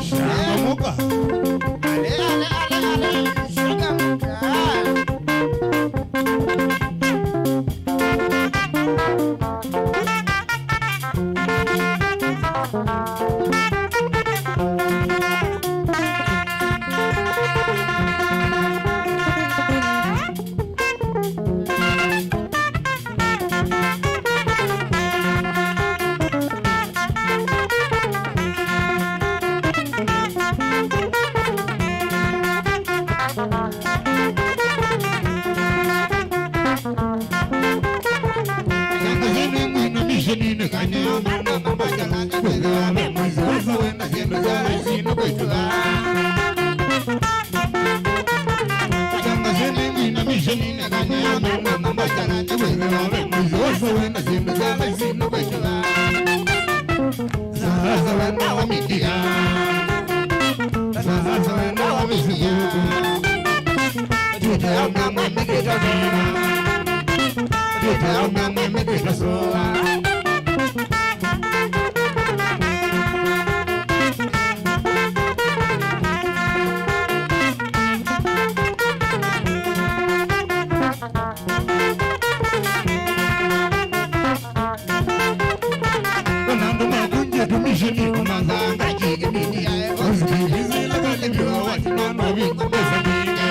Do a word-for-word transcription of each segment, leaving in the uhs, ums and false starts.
Shang'amuka. Ale, ale, ale, ale, shang'amuka. Sasa wenda wa mitia. Sasa wenda wa misiku. Tita ya mama mikita vina. Tita ya mama mikita soa. Ona andũ makungie tumishini kũmathanga kĩkĩmini ae positive izila kalivyo watinano vinga mbesa mingi.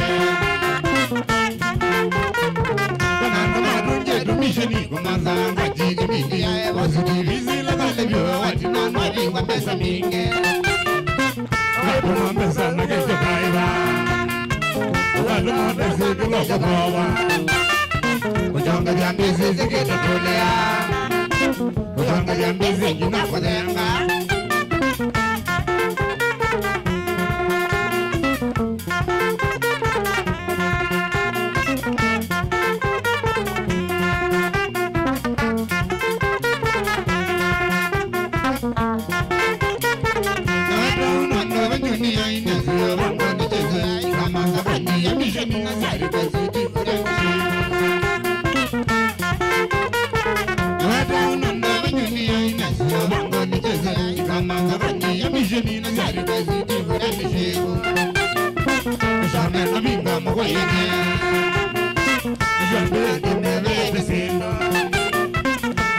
Ona andũ makungie tumishini kũmathanga kĩkĩmini ae positive izila kalivyo watinano vinga mbesa mingi. Ũkatũma mbesa na kĩsyo kaĩva. Ũkatũma mbesa ĩkĩloko vowa. Kũchongethya mbesa ĩsĩ kĩtatũlĩa. Kũchongethya mbesa ĩngĩ na kũthenga.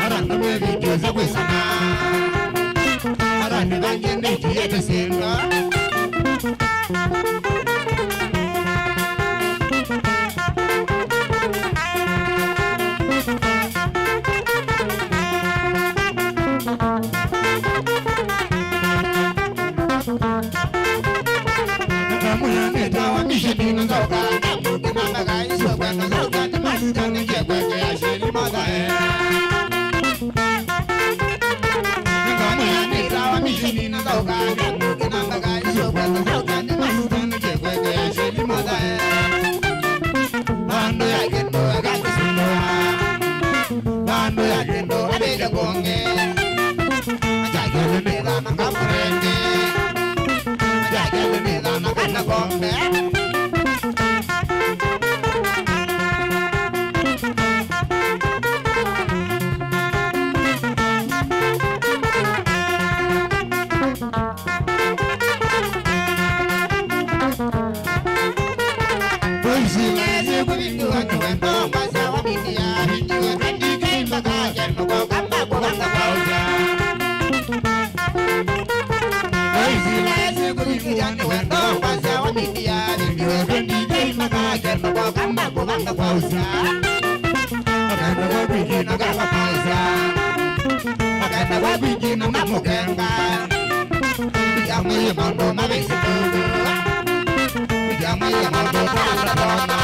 Ara nĩ me video sya kwĩsana. Ara nĩ vangĩ nĩtiĩte syĩndũ. Ngamwĩa nĩtawa misheni na nzoka, ngamũkĩna mbaga icio kwenda nzoka, nĩ masitani ngie kwekea sheli mothae. Ngamwĩa nĩtawa misheni na nzoka, ngamũkĩna mbaga icio kwenda nzoka, nĩ masitani ngie kwekea sheli mothae. Vandũ ya kĩndũ akasindũa. Vandũ ya kĩndũ avĩte kũngĩ. Akyakele nĩ thana ngamũrenge. Akyakele nĩ thana kana Pombe. Boys, mezi kuvingiwa ni wendo, mbasa wa media, vingiwa twenty K mpaka keno kwa kamba kwa kamba kwa uja. Boys, mezi kuvingiwa ni wendo, mbasa wa media, vingiwa twenty K mpaka keno kwa kamba kwa kamba kwa uja. Akaenda kwa kwingine akapauza. Akaenda kwa kwingine na mũkenga. Yamwĩie maũndũ mavĩsĩ kũndũ. Yamwĩie maũndũ mavĩsĩ kũndũ.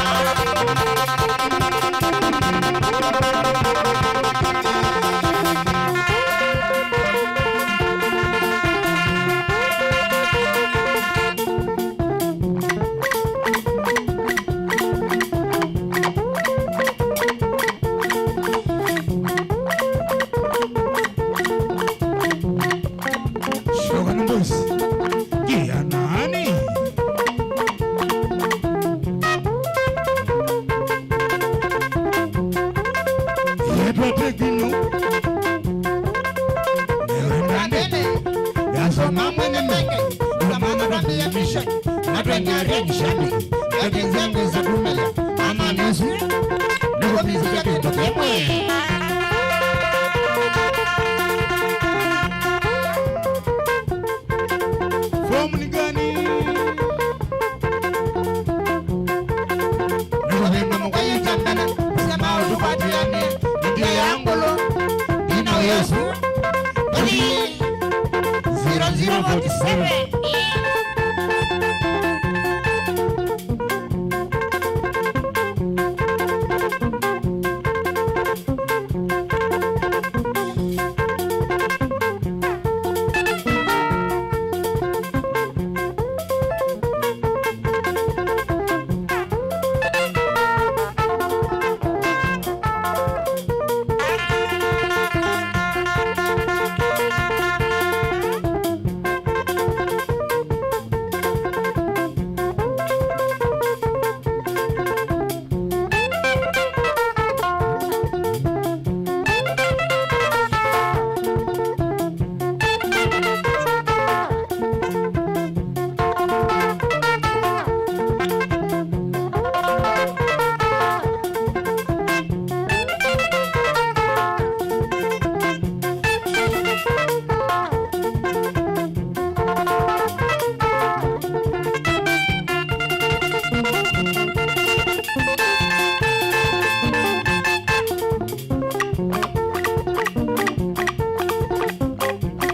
Shoka na mbusi. Kia nani? Yetwa Tekino. Ewe ndandene. Yasoma mwene menge. Ulamana rambia mission. Natwenya rengi shami. Ati nzengo za kumela. Mama nisi. Niko bizi ya kendo kemwe. Fomu ni gani? Nĩkũvĩndũmũka yĩtambana, sema ũtũkwatĩanĩe, ndia ya ngũlũ, ina Yesu. Three zero zero forty seven.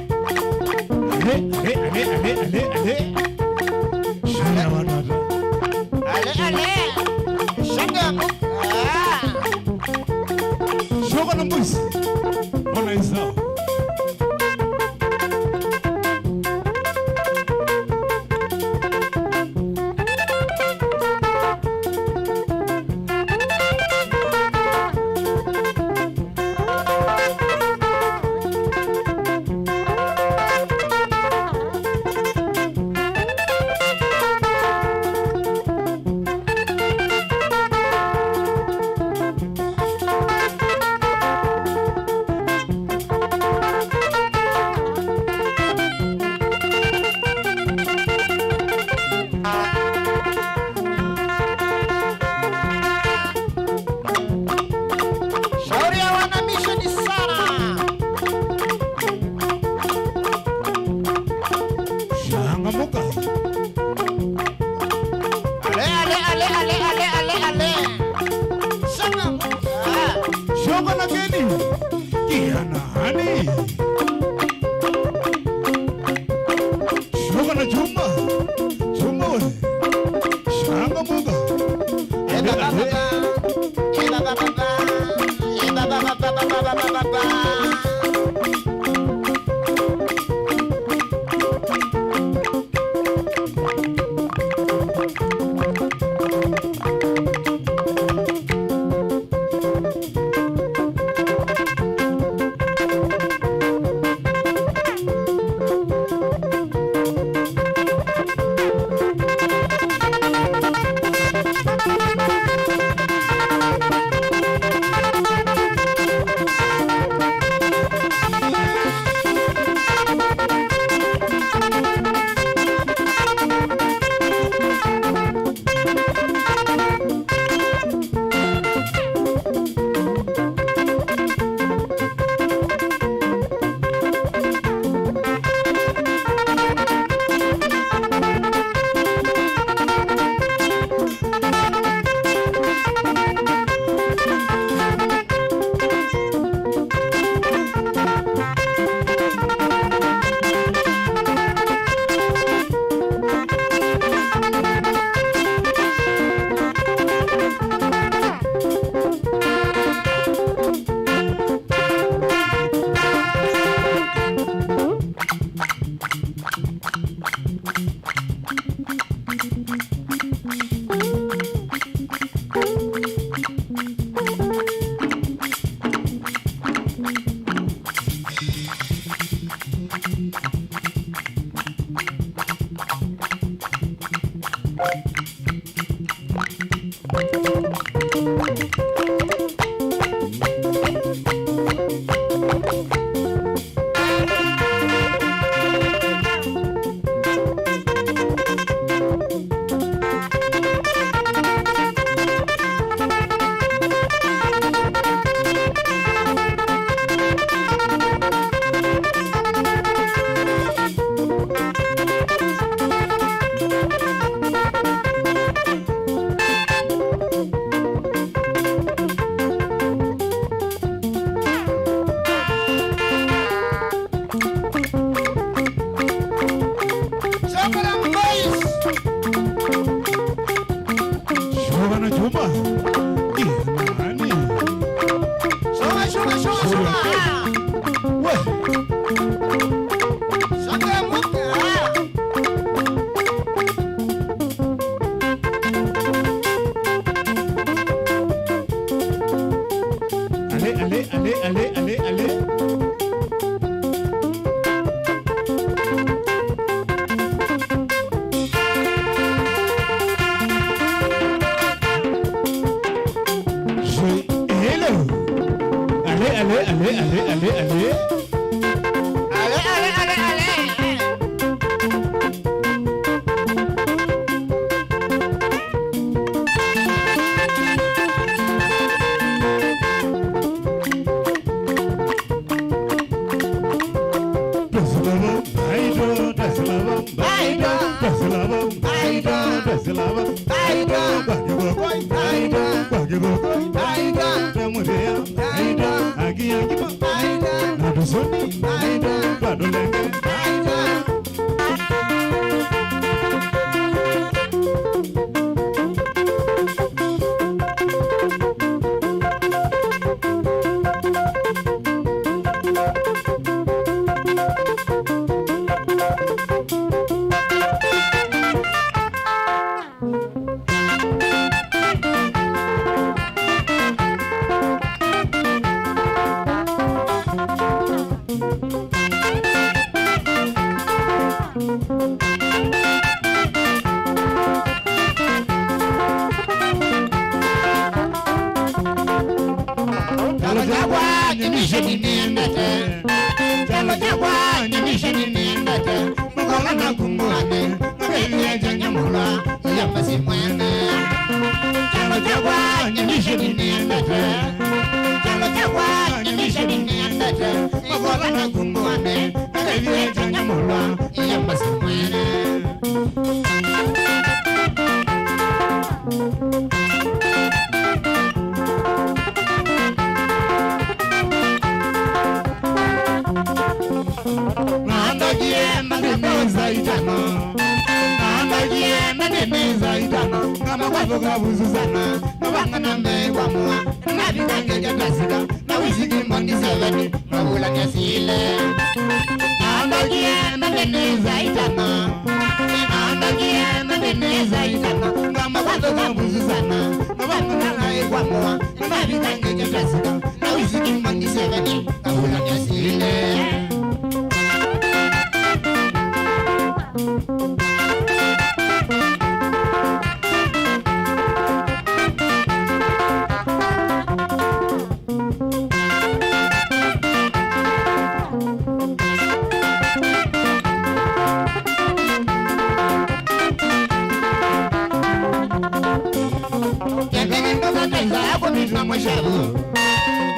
Ale, ale, ale, ale, ale, ale. Shana watoto. Ale, ale. Shanga mu-, ah. Shoka na mbusi. Ona isao. Syoka na Juma. Ĩ, nani? Syoka, syoka, syoka, syoka. We. Syoka ya mbuka. Ale, ale, ale, ale, ale, ale. Hello. Ale, ale, ale, ale, ale, ale. Ale, ale, ale, ale. Kyalo kyakwa nĩ misheni nĩendete. Kyalo kyakwa nĩ misheni nĩendete. Mũkola na kunguane, mavĩvĩe kyanya mũlwa, ũyambasi mwene. Kyalo kyakwa nĩ misheni nĩendete. Kyalo kyakwa nĩ misheni nĩendete. Mũkola na kunguane, mavĩvĩe kyanya mũlwa, ũyambasi mwene. Naandagie mathĩna saa itano. Naandagie mathĩna saa itano. Ngamba kwathũka vusu sana. Mavanga na mbee kwa mua. Navikangĩte tasika. Na wiziki mboni seveni. Mavulania sile. Naandagie mathĩna saa itano. Naandagie mathĩna saa itano. Ngamba kwathũka vusu sana. Mavanga na mbee kwa mua. Navikangĩte tasika. Na wiziki mboni seveni. Mavulania sile. Nĩvĩndũka nesa kũmina mũshavu.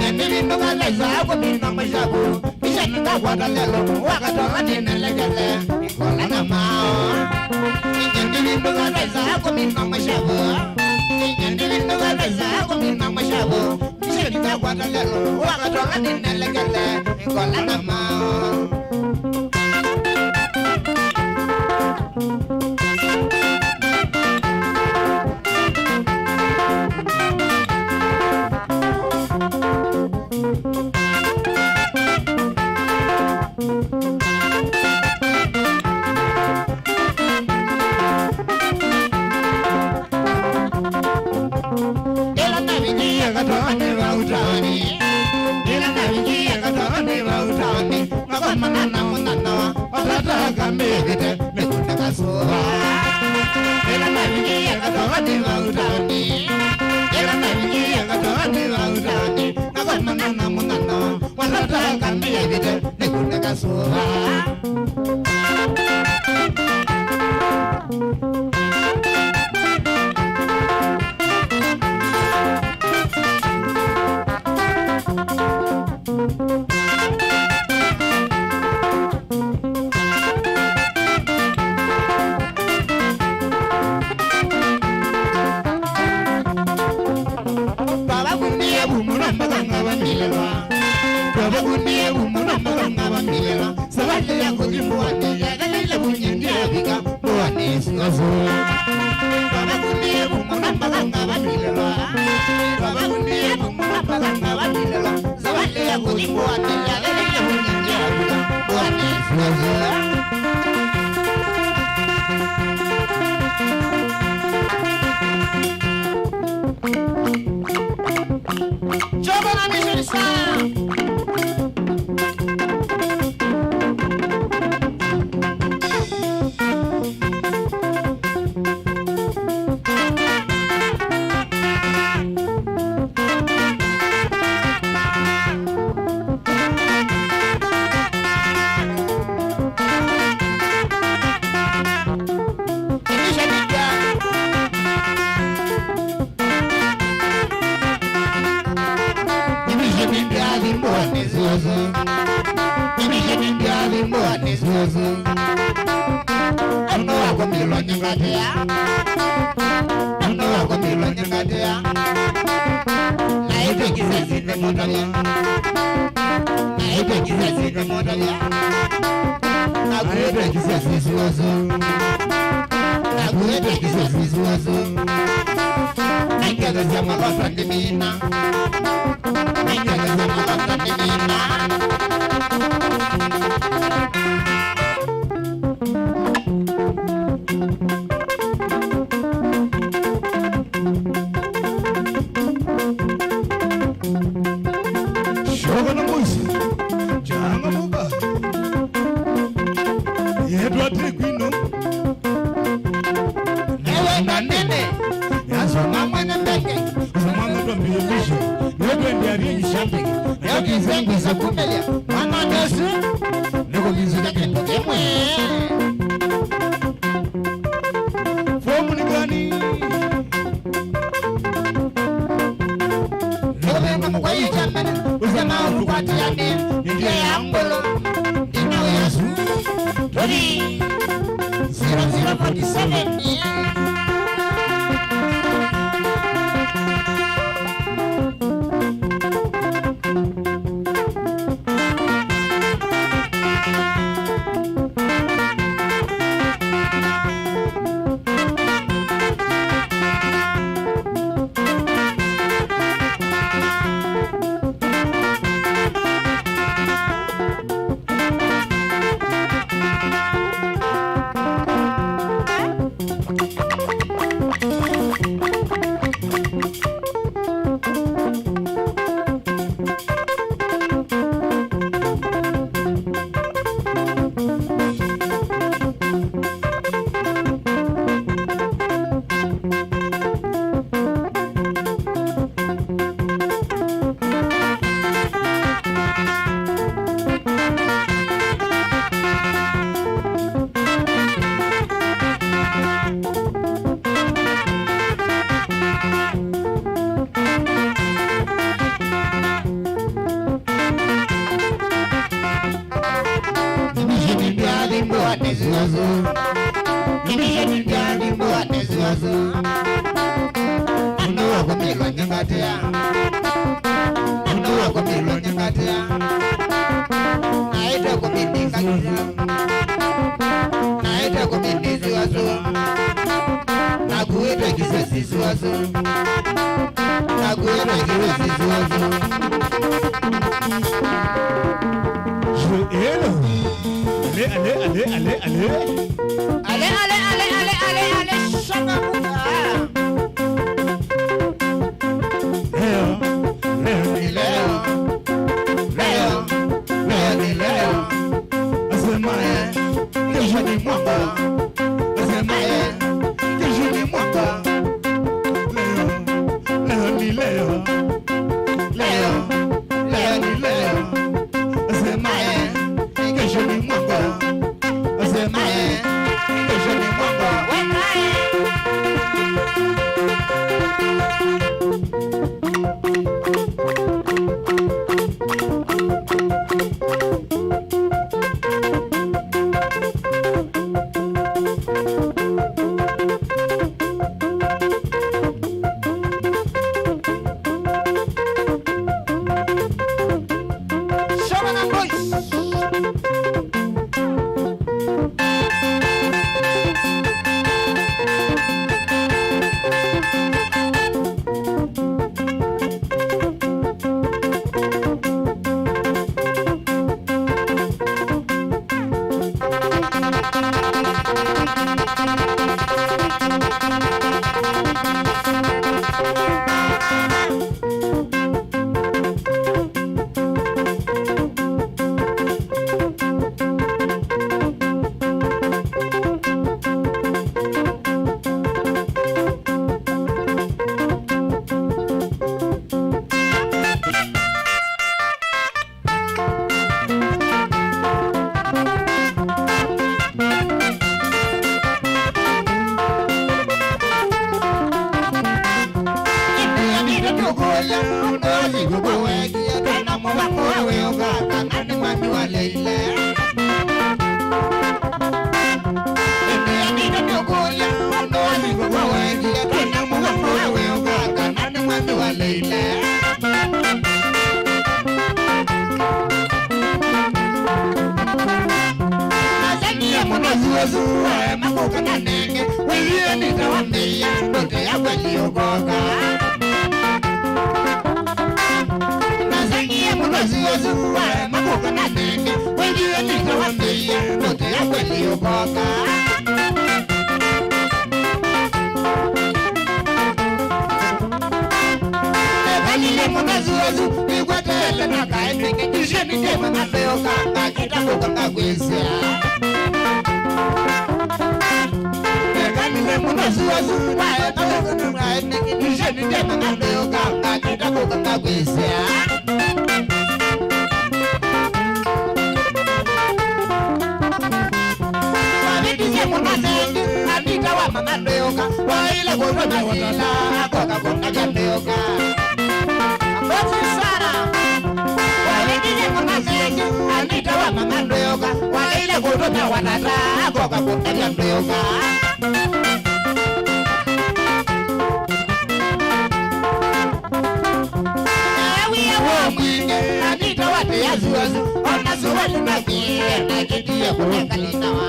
Nĩvĩndũka nesa kũmina mũshavu. Kisha nikakwata lelo, wakatola ninelekele. Nĩkola na mao. Nĩvĩndũka nesa kũmina mũshavu. Nĩvĩndũka nesa kũmina mũshavu. Kisha nikakwata lelo, wakatola ninelekele. Nĩkola na mao. Ĩla navikie katoani va ũtaoni, ĩla navikie katoani va ũtaoni, makomana na mũnana wa Watata akambĩvĩte mĩkũnda kasũva. Ĩla navikie katoani va ũtaoni, Akambia vita nĩkũneka sũva. Twavakunie vu mũno mpaka ngava milelwa. Twavakunie vu mũno mpaka ngava milelwa. Savali ya kũthi mbũanĩ yatheleile vunye ndyavika mbũanĩ ĩsu. Twavakunie vu mũno mpaka ngava milelwa. Twavakunie vu mũno mpaka ngava milelwa. Savali ya kũthi mbũanĩ yatheleile vunye ndyavika mbũanĩ ĩsu. Jehova na Mission Star. Nĩmisye nĩndyathi mbũanĩ syonthe. Nĩmisye nĩndyathi mbũanĩ syonthe. Andũ akumĩlwa nyingatĩa. Andũ akumĩlwa nyingatĩa. Naĩtwe kĩsesi nĩmũtavya. Naĩtwe kĩsesi nĩmũtavya. Nakuĩtwe kĩsesi syonthe. Nakuĩtwe kĩsesi syonthe. Naingethesya mathata ndĩmina. Naingethesya mathata ndĩmina. Syoka na mũsyĩ, changamuka. Yetwa tekwino. Ewe na nene. Yasoma mwana mbeke. Soma mwana mbeke. Ndio twende arie nyishambe. Ndio kizengu za kumelia. Mwana Yesu. Ndio kizengu za kumelia. Fomu nĩ gani? Nũthemba mũkwai kyambene, ũsema ũtukwatĩane, ndia ya ngolo, ina Yesu, tũthi, zero zero forty seven. Nibishe nibya limbo atesiwazo. Nibishe nibya limbo atesiwazo. Nũndũ wa kũmilwa nĩ ngatia. Nũndũ wa kũmilwa nĩ ngatia. Naĩte kũmindingatia. Naĩte kũmindisiwazo. Nakuĩte kisesi siwazo. Nakuĩte kisesi siwazo. Joel. Ale, ale, ale, ale, ale. Ale, ale, ale, ale, ale, ale, changamuka. Leo, leo ni leo. Leo, leo ni leo. Asemaye, kesho ni mwamba. Asemaye, kesho ni mwamba. Leo, leo ni leo. Leo, leo ni leo. Ũndũ ũsu kũkũwekie, kana mũvango wa wĩũka, kana nĩ mwami waleile. Ĩndĩ Anita nĩũkũlya, ũndũ ũsu kũkũwekie, kana mũvango wa wĩũka, kana nĩ mwami waleile. Nasenie mũno zuzu, waema kũka na nenge, wĩthĩe nĩtawambĩĩa, ndoto ya kweli ũkoka. Nasenie mũno zuzu, waema kũka na nenge, wĩthĩe nĩtawambĩĩa, ndoto ya kweli ũkoka. Nĩkalile mũno zuzu, nĩkwetele na kaĩ nenge, nĩsye nĩndĩmanya ndĩũka. Ngakĩta kũka ngakwĩsĩa. Nĩkalile mũno zuzu, waema kũka na nenge, nĩsye nĩndĩmanya ndĩũka, ngakĩta kũka ngakwĩsĩa. Wavĩtisye mũno nenge, Anita wamanya ndĩũka, waĩle kũtũmĩa watata, akoka kũndavya ndĩũka. Mbozi sana. Wavikile mũno nenge, Anita wamanya ndwĩũka. Waĩle kũtũmĩa watata, akoka kũtavya ndwĩũka. Ewie woo mwingĩ, Anita watĩa zuzu, ona suwali nakie, nakĩtie kũnenga linawa.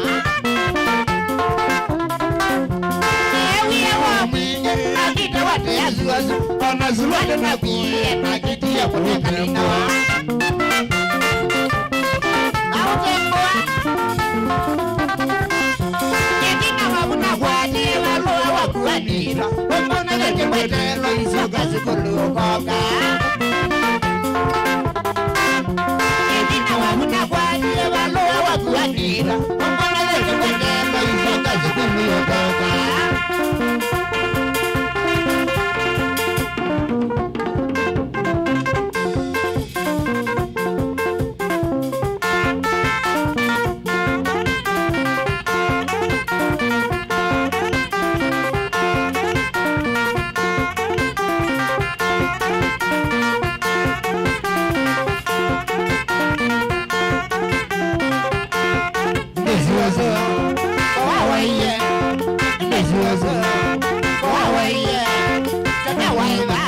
Ewie woo mwingĩ, Anita watĩa zuzu, ona suwali nakie, nakĩtie kũnenga linawa. Aũtembũa. Ĩtina waku nakwatie valũa waku Anita, ũmũnethete mwetelo isoka sukulu ũkoka. Ĩtina waku nakwatie valũa waku Anita, ũmũnethete mwetelo isoka sukulu ũkoka. Nĩ zuzu, wawaie. Nĩ zuzu, wawaie. Tene waiva.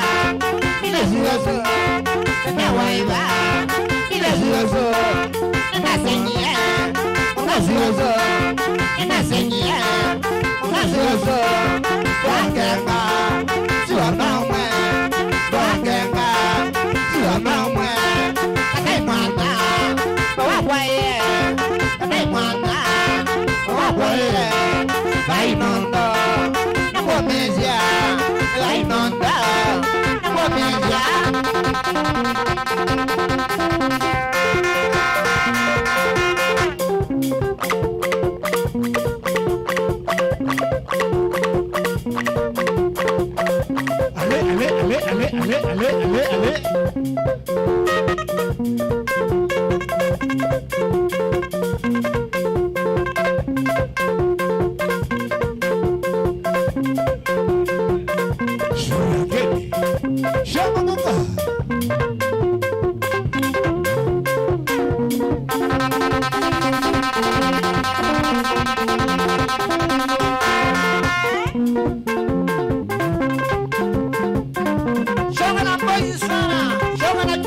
Nĩ zuzu, tene waiva. Nĩ zuzu, nĩnaseng'ie. Nĩ zuzu, nĩnaseng'ie. Nĩ zuzu, wangenga. Siwa nomwe, wangenga. Siwa nomwe. Katai mwana, wakwaie. Katai mwana, wakwaie. Vai nondo, nakwomĩthya. Vai nondo, nakwomĩthya. Ale, ale, ale, ale, ale, ale, ale, ale. Shurageni. Shamanuka. Shoga na mbozi sana. Shoga na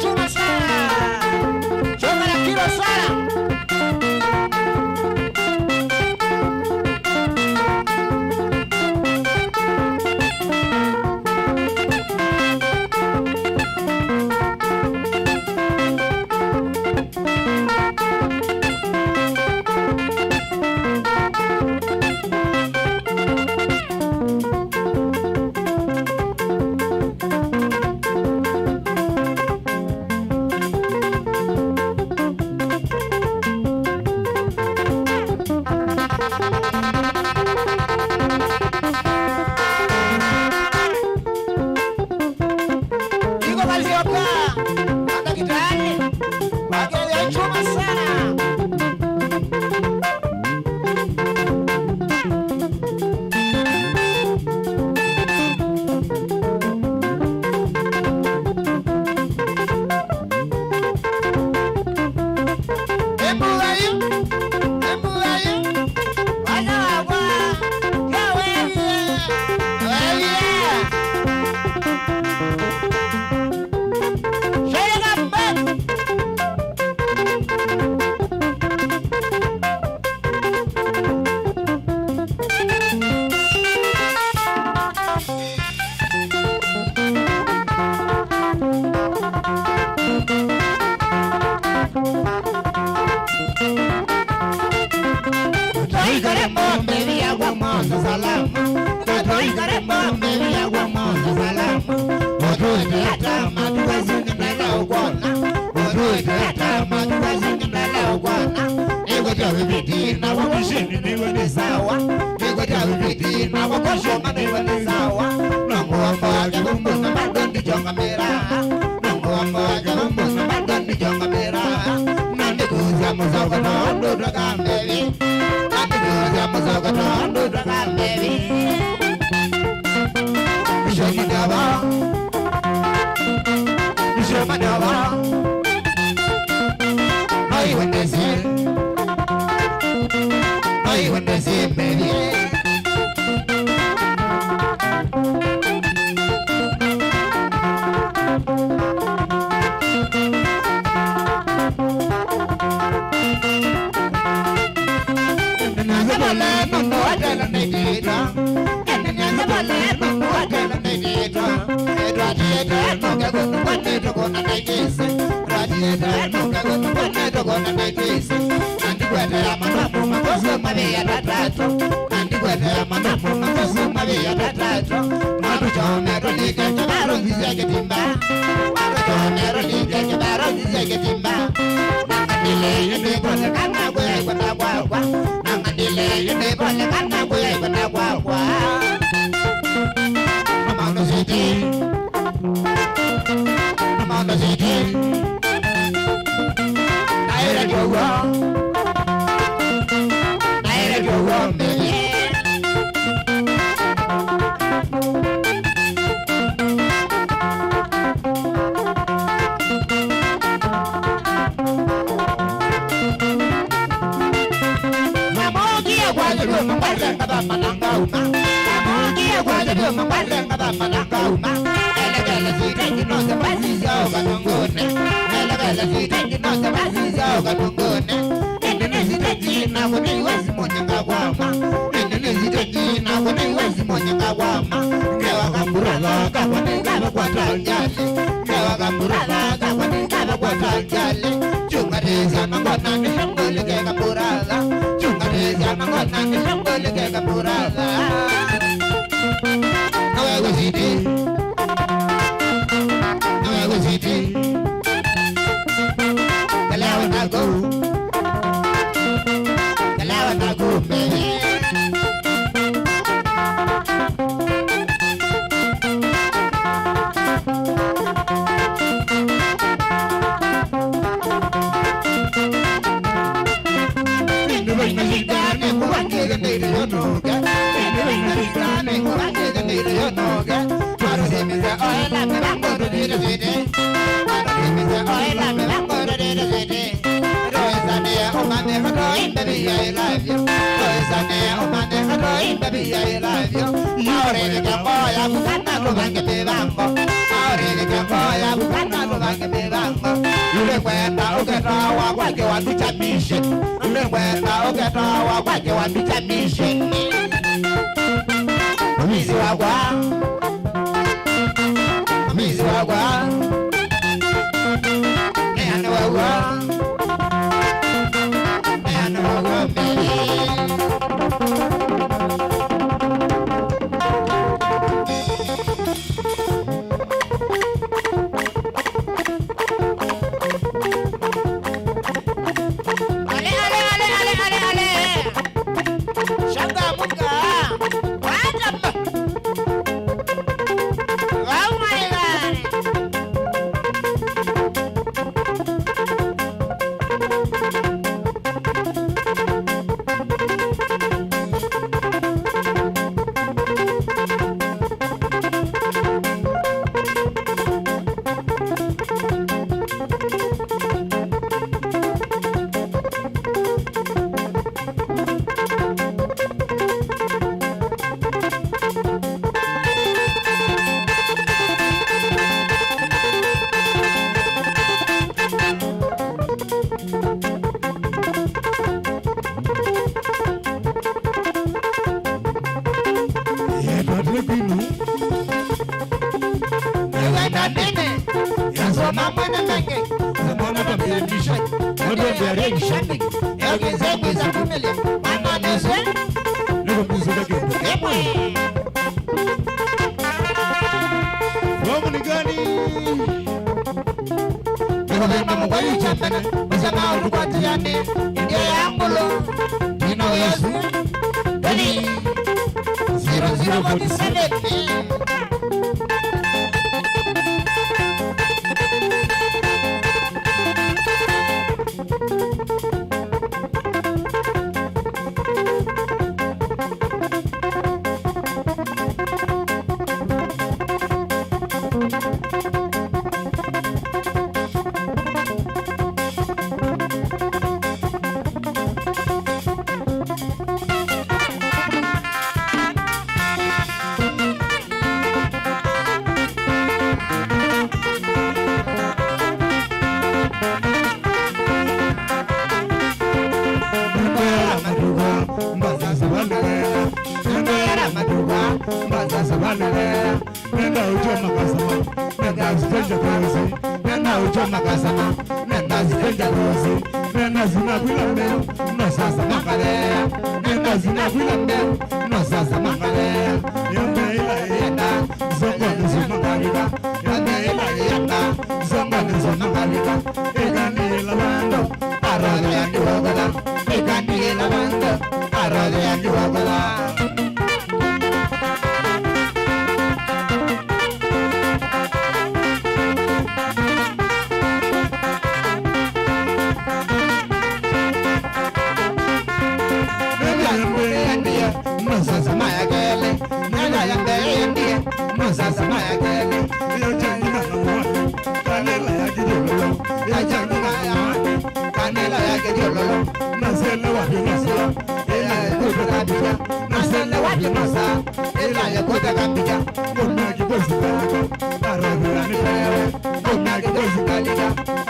Mbevi yakwa mwaoza salama. Ũtũĩte ata matuku asu nĩmela ũkwona. Ũtũĩte ata matuku asu nĩmela ũkwona. Nĩkwĩtwa viviti na wakushini nĩwe nĩ sawa. Nĩkwĩtwa viviti na wakushoma nĩwe nĩ sawa. Nongo wamba wa kĩvumbu na bado ndichongamĩra. Nongo wamba wa kĩvumbu na bado ndichongamĩra. Na ndikuuzya mũsoko tondũ ndwaka mbevi. Nandikuuzya mũsoko tondũ ndwaka mbevi. Mĩcemanĩo vaa. Mĩcemanĩo vaa. Noiwe nĩsĩ. Noiwe nĩsĩ mbevi. Nĩnĩsĩ pole nũndũ wa tene nĩkĩtwa. Nĩnĩsĩ pole nũndũ wa tene nĩkĩtwa. Twatiĩte nũke kũndũ kwa nĩtũkũna naitĩsĩ. Twatiĩte nũke kũndũ kwa nĩtũkũna naitĩsĩ. Na ndikwetera mathabu makosu mavĩa tatatũ. Na ndikwetera mathabu makosu mavĩa tatatũ. Matũchome tũlike kĩvaro nzisya kĩtimba. Matũchome tũlike kĩvaro nzisya kĩtimba. Nang'andile ĩndĩ pole kana kũyaĩkwenda kwakwa. Nang'andile ĩndĩ pole kana kũyaĩkwenda kwakwa. Amanda City. Amanda City. Naĩre kĩw'o. Naĩre kĩw'o mbĩthĩ. Namũkie kwasya vyũ mangwate ngathama na ngauma. Namũkie kwasya vyũ mangwate ngathama na ngauma. Elekele sitengi nose basi sya ũkanungune. Elekele sitengi nose basi sya ũkanungune. Ĩndĩ nĩ sitengi nakwa nĩiwe simũ nyinga kwama. Ĩndĩ nĩ sitengi nakwa nĩiwe simũ nyinga kwama. Ngewa kamburatha kakwa nĩkavekwata njali. Ngewa kamburatha kakwa nĩkavekwata njali. Chungatĩsya na ngona nĩshambũlĩke kamburatha. Chungatĩsya na ngona nĩshambũlĩke kamburatha. Nawe gũsiti. Nawe gũsiti. Kalewa nako. Kalewa nako, baby. Ĩndĩ vaina shida nĩngũvangĩte ndĩte yonoka. Ĩndĩ vaina shida nĩngũvangĩte ndĩte yonoka. Twarũsimisya oela mĩvango tũthĩte thĩte. Twarũsimisya oela mĩvango tũthĩte thĩte. Tũĩsanĩe ũmanye katoi mbevi ya ĩlavyo. Tũĩsanĩe ũmanye katoi mbevi ya ĩlavyo. Maũrĩthĩke ngoo yaku kana tũvange mĩvango. Maũrĩthĩke ngoo yaku kana tũvange mĩvango. Nĩngwenda ũketawa kwa kĩwandu kya mission. Nĩngwenda ũketawa kwa kĩwandu kya mission. Mamizi wakwa. Mamizi wakwa. Neane wakwa. Neane wakwa mbele. Ale, ale, ale, ale, ale, ale. Changamka. Watamba. Vau maigane. Yetwa Drag Queen. Nĩwenda nene, yasoma mwene menge, samona tambia mission, watu ndio arrange shambi, yake zebu za kumelia, mama nese, niko mzunga kitu. Emwe. Mũthenya mũkwa yu kyambene, mũsema ũtukwatĩane, India ya ngũlũ, ino Yesu, three zero zero forty seven. Nenda ũtwa makasama, nenda ũtwa makasama, nenda zitenja kozi, nenda ũtwa makasama, nenda zitenja kozi, nenda zinakwila mbeu, no sasa makalea, nenda zinakwila mbeu, no sasa makalea. Yambe ila yenda, zongo nizuma ngalika, yambe ila yenda, zongo nizuma ngalika, ikani ila wando, arole yandi wagala, ikani ila wando, arole yandi wagala. Nenda ya mbee ndiye, no sasa maya kele. Nenda ya mbee ndiye, no sasa maya kele. Iyo changi na mwana, kanela ya kijololo. Ya changi na ya mwana, kanela ya kijololo. Nasele wa vinasa, ila ya kuta kabisa. Nasele wa vinasa, ila ya kuta kabisa. Kuna kikosi kaka, arabia ni pewe. Kuna kikosi kalika,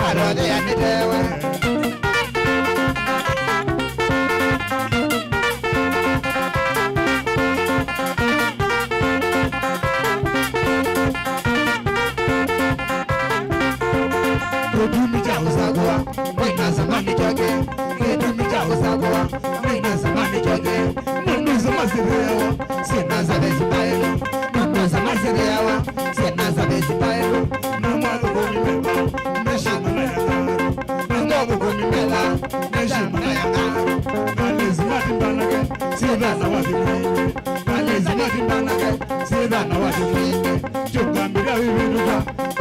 arabia ni pewe. Kĩtumi kya ũsakũa, mwĩna zamani kyake. Kĩtumi kya ũsakũa, mwĩna zamani kyake. Nũndũ isu masĩthĩawa, syĩna nzavesi mbaĩlu. Nũndũ isu masĩthĩawa, syĩna nzavesi mbaĩlu. Na mwathũkũmi mema, meshimana ya ng'aro. Na mwathũkũmi mela, meshimana ya ng'aro. Na lazima timbanake, syĩthana wathi mwingĩ. Na lazima timbanake, syĩthana wathi mwingĩ. Kyũngambĩlya wĩvĩndũka,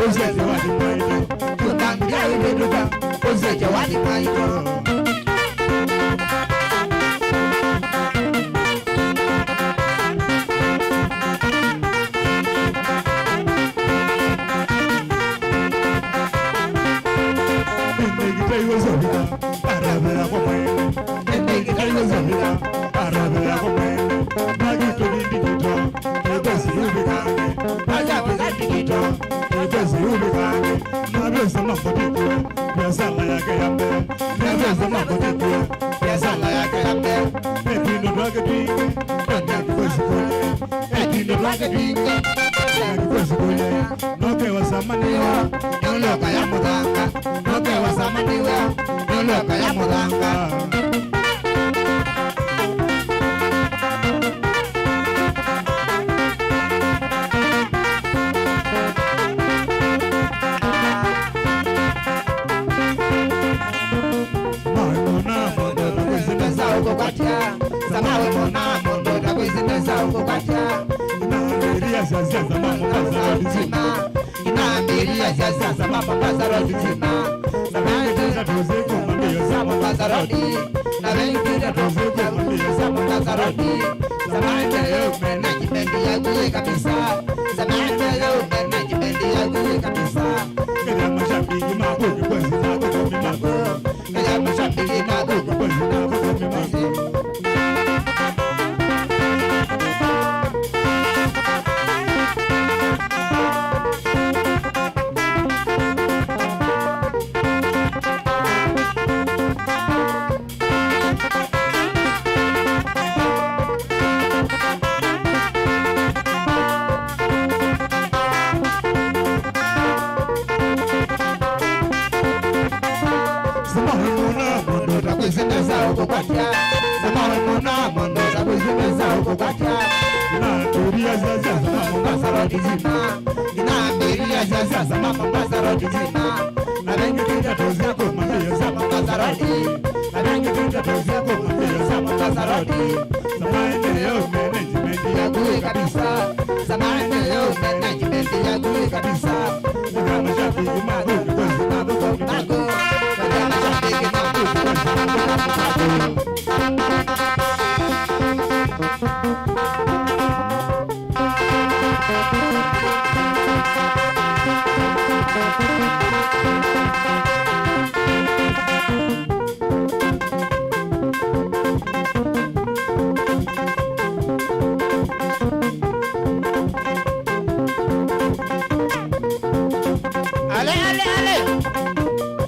ũseke wathi mwaitũ. Kyũngambĩlya wĩvĩndũka, ũseke wathi mwaitũ. Nĩndĩkĩte iwezovika, arabĩla kwa mwene. Nĩndĩkĩte iwezovika, arabĩla kwa mwene. Nakĩtũ nĩndĩkĩtwa, ĩkwesi yũvĩkange. Nakĩtũ nĩndĩkĩtwa, ĩkwesi yũvĩkange. Mavesa makotekwe, biasala yake ya mbee. Mavesa makotekwe, biasala yake ya mbee. Ĩtwĩndũ twake twingĩ, twendea kĩkwesi kũlea. Ĩtwĩndũ twake twingĩ, twendea kĩkwesi kũlea. Nokewa samaniwa, nĩũloka ya mũthanga. Nokewa samaniwa, nĩũloka ya mũthanga. Mawe mona mũndũ na kwĩsĩ nesa ũkũkwatya. Samawe mona mũndũ na kwĩsĩ nesa ũkũkwatya. Inambĩlĩasya siasa ma Mombasa Road nzima. Inambĩlĩasya siasa ma Mombasa Road nzima. Samawe tũsĩ kuma mbio sya Mombasa Road. Na vengine tũsĩ kuma mbio sya Mombasa Road. Samawe yo management yaku yĩ kabisa. Samawe yo management yaku yĩ kabisa. Kenya mashabiki maku, kĩkwesi maku, kũmi maku. Kenya mashabiki maku, kĩkwesi maku, kũmi maku. Samawe mona mũndũ ũtakwĩsĩ nesa ũkũkwatya. Samawe mona mũndũ ũtakwĩsĩ nesa ũkũkwatya. Inambĩlĩasya siasa ma Mombasa Road nzima. Inambĩlĩasya siasa ma Mombasa Road nzima. Na Avengi twĩta tũsya kuma mbio sya Montserrat. Avengi twĩta tũsya kuma mbio sya Montserrat. Samaende yo management yaku ĩ kabisa. Samaende yo management yaku ĩ kabisa. Eka mashabiki maku, maku, maku. Eka mashabiki maku, maku, maku. Ale, ale, ale.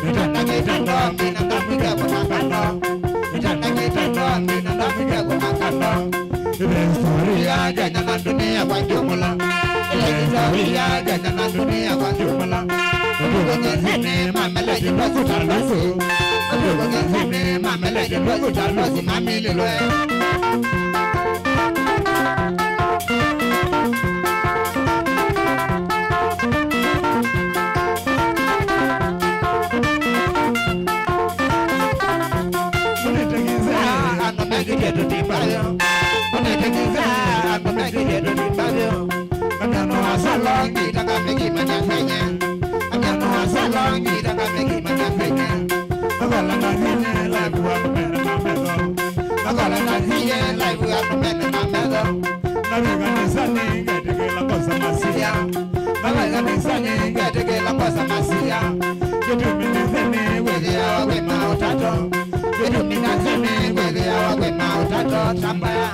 Nĩtenda kĩtendo, mina ndamwĩkĩa kũna kando. Nĩtenda kĩtendo, mina ndamwĩkĩa kũna kando. Ĩve historia ya Kenya na dunia kwa jumla. Ĩve historia ya Kenya na dunia kwa jumla. Ndugu nyenzi nĩ mameleje lwaku ta lwaku. Ndugu nyenzi nĩ mameleje lwaku ta lwaku mamililwe. Andũ mekĩtye tũtimbayo. Ũnetekiza andũ mekĩtye tũtimbayo. Amyano asolo ngita kamekimanya menya. Amyano asolo ngita kamekimanya menya. Akola na nyenye live wa kumene na metho. Akola na nyenye live wa kumene na metho. Navika nisani ngetikila kosa masia. Navika nisani ngetikila kosa masia. Kĩtumi nĩsĩ nĩ wĩthĩawa kwĩ maũtato. Kĩtumi nĩsĩ nĩ wĩthĩawa kwĩ maũtato ta mbaya.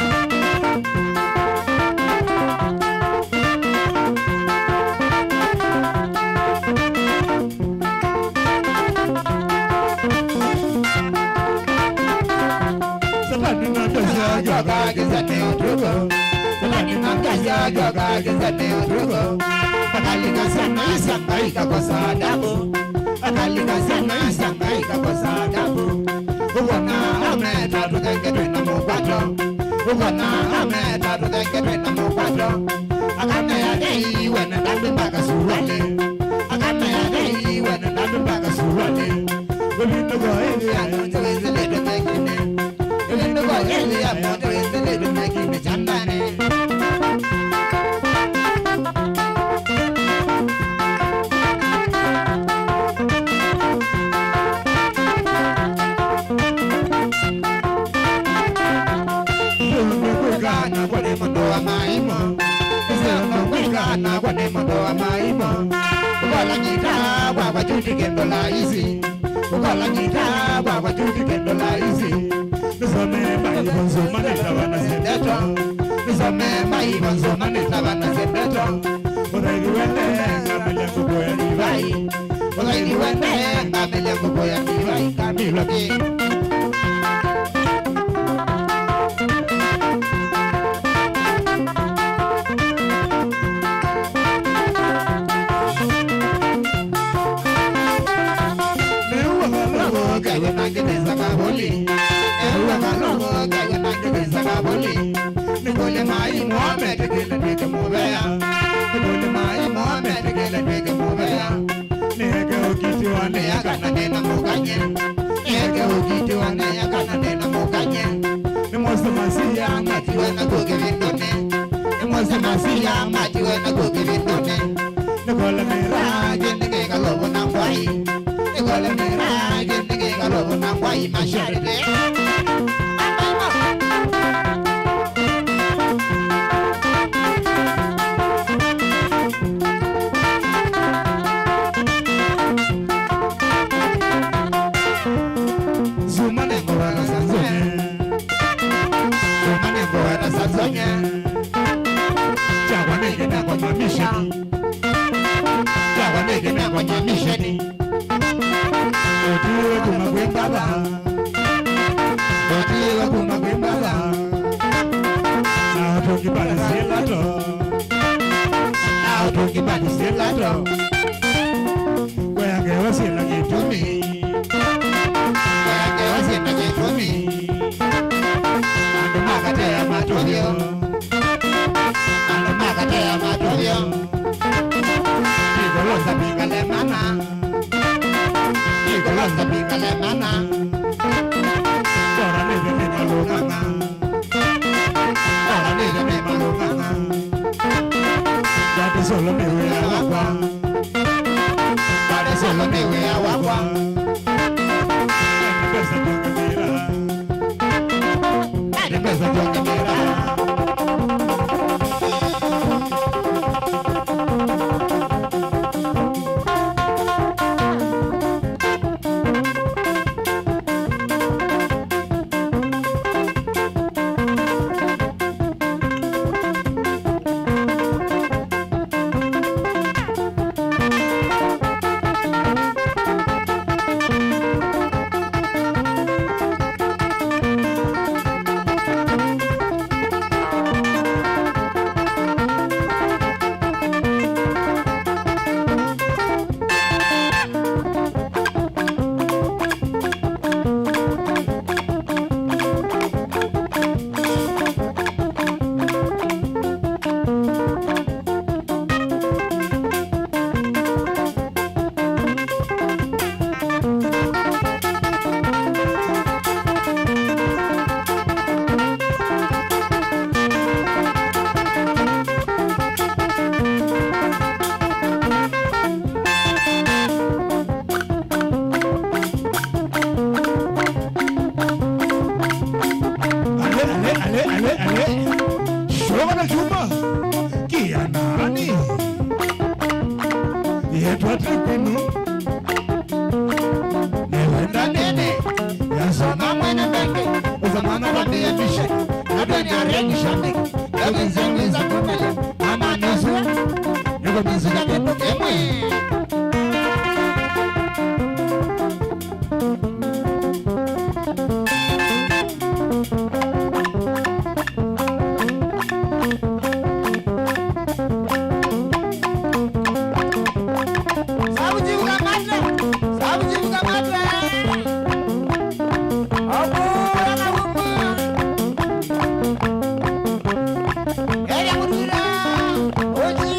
Satani na ngai sya joka kĩsene ũtukũ. Satani na ngai sya joka kĩsene ũtukũ. Akalika syana sya Ngai kakosa adabu. Akalika syana sya Ngai kakosa adabu. Ũkona ameta tũthenge twĩna mũkwato. Ũkona ameta tũthenge twĩna mũkwato. Akamea, "Ei, wene ndambi mpaka suruali." Akamea, "Ei, wene ndambi mpaka suruali." Ũlinduko ĩthĩa yonze wĩsĩlĩtwe mekine. Ũlinduko ĩthĩa yonze wĩsĩlĩtwe mekine kyandani. Nĩkwĩka nakwa nĩ mũndũ wa maimo. Nĩseo nũkwĩka nakwa nĩ mũndũ wa maimo. Ũkola nyita kwakwa kyuti kĩndũ laisi. Ũkola nyita kwakwa kyuti kĩndũ laisi. Nĩsome maivo nzũma nĩtawa na syendeto. Nĩsome maivo nzũma nĩtawa na syendeto. Ũthaithi wene, ngamĩlya ngũkũ ya ndivai. Ũthaithi wene, ngamĩlya ngũkũ ya ndivai, ngamĩlwa kĩ. Nĩw'o kalongo kew'e na ngĩthĩnza kavoli. Nĩw'o kalongo kew'e na ngĩthĩnza kavoli. Nĩkũlya maimũ metĩkĩle ndwĩke mũvea. Nĩkũlya maimũ metĩkĩle ndwĩke mũvea. Nĩeke ũkitiwa nĩ aka na nĩ na mũkany'e. Nĩeke ũkitiwa nĩ aka na nĩ na mũkany'e. Nĩmwose masia matiwe na kũkĩvindũnĩ. Nĩmwose masia matiwe na kũkĩvindũnĩ. Nĩkũlemera kĩndĩ kĩkalovo na ngwai. Nĩkũlemera kĩndĩ kĩkalovo na ngwai masharĩte. Zuma nengowela sanzone. Zuma nengowela sanzone. Chakwa nĩkĩ nengonywa misheni. Chakwa nĩkĩ nengonywa misheni. Ũtiwe kuma kwĩ mbala. Ũtiwe kuma kwĩ mbala. Na ũtũngi mbali syĩlato. Na ũtũngi mbali syĩlato. Kwea ngewa syĩna kĩtumi. Kwea ngewa syĩna kĩtumi. Andũ makatea matũvyo. Andũ makatea matũvyo. Ikolosa pingalemana. Ikolosa pingalemana. Bora nĩthĩ nĩmalũngama. Bora nĩthĩ nĩmalũngama. Ndati solo nĩ wĩa wakwa. Ndati solo nĩ wĩa wakwa. Pesa tuongemera. Nĩ pesa tuongemera. Ale, ale, ale, ale, ale. Shoka na chuma. Kia nani? Yetu atri kwenu. Newenda nene. Yasoma mwene mbenge. Uza mwana wa mbiye mishe. Nadwe ni areni shambiki. Ewe nzengu iza kumele. Mama nusua. Niko mizuka kitu kimwe. Sabu jibu kamata. Sabu jibu kamata. Oku, ana wuku. Eria murira. Oji.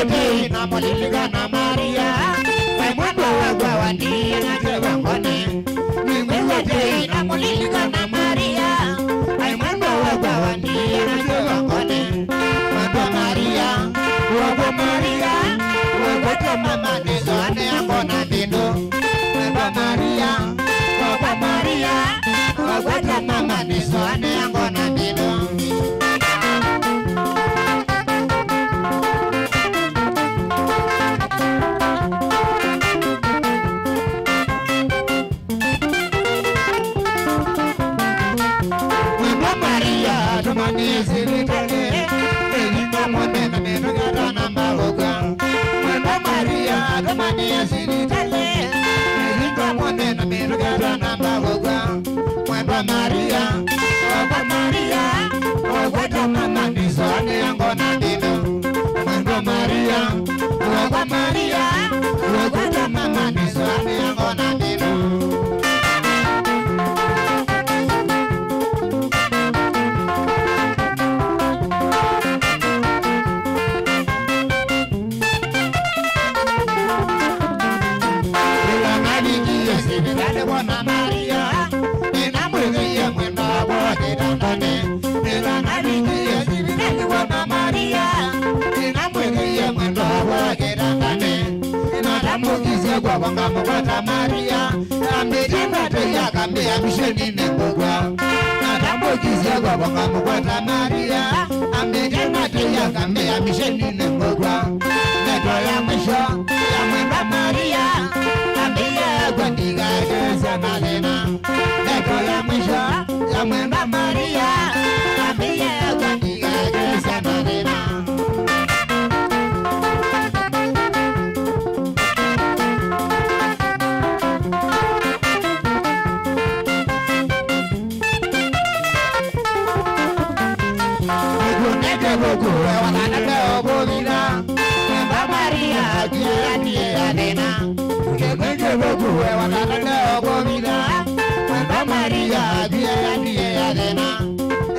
Tei na mũlilikana Maria, we mwendwa wakwa wa ndiye na kĩwangone. Nĩngwĩw'a tei na mũlilikana Maria, ai mwendwa wakwa wa ndiye na kĩwangone. Mwendwa Maria, wakwa Maria, wakwa mama nĩsoane yango na mbindu. Mwendwa Maria, wakwa Maria, wakwa mama nĩsoane yango na mbindu. Mwendwa Maria, tũmanie sivitalĩ, ĩvinda mone na mĩtũkĩ atanamba ũkw'a. Mwendwa Maria, tũmanie sivitalĩ, ĩvinda mone na mĩtũkĩ atanamba ũkw'a. Mwendwa Maria, wakwa Maria, wakwa mama nĩsoane yango na mbindu. Mwendwa Maria, wakwa Maria, wakwa mama nĩsoane yango na mbindu. Ĩla navikie sivitalĩ kwona Maria, nĩnamwĩthĩie mwendwa wakwa kĩtandanĩ. Ĩla navikie sivitalĩ kwona Maria, nĩnamwĩthĩie mwendwa wakwa kĩtandanĩ. Natambũkisye kwakwa ngamũkwata Maria, ambĩte ngatei akambĩa misheni nĩngũkw'a. Natambũkisye kwakwa ngamũkwata Maria, ambĩte ngatei akambĩa misheni nĩngũkw'a. Ndeto ya mwisho ya mwendwa Maria, ambĩie kwa ndigaekesya na thĩna. Ndeto ya mwisho ya mwendwa Maria, ambĩie kwa ndigaekesya na thĩna. Nĩkunĩte vuku we watanete ũkũvitha, mwendwa Maria, akie andie ya thĩna. Nĩkunĩte vuku we watanete ũkũvitha, mwendwa Maria, akie andie ya thĩna.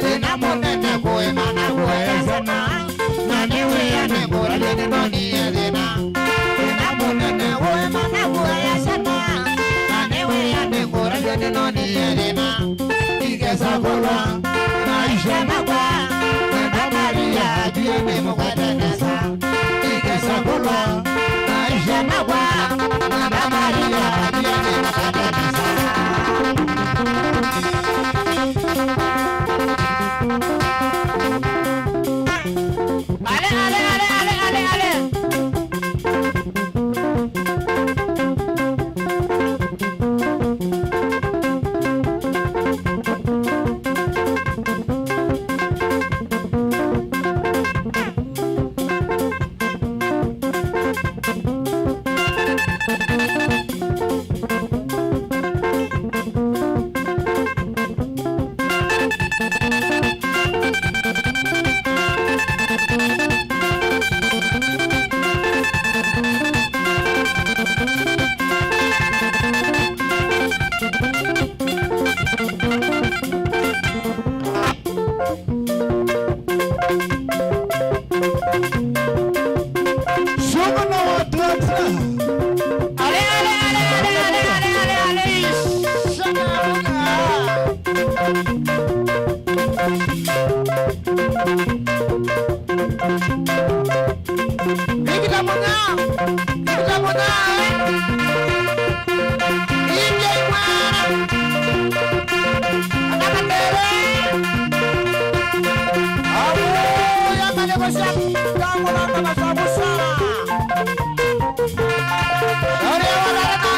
Thĩna mũnene kũĩma na kũea syana. Na nĩ wĩa nĩngũtavya nĩnonie thĩna. Thĩna mũnene ũema na kũea syana. Na nĩ wĩa nĩngũtavya nĩnonie thĩna. Ikesa kũlwa maisha makwa. Mwendwa Maria, atie nĩmũkwate nesa. Ikesa kũlwa maisha makwa. Mwendwa Maria, atie nĩmũkwate nesa. Ale, ale, ale, ale, ale, ale. Shongo na watu wa Tanga. Ale, ale, ale, ale. Shongo na watu. Nĩkĩta mũna, nĩkĩta mũna, eh? Inge imwana. Anakandere. Awo, ya mane kwa sha, kangula na masabusa. Ore wa la na.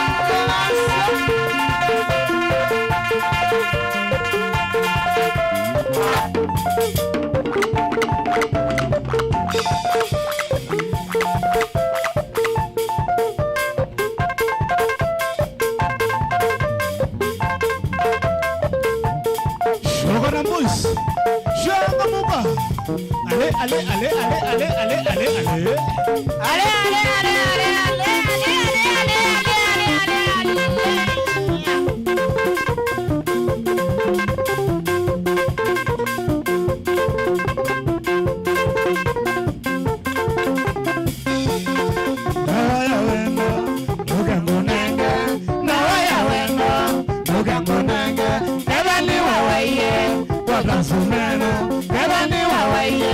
Shogana boys. Shoga muba. Ale, ale, ale. Ale, ale, ale, ale. Sumeno, kethwa nĩwawaie,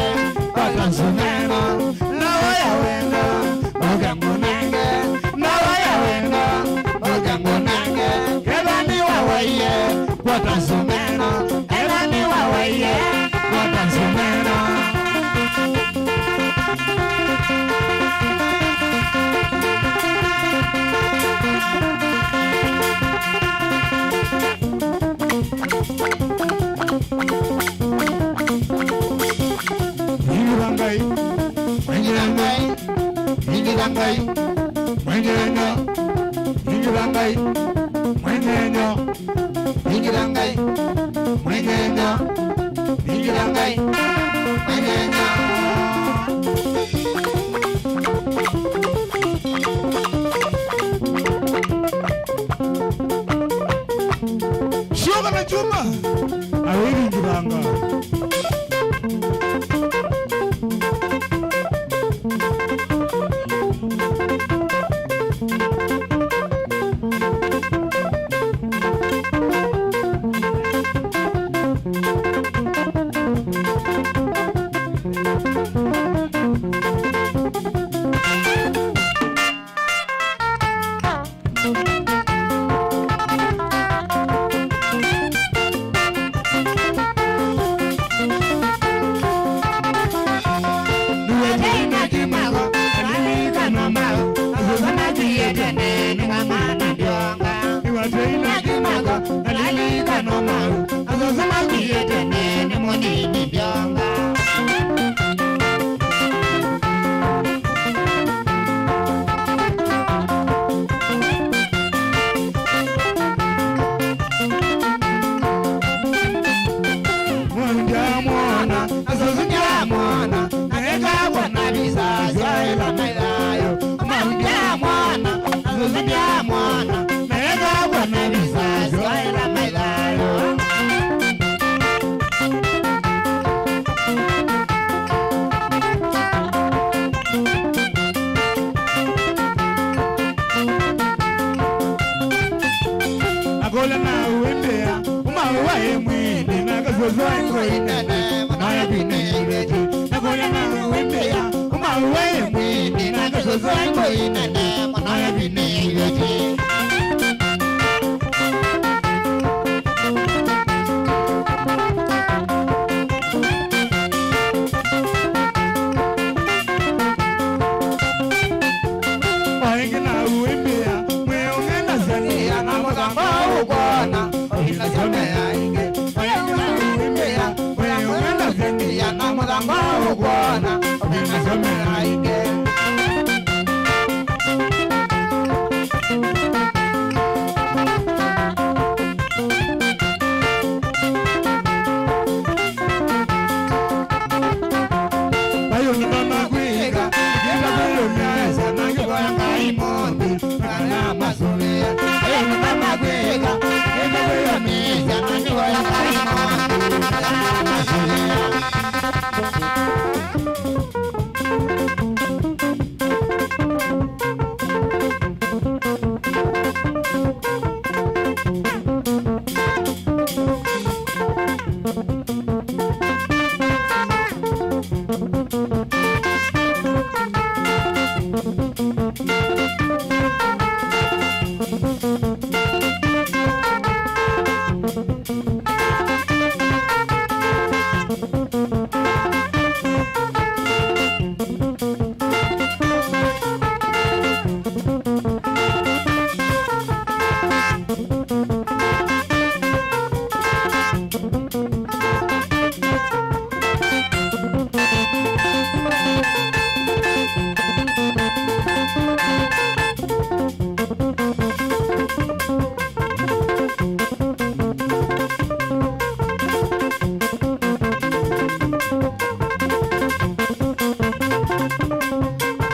kwata sumeno, na woya wendo, ũke ngũnenge, na woya wendo, ũke ngũnenge, kethwa nĩwawaie, kwata sumeno, kethwa nĩwawaie, kwata sumeno. Ingĩtha Ngai, ingĩtha Ngai, ingĩtha Ngai, mwenye nyo. Ingĩtha Ngai, mwenye nyo. Ingĩtha Ngai, mwenye nyo. Ingĩtha Ngai, mwenye nyo. Syoka na kyuma, awĩringithanga. Mwana, azuzu ndyamwona, na ekagwa na visa sya ĩla maithayo. Mwana ndyamwona, azuzu ndyamwona, na ekagwa na visa sya ĩla maithayo. Akũlya na ũĩmbĩa, ũmaũwa ĩ mwĩndĩ, na kasusu aĩ ngũi nene, mwana ya vinĩ iveti. Akũlya na ũĩmbĩa, ũmaũwa ĩ mwĩndĩ, na kasusu aĩ ngũi nene, mwana ya vinĩ iveti. O ĩngĩ na ũĩmbĩa, mwĩũng'endasya nĩa na mũthanga ũkwona, ũvinasya mea ingĩ. O ĩngĩ na ũĩmbĩa, mwĩũng'endasya nĩa na mũthanga ũkwona, ũvinasya mea ingĩ. Vai ũndũ ndona kwĩka, nĩkenda kwĩyũmĩasya na ngĩvoya Ngai mũnthĩ, kana masũvĩa. Vai ũndũ ndona kwĩka, nĩkenda kwĩyũmĩasya na ngĩvoya Ngai mũnthĩ, kana masũvĩa.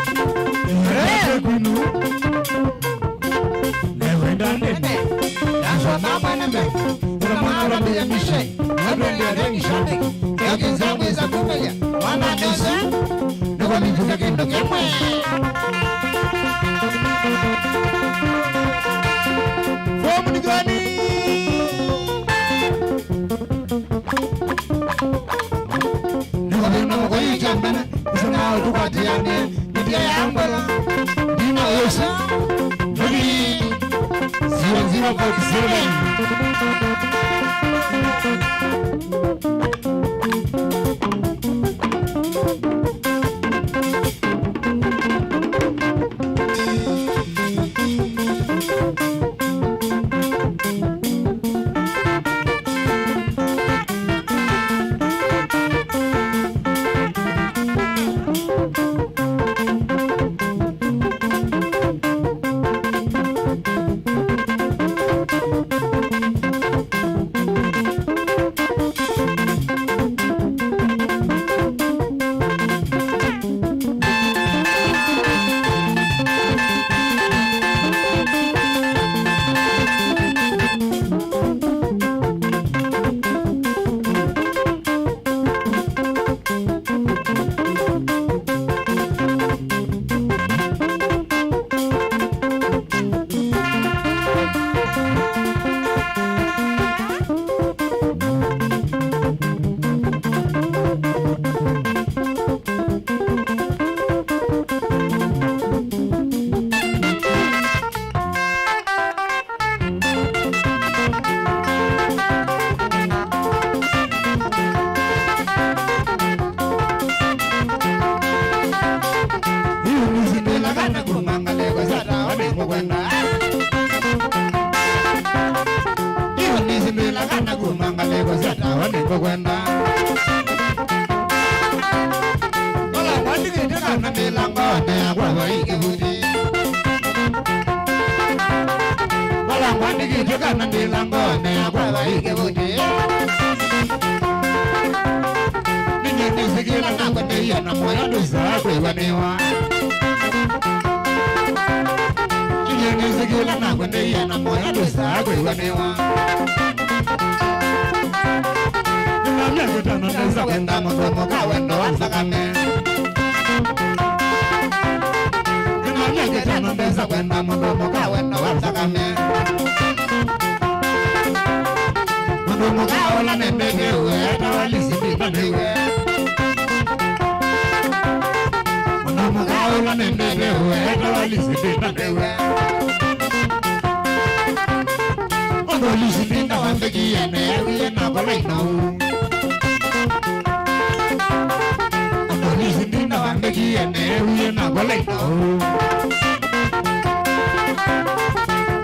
Ĩyete kwĩnu, newenda nene, yasoma mwana mbee, ĩla mwana mbee ya mishe, na twende ya mishe, ya kinza mweza kumeya, mwana kese, nĩkwa mĩtũke kĩndũ kĩmwe. Fomu nĩ gani? Zero zero forty-seven. Yu nĩsindĩlaga na kuma ngalĩko sya tawa nĩngũkwenda. Yu nĩsindĩlaga na kuma ngalĩko sya tawa nĩngũkwenda. Vala ngwandĩkĩte kana ndĩ langonĩ yakwa vai kĩvuti. Vala ngwandĩkĩte kana ndĩ langonĩ yakwa vai kĩvuti. Nĩnyie nĩsĩ kĩla nakwendeie na mũyo ndwĩsaa kwĩw'anĩwa. Nĩnyie nĩsĩ kĩla nakwendeie na mũyo ndwĩsaa kwĩw'anĩwa. Nĩna myaka ĩtano ndesa kwenda mũndũ mũka wendo wa nthakame. Nĩna myaka ĩtano ndesa kwenda mũndũ mũka wendo wa nthakame. Mũndũ mũka ũla nendete ũetawa Lisi Ndinda nĩwe. Mũndũ mũka ũla nendete ũetawa Lisi Ndinda nĩwe. Ũndũ Lisi Ndinda wambĩkie neewie na kola inou. Ũndũ Lisi Ndinda wambĩkie neewie na kola inou.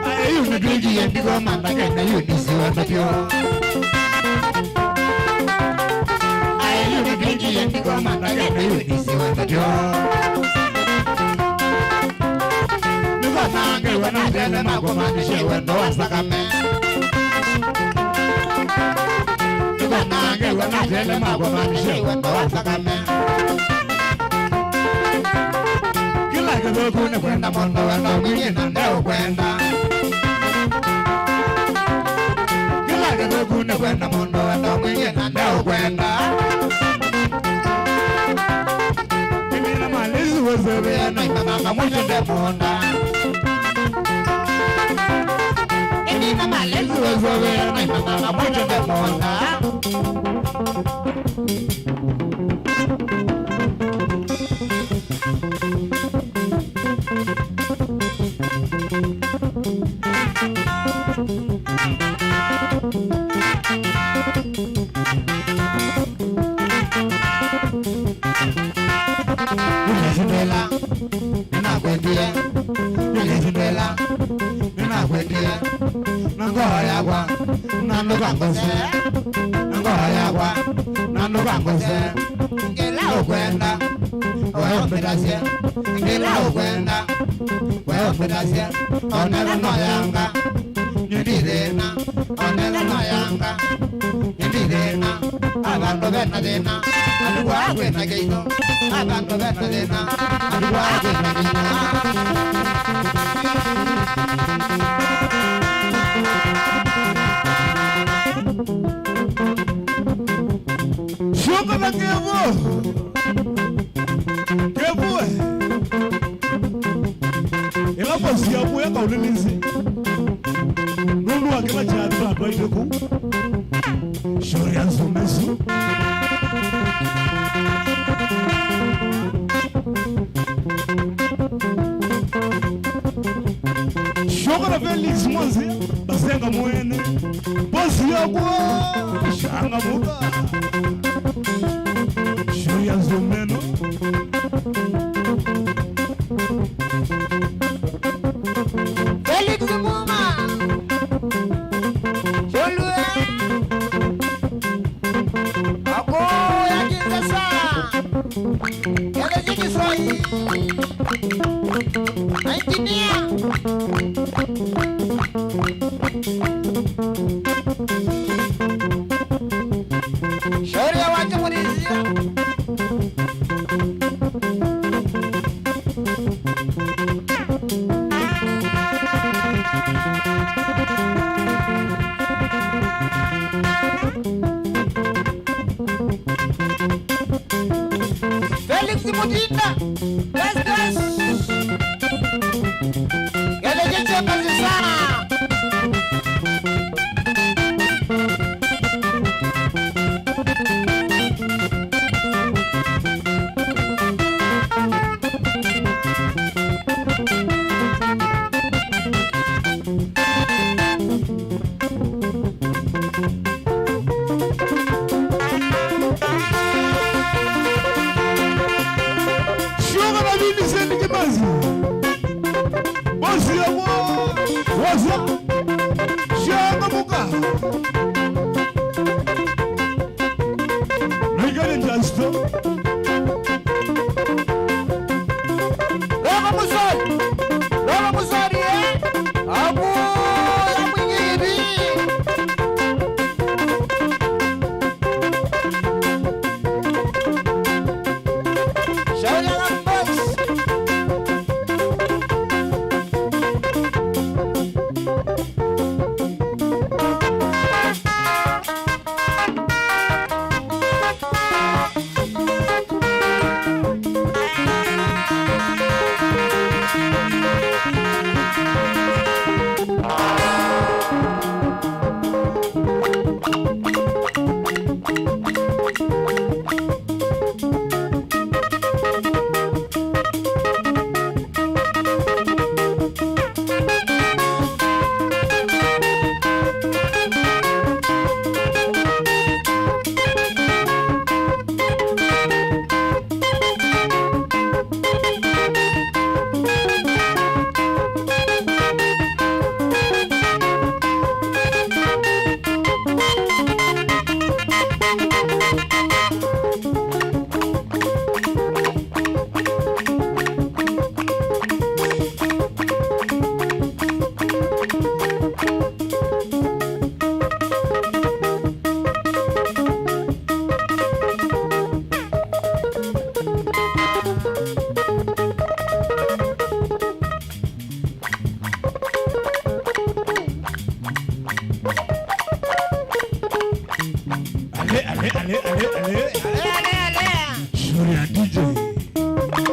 Aĩ yu nĩtwĩkie ndiko mandakene yu nĩsiwa ndatyo. Aĩ yu nĩtwĩkie ndiko mandakene yu nĩsiwa ndatyo. Nĩkwanangĩwe na tele makũmaanishe wendo wa nthakame. Nĩkwanangĩwe na tele makũmaanishe wendo wa nthakame. Kĩla kĩthũku nĩ kwenda mũndũ wendo mwingĩ na ndeũkwenda. Kĩla kĩthũku nĩ kwenda mũndũ wendo mwingĩ na ndeũkwenda. Ĩmina malezi wĩsũvĩa na imang'anga mwĩtende mũũnda. Ĩmina malezi wĩsũvĩa na imang'anga mwĩtende mũũnda. Nĩnasindĩla, nĩnakwendie, nĩnasindĩla, nĩnakwendie, na ngoo yakwa, na ndũkangose, na ngoo yakwa, na ndũkangose. Kĩla ũkwenda, we ũmbĩtasye, kĩla ũkwenda, we ũmbĩtasye, onela no yanga, nĩ ndi thĩna, onela no yanga, nĩ ndi thĩna, a vandũ vena thĩna, andũ kwa kwĩna kĩito, a vandũ vena thĩna, andũ kwa kwĩna kĩito. Syoka na Kevo. Kevo we. Ĩla mbosi ya mũya kaũlĩlĩsĩ. Nũndũ wa kĩla kyathĩ tatwaĩte kũu. Shauri ya nzũmĩsu. Ũkona Felix Mwanzia, Basenga mwene. Bosi yakwa, changamũka. Show ya nzũmeno. Felix Muma. Cholue. Ako ya kinzasa. Kele jiki soi. Engineer. Shauri ya watu munizia. Felix Mutinda, best, best. Ngelejeche kazi sana. Shuka na Vincent Kimazi. Bosi ya wo-, what's up? Shuka muka. Naikale njasto. Roho mzuri. Roho mzuri, eh? Abu ya mwingi hivi. Shauri ya boss. Ale, ale, ale, ale, ale. Ale, ale, ale. Shauri ya D J.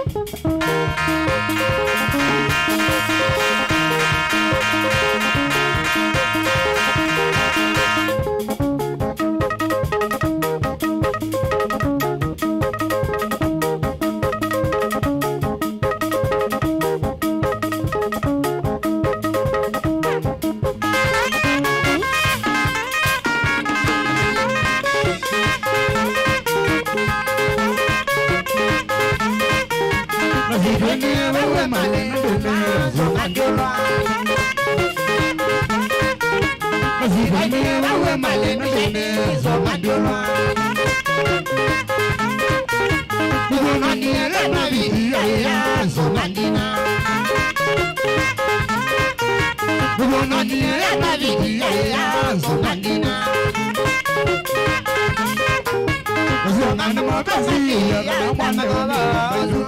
Mazenga nĩ mavenzi ya kana mwana yo mĩwamba ĩsu.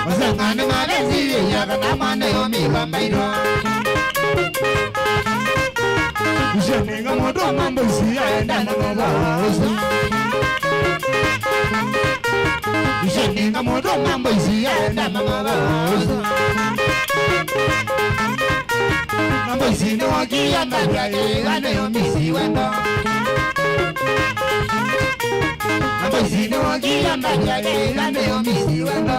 Mazenga nĩ mavenzi ya kana mwana yo mĩwamba ĩsu. Nĩsyaninga mũndũ mambo isi yaenda na mwana ũsu. Nĩsyaninga mũndũ mambo isi yaenda na mwana ũsu. Mambo isi nĩ wakia ndavya ĩga nĩyo misi wendo. Mambo isi nĩ wakia ndavya ĩga nĩyo misi wendo.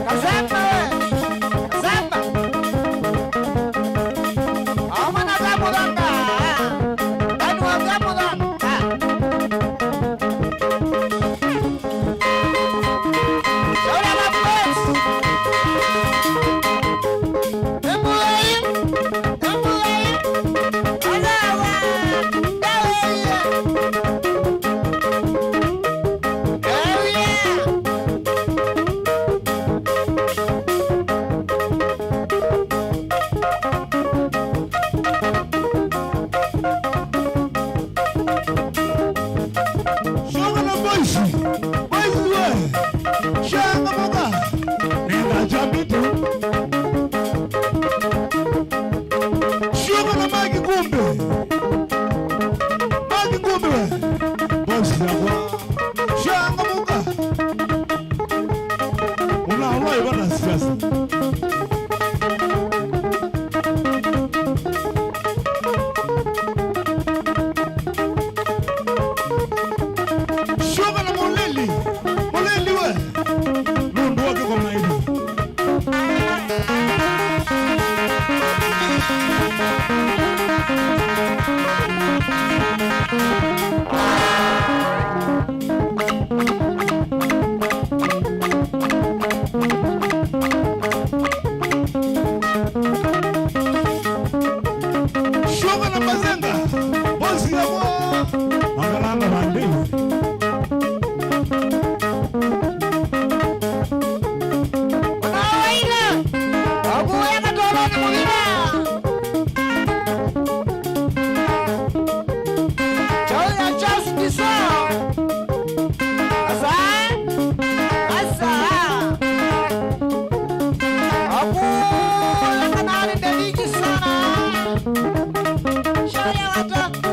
Kasamba we! Kasamba! Aumana ka mũthanga! Ndani wa ka mũthanga! Shauri ya mabosi! Embulai! Embulai! Alawa! Dawa iya! Syoka na boys, boys we, changamuka, nenda chambito. Syoka na Mike Kumbe. Mike Kumbe we. Boss yakwa. Changamuka. Una, una ibana siasa. Syoka na Mulili. Mulili we. Nũndũ wa kĩkoma ĩndĩ. Syoka na Mazenga, bosi yakwa, makalanga vandĩ. Ona waira, akuya katoloni mũthima. Chau ya Charles Ndisa. Asa, asa. Akuya kanani ndeviki sana. Shaya wataka.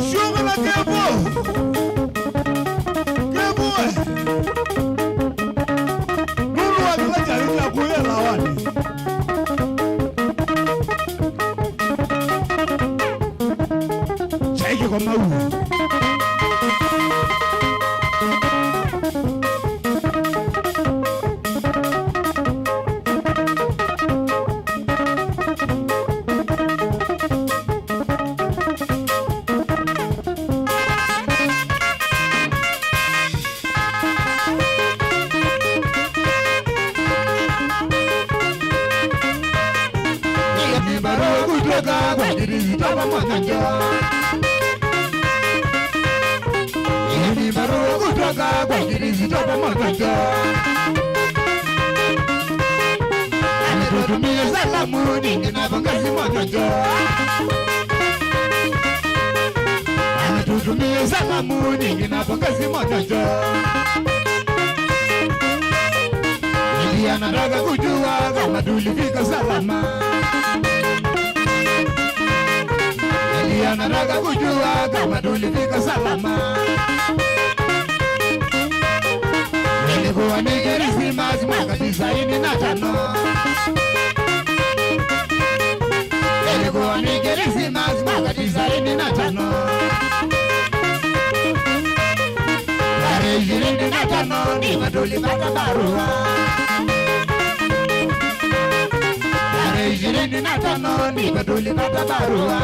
Syoka na Kevo. Kevo we. Nũndũ wa kĩla kyalĩ kya kũya lawani. Kyaĩ kĩkomau. Kutoka kwa Kristo pamoja njo. Hii ni barua kutoka kwa Kristo pamoja njo. Ametutumia salamu nyingi na pongezi moja njo. Ametutumia salamu nyingi na pongezi moja njo. Ili anataka kujua kama tulifika salama. Ili anataka kujua kama tulifika salama. Ilikuwa ni Krismasi mwaka tisaini na tano. Ilikuwa ni Krismasi mwaka tisaini na tano. Tarehe ishirini na tano ndipo tulipata barua. Tarehe ishirini na tano ndipo tulipata barua.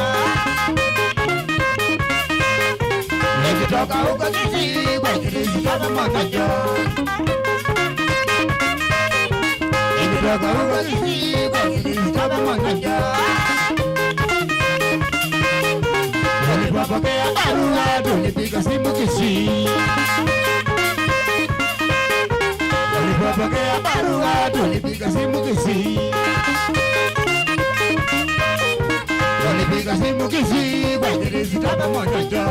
Nikitoka huko Kisii kwa Kristo pamoja njo. Nikitoka huko Kisii kwa Kristo pamoja njo. Tulipopokea barua, tulipiga simu Kisii. Tulipopokea barua, tulipiga simu Kisii. Tulipiga simu Kisii kwa Kristo pamoja njo.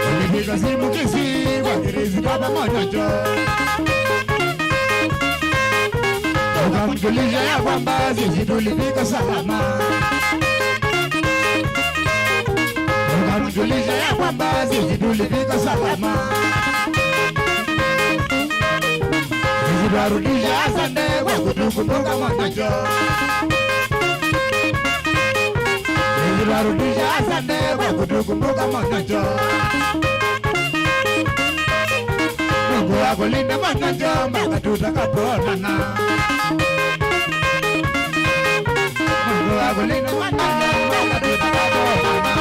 Tulipiga simu Kisii kwa Kristo pamoja njo. Tukamjulisha ya kwamba sisi tulifika salama. Tukamjulisha ya kwamba sisi tulifika salama. Sisi twarudisha asante kwa kutukumbuka mwananjo. Sisi twarudisha asante kwa kutukumbuka mwananjo. Mungu akulinde mwananjo mpaka tutakapoonana. Mungu akulinde mwananjo mpaka tutakapoonana.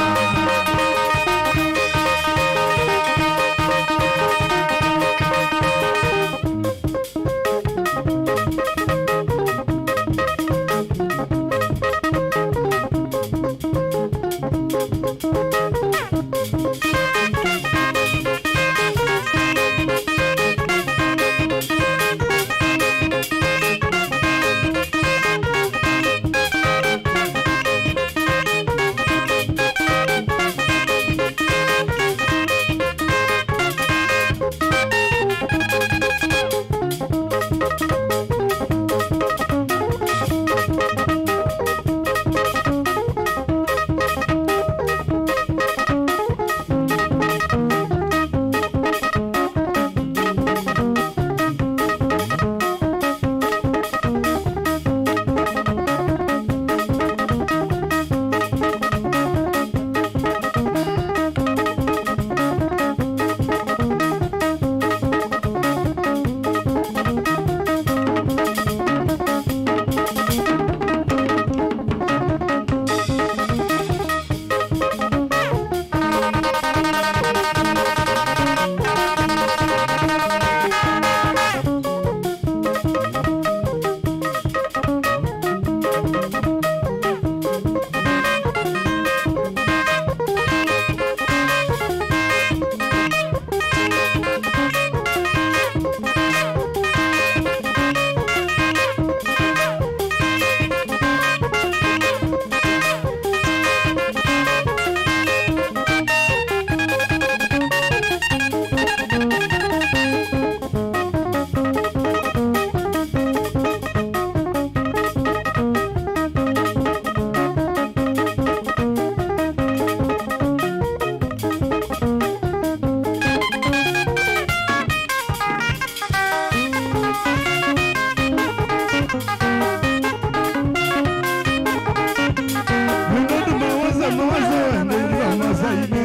Nendatu mawaza mawazo ende ngilo masaine.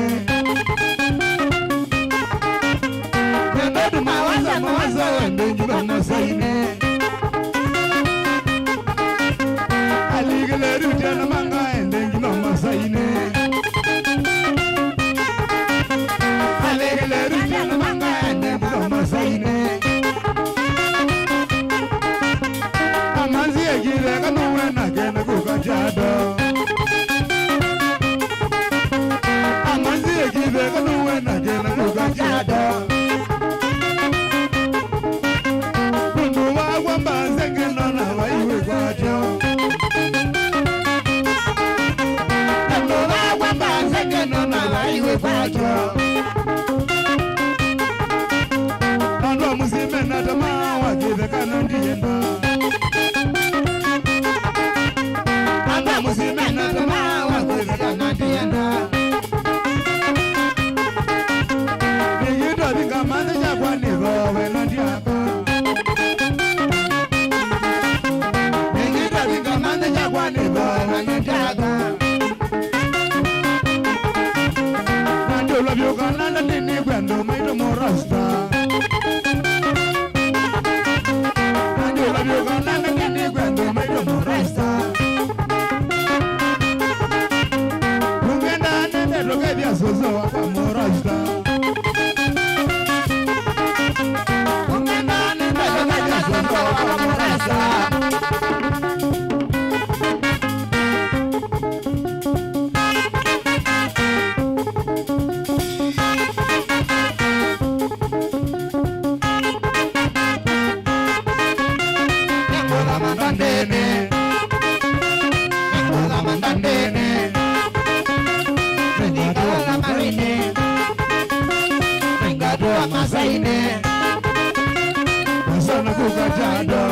Nendatu mawaza mawazo ende ngilo masaine. Aligeleru jana manga ende ngilo masaine. Aligeleru jana manga ende ngilo masaine. Amanzi ekile kama Ĩtheka na ndienda. Amba mũsyĩ mena tamaa wa kwĩtheka na ndienda. Nĩngĩ ndavinga manthe yakwa nĩthowe na ndiaka. Nĩngĩ ndavinga manthe yakwa nĩthowe na ndiaka. Na ndiũla vyũ kana ndanĩnĩkw'a andũ maitũ mũrasta. Na ndiũla vyũ kana ndanĩnĩkw'a andũ maitũ mũrasta. Ũngenda nende tũkethya sũsũ wakwa mũrasta. Ũngenda nende tũkethya sũsũ wakwa mũrasta. Nĩngũthama ndandĩnĩ. Nĩngũthama ndandĩnĩ. Nĩngũthama ndandĩnĩ. Nĩngatũa masainĩ. Pasana kukajado.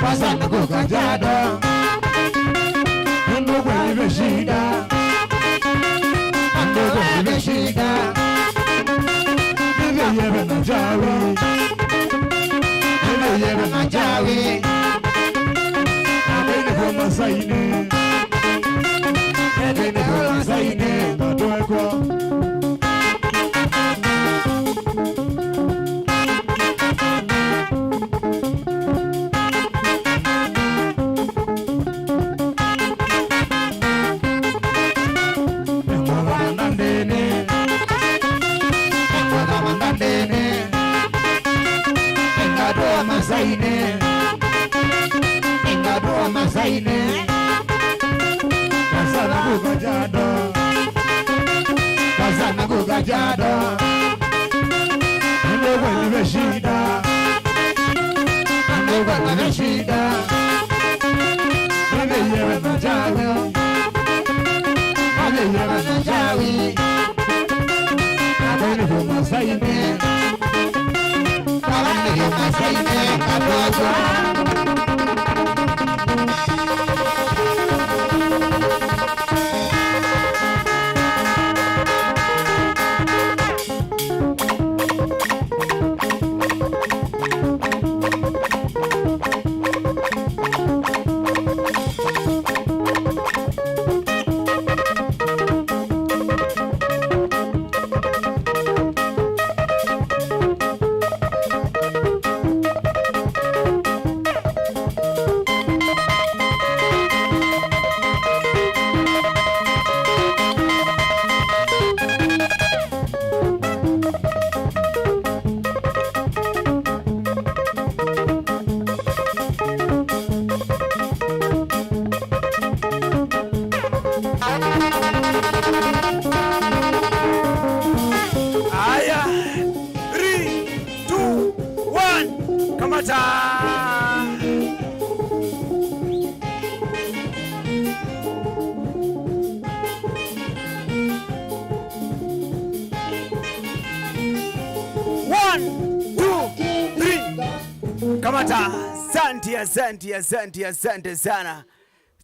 Pasana kukajado. Nũndũ kweli ve shida. Nũndũ kweli ve shida. Nĩthĩie ve na njawi. Nĩthĩie ve na njawi. Nĩthĩie ve masainĩ. Nĩthĩie ve masainĩ. Ngatwekwa. Nĩngũthama ndandĩnĩ. Nĩngũthama ndandĩnĩ. Nĩngatũa masainĩ. Nĩngatũa masainĩ. Pasana kukajado. Pasana kukajado. Nũndũ kweli ve shida. Nũndũ kweli ve shida. Nĩthĩie ve na njawi. Nĩthĩie ve na njawi. Nĩthĩie ve masainĩ. Nĩthĩie ve masainĩ. Ngatwekwa. Aya, three, two, one, kamata. One, two, three. Kamata. Asante, asante, asante, asante sana.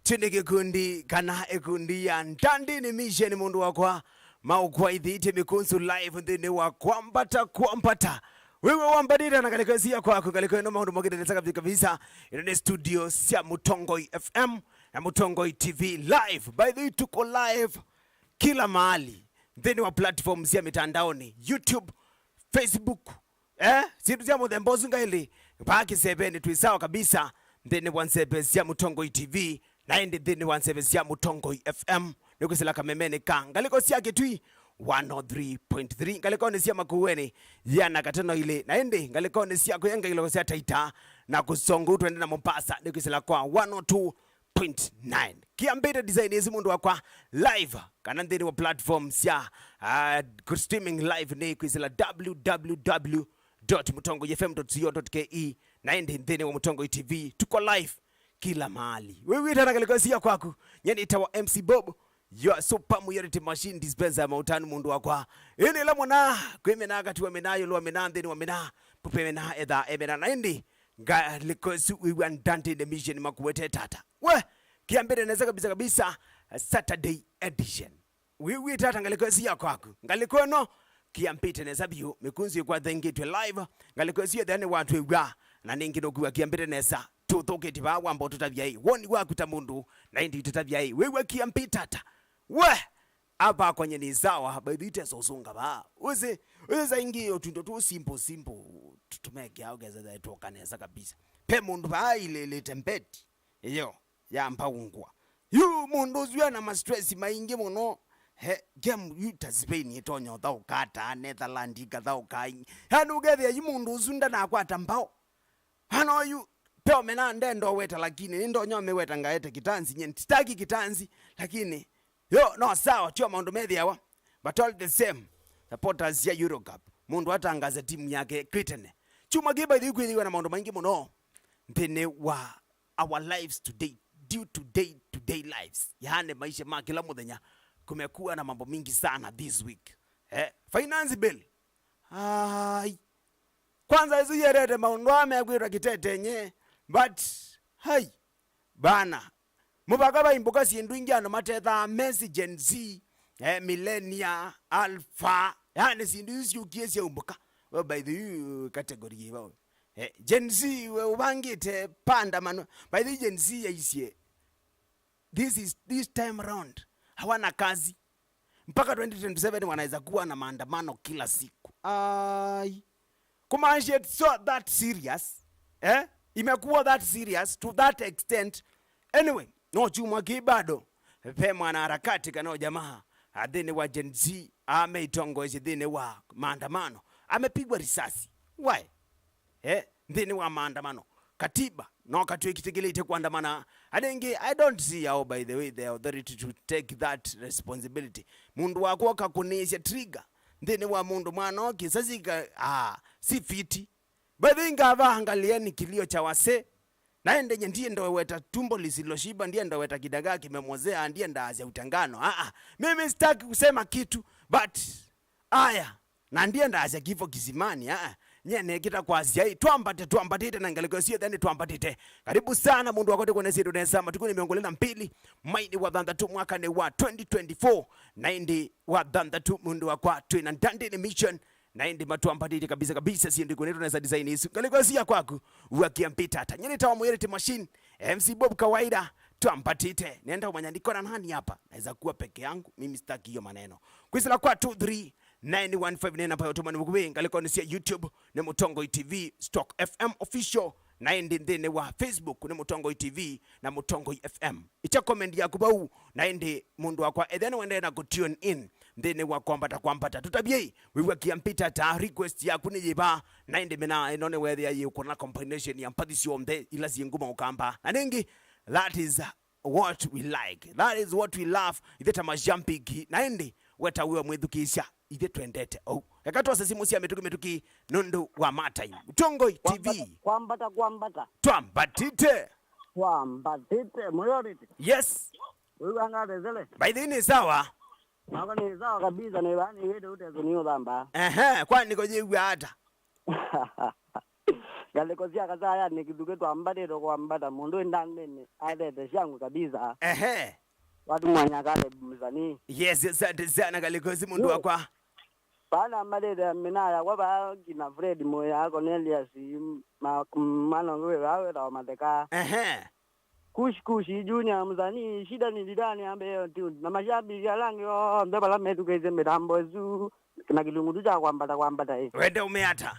Kyu nĩ kĩkundi kana ĩkundi ya Ndandini Mission, mũndũ wakwa, maũkwaithĩtye mĩkũnzu live nthĩnĩ wa Kwambata Kwambata. Wĩw'e wambatĩte na ngalĩko ĩsu ya kwaku, ngalĩko ĩno maũndũ mokĩte nesa kabisa kabisa. Ĩno nĩ studio sya Mũtongoi F M na Mũtongoi T V live. By the way, tuko live kila mahali nthĩnĩ wa platform sya mitandaoni, YouTube, Facebook, eh, syĩndũ sya mũthemba ũsu ngaĩlĩ. Vaa kĩsevenĩ twĩ sawa kabisa nthĩnĩ wa nzeve sya Mũtongoi T V, na ĩndĩ nthĩnĩ wa nzeve sya Mũtongoi F M. Nĩkwĩsĩla kamemenĩ ka ngalĩko sya Kĩtui one oh three point three, ngalĩkonĩ sya Makueni yĩana katano ilĩ, na ĩndĩ ngalĩkonĩ sya kũya ngalĩko sya Taita na kũsonga ũu twende na Mombasa, nĩkwĩsĩla kwa one oh two point nine. Kĩambĩte design ĩsu mũndũ wakwa live kana nthĩnĩ wa platform sya, ah, ku streaming live nĩ kwĩsĩla w w w dot mũtongoi f m dot co dot k e, na ĩndĩ nthĩnĩ wa Mũtongoi T V tuko live kila mahali. Wĩw'ĩte na ngalĩko ĩsu ya kwaku, nye nĩtawa M C Bob, your super reality machine dispenser ya maũtanu mũndũ wakwa. Ĩnĩ ĩla mũna kwĩ mĩna kati wa mĩna yũlũ wa mĩna nthĩnĩ wa mĩna Kupemena etha emena na indi ngalĩko ĩsu wĩw'a Ndandĩnĩ Mission makuwete tata. We, kĩambĩte nesa kabisa kabisa, Saturday edition. Wĩw'ĩte ata ngalĩko ĩsu ya kwaku? Ngalĩko ĩno kĩambĩte nesa vyũ, mĩkunzi ĩkwathengĩtwe live. Ngalĩko ĩsu yethĩa nĩ watwĩw'a, na nĩngĩ nũkuwa kĩambĩte nesa. Tũthũkĩtye vaa wamba ũtũtavya ĩ, woni waku ta mũndũ, na ĩndĩ itũtavya ĩ, wĩw'a kĩambĩte ata? We, apa akonye nĩ sawa, by the way, tesa ũsũnga vaa. Ũsĩ, ũsĩ saingĩ ũtundo tũ simple, simple, tũmekea ũkesa tũka nesa kabisa. Pe mũndũ vaa ilĩlĩte mbeti. Iyo, yamba ungwa. Yu mũndũ ũsu ena ma stress maingĩ mũno. He, game yu ta Spain ĩtonya ũthaũka ata, Netherlands ikathaũka. Yaani ũkethĩa yu mũndũ ũsu ndanakwata mbao. Hana oyu, pe omena ndenda ũweta lakini, nĩndonya ũmĩweta ngaete kitanzi, nye sitaki kitanzi, lakini, yo, no, sawa, tio maũndũ methĩawa, but all the same, supporters ya Eurocup, mũndũ atangaze timu yake kwĩtene. Kyumwa kĩĩ, by the way, kwĩthĩwa na maũndũ maingĩ mũno nthĩnĩ wa our lives today, due to day to day lives, yaani maisha ma kila mũthenya, kumekuwa na mambo mingi sana this week. Eh, finance bill. Ai. Kwanza ĩsu yĩetete maũndũ aa mekwĩtwa kĩtetenye, but, hai, bana, mũvaka vaimbũka syĩndũ ingĩ andũ matethaa Messi, Gen Z, eh, Millennia, Alpha, yani syĩndũ isu syũkie syaumbũka. Well, by the way, category yĩva we? Eh, Gen Z, we ũvangĩte pandamano. By the way, Gen Z yaisye, this is, this time around, hawana kazi. Mpaka twenty twenty-seven wanaweza kuwa na maandamano kila siku. Ai. Kumaanisha it's so that serious. Eh? Imekuwa that serious to that extent. Anyway, no kyumwa kĩĩ bado. Ve mwanaharakati kana jamaa, a, nthĩnĩ wa Gen Z, ameitongoesye nthĩnĩ wa maandamano. Amepigwa risasi. Why? Eh, nthĩnĩ wa maandamano. Katiba no katwĩkĩtĩkĩlĩte kũandamana. Anengĩ, I don't see how, by the way, the authority to take that responsibility. Mũndũ wakwa ũkakũnĩĩsya trigger nthĩnĩ wa mũndũ mwana o kĩsasi ka, ah, si fiti. By the way, ngava angalieni kilio cha wasee. Na ende nye ndienda weta tumbo lisiloshiba, ndienda weta kidagaa kimemozea, ndienda asya utengano. Ah, ah. Mimi sitaki kusema kitu, but aya, na ndienda asya kifo kisimani, aa. Nye nekĩta kwasya ĩ, twambate, twambatĩte na ngalĩko syothe nĩ twambatĩte. Karibu sana mũndũ wakote kuona syĩndũ nesa, matukũ nĩ mĩongo ĩlĩ na mbili, mwai nĩ wa thanthatũ, mwaka nĩ wa twenty twenty-four, na ĩndĩ wa thanthatũ mũndũ wakwa twĩ na Ndandĩnĩ Mission, na ĩndĩ matwambatĩte kabisa kabisa syĩndũ ĩkũnĩtwo nesa design isu. Ngalĩko ĩsu ya kwaku, wakia mpita ata. Nye nĩtawa Mũyerete Machine, M C Bob kawaida, twambatĩte. Nenda umanya niko na nani hapa, naweza kuwa peke yangu, mimi sitaki hiyo maneno. Kwĩsĩla kwa two three nine one five nĩ namba ya ũtũmani mũkuvĩ ngalĩkonĩ sya YouTube nĩ Mũtongoi T V, Stock F M Official, na ĩndĩ nthĩnĩ wa Facebook nĩ Mũtongoi T V na Mũtongoi F M. Ĩkya comment yaku vau, na ĩndĩ mũndũ wakwa, ethĩa nĩwendeee na kũ tune in nthĩnĩ wa Kwambata Kwambata, tũtavyei, wĩw'a kĩambĩta ta request yaku nĩ yĩva, na ĩndĩ mĩna ĩno nĩweethĩa yĩũkũna combination ya mbathi syonthe ila syĩ nguma ũkamba. Na nĩngĩ, that is what we like. That is what we love. Ithe ta mashabiki. Na ĩndĩ, weta wĩwa mwĩthukĩĩsya. Ithe twendete ou. Eka twose simũ sya mĩtũkĩ mĩtũkĩ nũndũ wa matime. Mũtongoi T V. Kwambata, kwambata, kwambata. Twambatĩte. Twambatĩte. Mũyũrĩte. Yes. Wĩw'a ngatethele. By the way, nĩ sawa. Nako nĩ sawa kabisa, nĩ vaa nĩ wĩte ũteso nĩ ũthamba. Ehe, kwani kũyĩw'a ata? Ngalĩko sya Kasayani kĩthukĩ twambatĩte kwambata, mũndũ wĩ Ndandĩnĩ athete shangwe kabisa. Ehe. Watu mwanya Caleb msanii. Yes, asante sana ngalĩko ĩsu mũndũ wakwa. Vaa nambatĩte mĩna yakwa vaa kina Fred Mũya, Cornelius, ma-, mwana ũngĩ wĩ vaa wĩtawa Matheka. Ehe. Kush Kush, Junior msanii, shida ni ndani ambe hiyo tune. Na mashabiki ala angĩ onthe vala metũkĩĩsye mĩtambo ĩsu, na kĩlungu tu kya kwambata kwambata ĩ. Wende ũmĩata?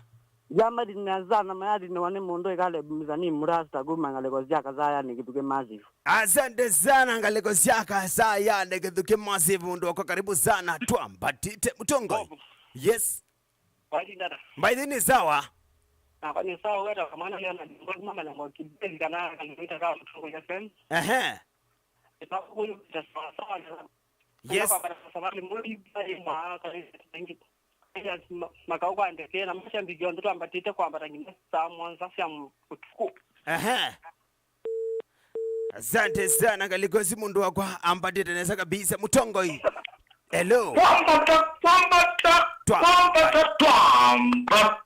Yambatinĩa sana, mayatinĩwa nĩ mũndũ ĩ Caleb msanii mrasta kuma ngalĩko sya Kasayani kĩthukĩ massive. Asante sana ngalĩko sya Kasayani kĩthukĩ massive, mũndũ wakwa karibu sana, twambatĩte Mũtongoi. Yes. Wathi ndata. Mbaithe nĩ sawa. Nakwa nĩ sawa, weta kamwana lya na ndimbo kuma manya kwa kibeli kana kana weta ka Mũtongoi F M. Ehe. Ĩta kuyu ta sawa sawa na. Yes. Kwa sababu mori bai mwa ka ingi. Yes, ma-, makao kwa ndeke na mashabiki onthe twambatĩte kwambata nginya saa mũonza sya ũtukũ. Ehe. Asante sana ngalĩko ĩsu mũndũ wakwa ambatĩte nesa kabisa Mũtongoi. Hello. Twambata, twambata, Twa- twambata, twambata.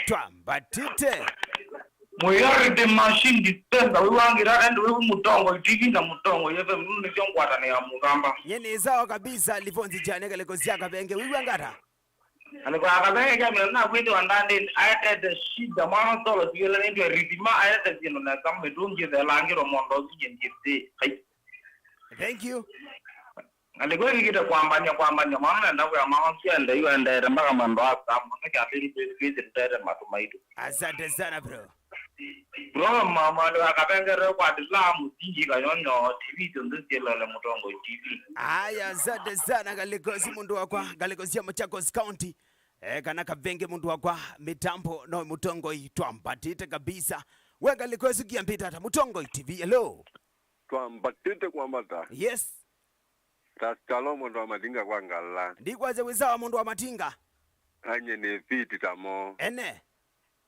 Twambatĩte. Mwĩyarĩte machine dispenser, wĩwangĩra ende wĩvu Mũtongoi T V na Mũtongoi F M, nũndũ nĩsyo ngwatanĩo ya Mũkamba. Nye nĩ sawa kabisa, Livonzi Jane, ngalĩko sya Kavenge, wĩw'a ngata? Na nĩ kwa Kavenge kya mĩthenya nakwĩthĩwa ndandĩnĩ, aetete shida, mwana solo siwĩlanĩtwe rithima, aete syĩndũ nesa, mĩtũngi ĩthelangĩtwe mondo ũsu nyendie. Ai. Thank you. Ngalĩko ĩvikĩte kwambany'a, kwambany'a, mwana nenda kwĩa mama siende, yu endeete mpaka mwendo wa saa mũno, kyambĩrĩ kwĩsĩ tũtete matũ maitũ. Asante sana, bro. Bro, mama nĩ wakavengere kwa dila mũsingi kanyonyo T V syonthe syelele Mũtongoi T V. Aya, asante sana, ngalĩko ĩsu mũndũ wakwa, ngalĩko sya Machakos County. Eh, kana Kavenge mũndũ wakwa, mĩtambo no Mũtongoi, twambatĩte kabisa. We ngalĩko ĩsu kĩambĩte ata, Mũtongoi T V, hello? Twambatĩte kwambata. Yes. Rasta lo mũndũ wa matinga kwa ngala. Ndikwasya wĩ sawa, mũndũ wa matinga? Anye nĩ fiti ta mo. Ene.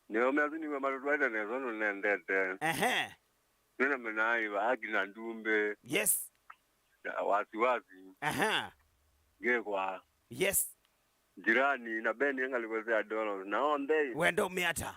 Nĩũme asu nĩwe matũtwaĩte nesa nũnendete. Ehe. Nĩna menai vaaki na ndumbĩ. Yes. Na wasiwasi. Aha. Ngĩkwa. Yes. Jirani na Beni ngalĩko sya Dolos na onthe. Wenda ũmĩata?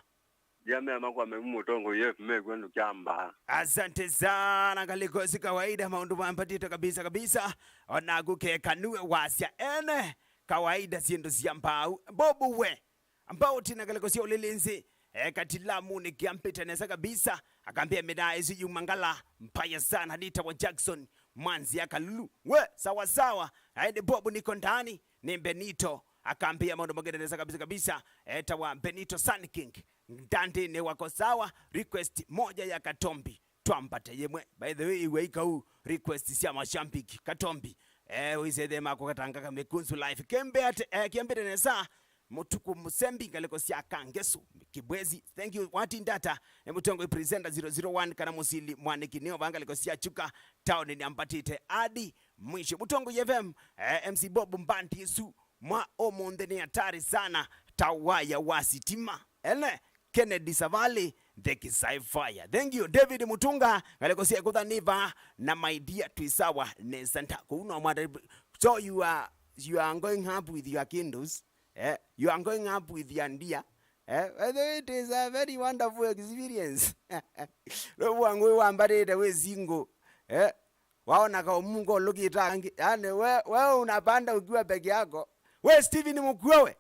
Jamea makwa memu Mũtongoi F M kwenu kyamba. Asante sana, ngalĩko si kawaida, maũndũ mambatĩte kabisa kabisa. Onaku kekanue wasya ene kawaida, syĩndũ sya mbau. Bobu we, ambao tina ngalĩko sya ũlĩlĩnzi. E, Katilamu nĩ kĩambĩte nesa kabisa. Akambia mĩdaa ĩsu yuma ngala mbaya sana. Nĩtawa Jackson Mwanzi ya Kalulu. We, sawa sawa. Aende Bobu niko ndani. Nĩ Benito. Akambia maũndũ mangĩ nesa kabisa kabisa. Etawa Benito Sun King. Ndandĩnĩ wako sawa, request moja ya Katombi. Twambate yĩmwe. By the way, iwe ikau request sya mashambiki. Katombi. Eh, wĩsethema kũgatanga kamĩkunzu live. Kembe ate, eh, kĩambĩte nesa. Mũtuku Mũsembi, ngalĩko sya Kangesu, Kibwezi. Thank you. Wati Ndata, eh, Mũtongoi presenter zero zero one, kana Mũsili Mwanĩki, nĩo va ngalĩko sya Chuka, taoni nĩambatĩte hadi mwisho. Mũtongoi F M, eh, M C Bob Mbanti Yesu, mwa ũmũnthĩ nĩ hatari sana, ta waya wa sitima. Ele, Kennedy Savali, the Kisai Fire. Thank you. David Mutunga, ngalĩko sya kũtha nĩ va, na my dear, twĩ sawa nesa nda. Kũu no mwata, so you are, you are going up with your kindles. Eh, you are going up with your dear. Eh, by the way, it is a very wonderful experience. Rĩu wangu wambatĩte wĩ single. Eh, waona kaũmunga ũlũkĩte angĩ. Yaani, we, we unapanda ukiwa peke yako. We Steven Mũkua we.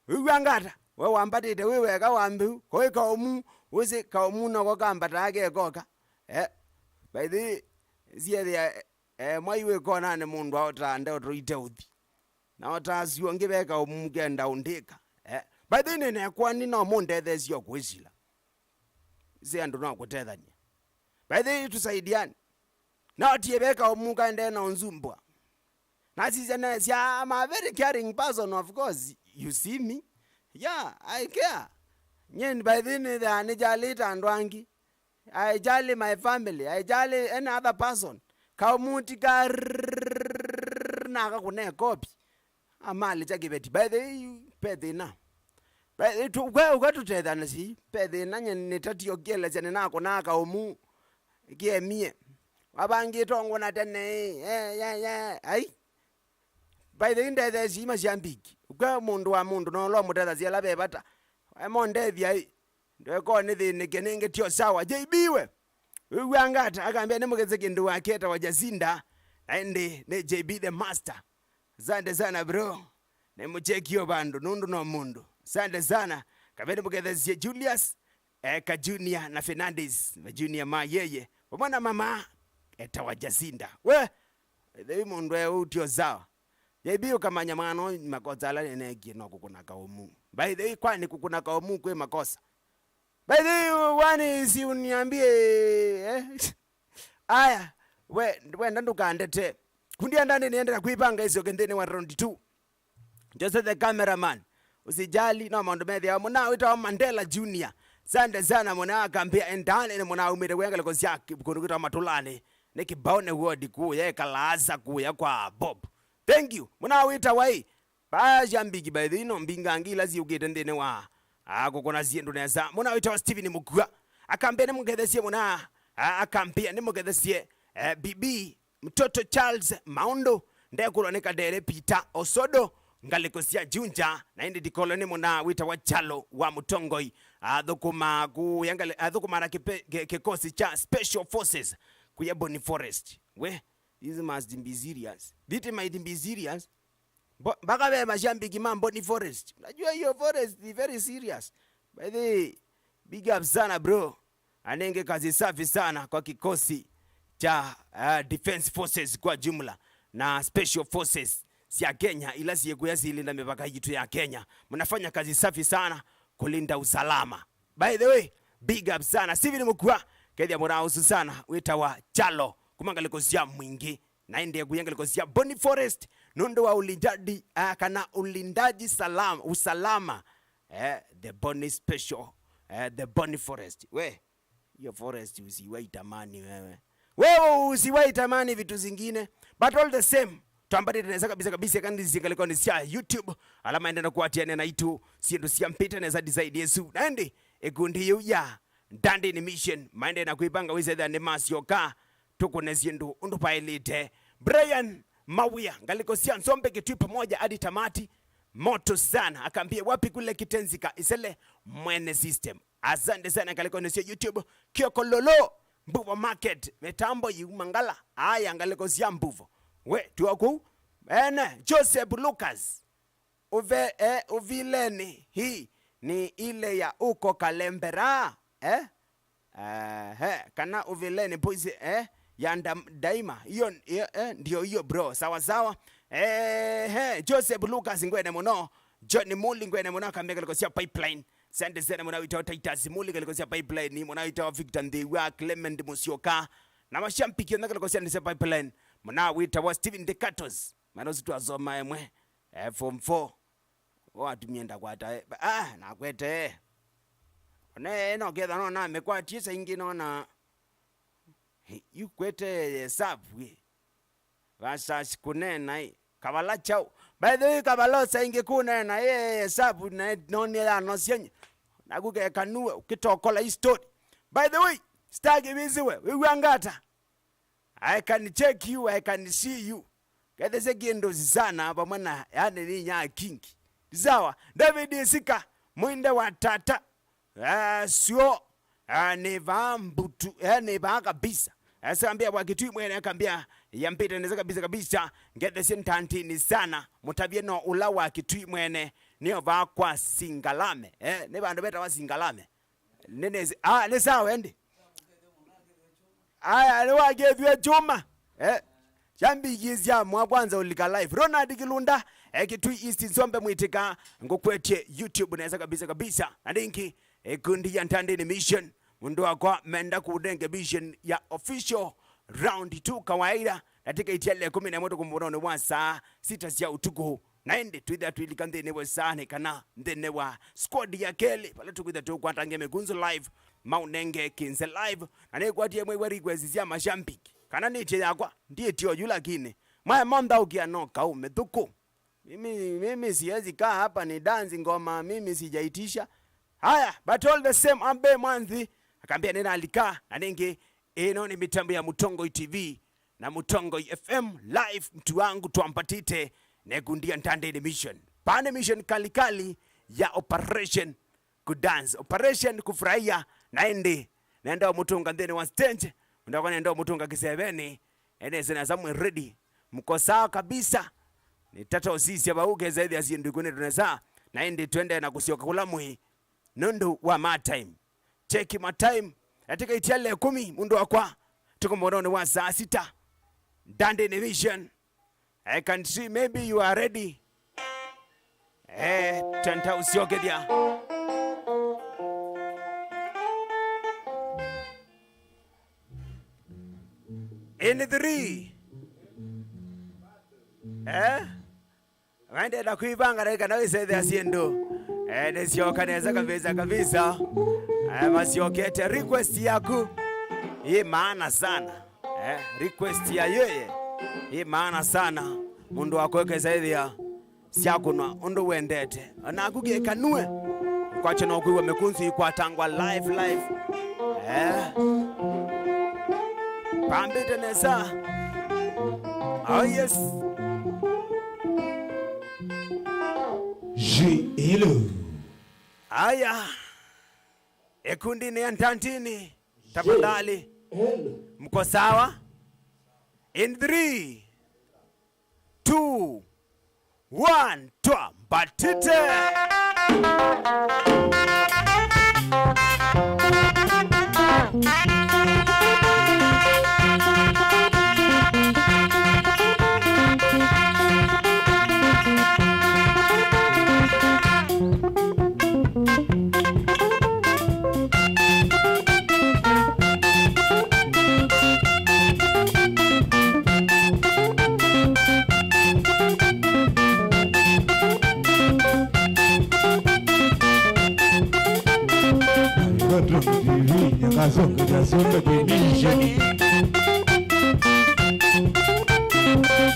Wĩw'a ngata? We wambatĩte wĩ weka wa mbĩu. Koĩ kaũmu, wĩsĩ kaũmu noko kambataa kekoka. Eh, by the way, siethĩa, eh, mwai wĩkonanĩ mũndũ aotaa ndeto ite ũthi. Na otaa syũa ũngĩ ve kaũmu kenda ũndĩka. Eh, by the way, nĩnekwa nĩ no mũndetheesye o kwĩsila. Sĩ andũ no kũtethany'a. By the way, tusaidiane. No tie ve kaũmu kaendee na ũnzumbwa. Nasisya nesya, I'm a very caring person, of course. You see me? Yeah, I care. Nye by the way, nĩthaa nĩjalĩte andũ angĩ. I jali my family. I jali any other person. Kaũmu ti ka nakakũne kopi. Amalĩkya kĩveti. By the way, ve thĩna. By the way, tu-, ũka, ũka tũtethanĩsye. Ve thĩna, nye nĩtatio kĩelesya nĩnakũnaa kaũmu. Kĩemie. Wavangĩte ũngũna tene ĩ. Eh, yeah, yeah. Ai. By the way, ndetheesye ima sya mbiki. Ũka mũndũ wa mũndũ, no ũla ũmũtethasya ala ve vata. Ema ũndethya ĩ. Ndwekoo nĩthĩnĩke nĩngĩ, tio sawa. J B we. Wĩw'a ngata, akambĩa nĩmũkethesye kĩndũ wake etawa Jacinda. Na ĩndĩ nĩ J B the master. Asante sana, bro. Nĩmũchekio vandũ, nũndũ no mũndũ. Asante sana. Kaveni mũkethesye Julius, eh, ka Junior na Fernandes, ma Junior ma yeye. Vamwe na mama, etawa Jacinda. We, ĩthei mũndũ e ũu tio sawa. J B ũkamanya mwana ũyũ makosa ala nĩneekie no kũkũna kaũmu. By the way, kwani kũkũna kaũmu kwĩ makosa? By the way, wani si uniambie, eh? Aya, we, wenda ndũkandete. Kundi enda nĩ niendera kwĩpanga isyoke nthĩnĩ wa round two. Jose the cameraman. Usijali, no maũndũ methĩawa. Mũna wĩtawa Mandela Junior. Asante sana, mũna akambĩa endane, nĩ mũna umĩte kwĩ ngalĩko sya kĩ-, kũndũ kwĩtawa Matũlanĩ. Nĩ Kĩbaũnĩ ward kũya, ĩkalaa asa kũya kwa Bob. Thank you. Mũna wĩtawa ĩ. Vaa sya mbiki, by the way, no mbingangi ila siũkĩte nthĩnĩ wa, ah, kũkũna syĩndũ nesa. Mũna wĩtawa Steven Mũkua. Akambĩa nĩmũkethesye mũna. Ah, akambĩa nĩmũkethesye, eh, B B Mtoto Charles Maũndũ, ndekũlwa nĩ Kadere Peter Osodo, ngalĩko sya Juja, na ĩndĩ ndikolwe nĩ mũna wĩtawa Kyalo wa Mũtongoi, athũkũma kũya ngalĩ-, athũkũma na kĩpe-, kĩ-, kĩkosi kya Special Forces kũya Boni Forest. We, this must be serious. This might be serious. Mbo-, mpaka ve mashabiki ma Boni Forest. Unajua hiyo forest ni very serious. By the way, big up sana, bro. Anenge kazi safi sana kwa kikosi cha, uh, Defense Forces kwa jumla na Special Forces sya Kenya ila syĩkũya silinda mĩvaka yitũ ya Kenya. Mnafanya kazi safi sana kulinda usalama. By the way, big up sana. Steven Mukua, kethia mũrausu sana, wĩtawa Kyalo, kuma ngalĩko sya Mwingi, na ĩndĩ kũya ngalĩko sya Boni Forest, nũndũ wa ulindadi, uh, kana ulindaji salam-, usalama. Eh, the Boni Special, eh, the Boni Forest. We, hiyo forest usiwahi tamani wewe. Wewe usiwahi tamani vitu zingine. But all the same, twambatĩte nesa kabisa kabisa, eka nĩthĩ ngalĩkonĩ sya YouTube. Ala maendee na kũatĩanĩa naitũ syĩndũ sya mbĩta nesa design ĩsu. Na ĩndĩ ĩkundi yĩu ya Ndandĩnĩ Mission maendee na kwĩvanga wĩsethĩa nĩmasyoka tũkũne syĩndũ ũndũ vaĩlĩte. Brian Mawia, ngalĩko sya Nzombe Kitui pamoja hadi tamati. Moto sana. Akaambia, "Wapi kule Kitenzika, Isele, Mwene System." Asante sana ngalĩkonĩ sya YouTube. Kioko Lolo, Mbuvo Market, mĩtambo yuma ngala. Aya, ngalĩko sya Mbuvo. We, tuo kũu. Ene, Joseph Lucas. Uve, eh, uvileni hii ni ile ya uko Kalembera, eh? Ehe, kana uvileni boys, eh? Ya nda-, daima. Hiyo, hiyo, eh, ndio hiyo, bro. Sawa, sawa. Ehe, Joseph Lucas ngwene mũno. John Muli ngwene mũno, akaambia ngalĩko sya Pipeline. Sende sene mũna wĩtawa Titus Muli ngalĩko sya Pipeline. Mũna wĩtawa Victor Ndhiwa, Clement Musyoka. Na mashabiki onthe ngalĩko sya nĩ sya Pipeline. Mũna wĩtawa Steven Dekatos. Mana ũsu twasoma emwe. Eh, form four. O atumie ndakwata, eh, ba-, ah, nakwete. Ona, eh, no ketha no namekwatie sa ingi no na. Hey, yu kwete hesabu, eh. Vasasi kunena, eh. Kavala chao. By the way, kavala sa ingi kunena, eh, hesabu na, eh, no ni ya no sienye. Naku kekanue, ukitokola hii story. By the way, sitaki viziwe, wiwangata. I can check you, I can see you. Kethesye kĩndũ sana vamwe na, yani, nĩ inya kingi. Sawa, David Isika, mwinde wa tata. Eh, sio. Eh, nĩ vaa mbutu, eh, nĩ vaa kabisa. Eh, sambia wa Kitui mwene akambia, yambite neza kabisa kabisa. Ngethesye ntantini sana. Mũtavye no ũla wa Kitui mwene. Nĩo vaa kwa Singalame. Eh, nĩ vandũ vetawa Singalame. Nĩ, nĩ, ah, nĩ sawa, endi. Aya, nĩ wakethw'e chuma. Eh? Shabiki sya mwa kwanza ulika live. Ronald Kilunda, eh, Kitui East Nzombe Mwitika, ngũkwetye YouTube nesa kabisa kabisa. Na ĩngĩ, ĩkundi ya Ndandĩnĩ Mission. Mũndũ wakwa menda kũnenge vision ya official round two kawaida. Katika itiale kumi na moja kumbono wa saa sita sya utuku. Na ĩndĩ twĩthĩa twĩlika nthĩnĩ wa saa nĩ kana nthĩnĩ wa squad ya kelĩ, vala tũkwĩthĩa tũkwatange mĩkunzu live, maunenge kĩnze live, na nĩkwatie mwĩw'a request sya mashambiki. Kana nĩtie yakwa, ndiĩtie oyu lakini. Maya monthaũkĩa no kau mĩthũku. Mimi, mimi siwezi kaa hapa ni dance ngoma, mimi sijaitisha. Haya, but all the same, Ambe Mwanthi, akambia nĩnalika, na nĩngĩ, ĩno nĩ mĩtambo ya Mũtongoi T V, na Mũtongoi F M live, mtu wangu twambatĩte na ĩkundi ya Ndandĩnĩ Mission. Pande mission kalikali ya operation kudance, operation kufurahia, na ĩndĩ nenda ũmũtũnga nthĩnĩ wa stage, nenda nenda ũmũtũnga kĩsevenĩ, ene sina samwe ready, mko sawa kabisa. Nĩ tata ũsisya vau keza ĩthĩa syĩndũ ĩkũnĩtwe nesa, na ĩndĩ twende na kũsyoka kũla mwĩ. Nũndũ wa matime. Cheki matime. Katika itiale kumi, mũndũ wakwa. Tuko mũnonĩ wa saa sita. Ndandĩnĩ Mission. I can see maybe you are ready. Eh, tanta ũsyokethya. In three. Eh? Waendee na kwĩvanga na kana wĩsethea syĩndũ. Eh, nĩsyoka nesa kabisa kabisa. Eh, masyokete request yaku. Ĩ maana sana. Eh, request ya yeye. Ĩ maana sana. Mũndũ wa kwekesa ĩthĩa syakũnwa ũndũ wendete. Onaku kĩkanue. Kwakya no kwĩw'a mĩkunzu ikwatangwa live, live. Eh. Pambĩte nesa. Oh, yes. Hello. Aya. Ekundini ya Ntantini, tafadhali. Hello. Mko sawa? In three, two, one, twa mbatite.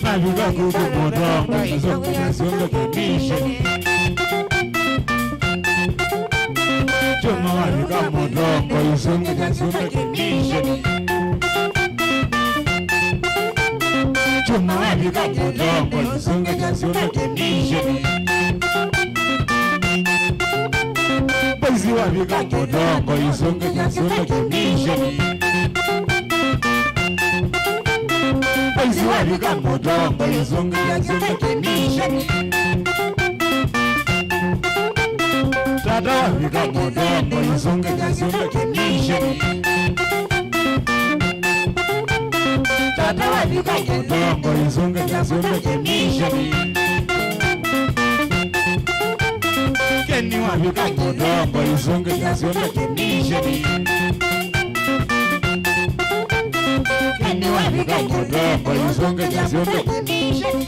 Navika kuku mũtongo, nĩsũngĩte syũmbe kĩmisheni. Kyũma wavika mũtongo, isũngĩte syũmbe kĩmisheni. Kyũma wavika mũtongo, isũngĩte syũmbe kĩmisheni. Mbaisi wavika mũtongo, isũngĩte syũmbe kĩmisheni. Mbaisi wavika mũtongo, isũngĩte syũmbe kĩmisheni. Tata wavika mũtongo, isũngĩte syũmbe kĩmisheni. Tata wavika mũtongo, isũngĩte syũmbe kĩmisheni. Keni wavika mũtongo, isũngĩte syũmbe kĩmisheni. Keni wavika mũtongo, isũngĩte syũmbe kĩmisheni.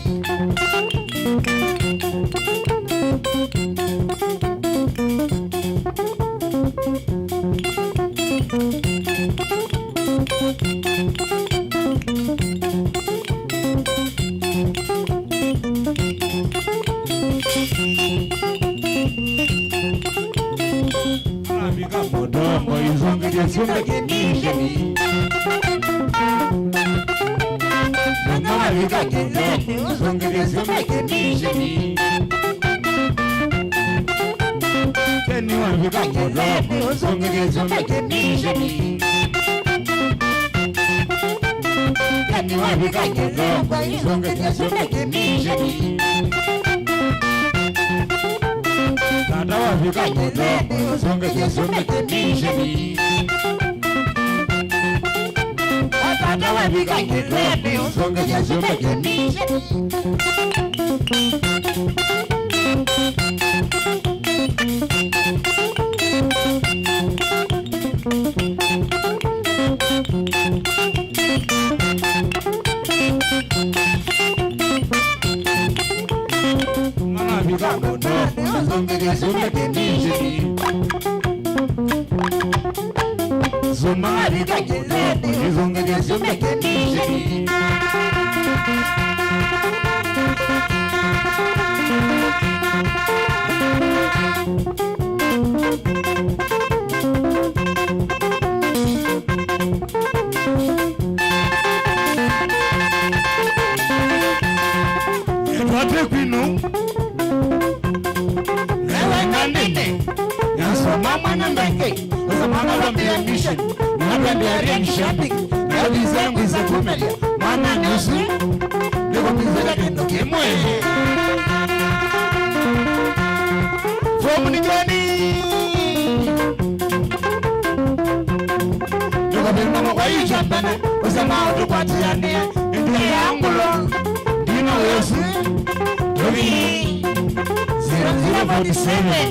Wavika mũtongo, isũngĩte syũmbe kĩmisheni. Mũtongo wavika mũtongo, isũngĩte syũmbe kĩmisheni. Keni wavika mũtongo, isũngĩte syũmbe kĩmisheni. Keni wavika mũtongo, isũngĩte syũmbe kĩmisheni. Tata wavika mũtongo, isũngĩte syũmbe kĩmisheni. Tata wavika mũtongo, isũngĩte syũmbe kĩmisheni. Mavika mũtongo, isũngĩte syũmbe kĩmisheni. Suma wavika mũtongo, isũngĩte syũmbe kĩmisheni. Etwate kwinu. Ewe ngandini. Yasoma mwana mbeke. Usamama wambia mission. Wambia ring shopping. Nabize ngwize kumelia. Mwana nĩũsu. Nĩkũmizĩla kĩndũ kĩmwe. Fomu nĩ keni. Nĩkũvĩndũka kwa icha mbene, ũsema ũtũkwatĩanĩe, ĩndĩ ya ngũlũ, ndina wĩsu, tũthi, zero zero forty seven.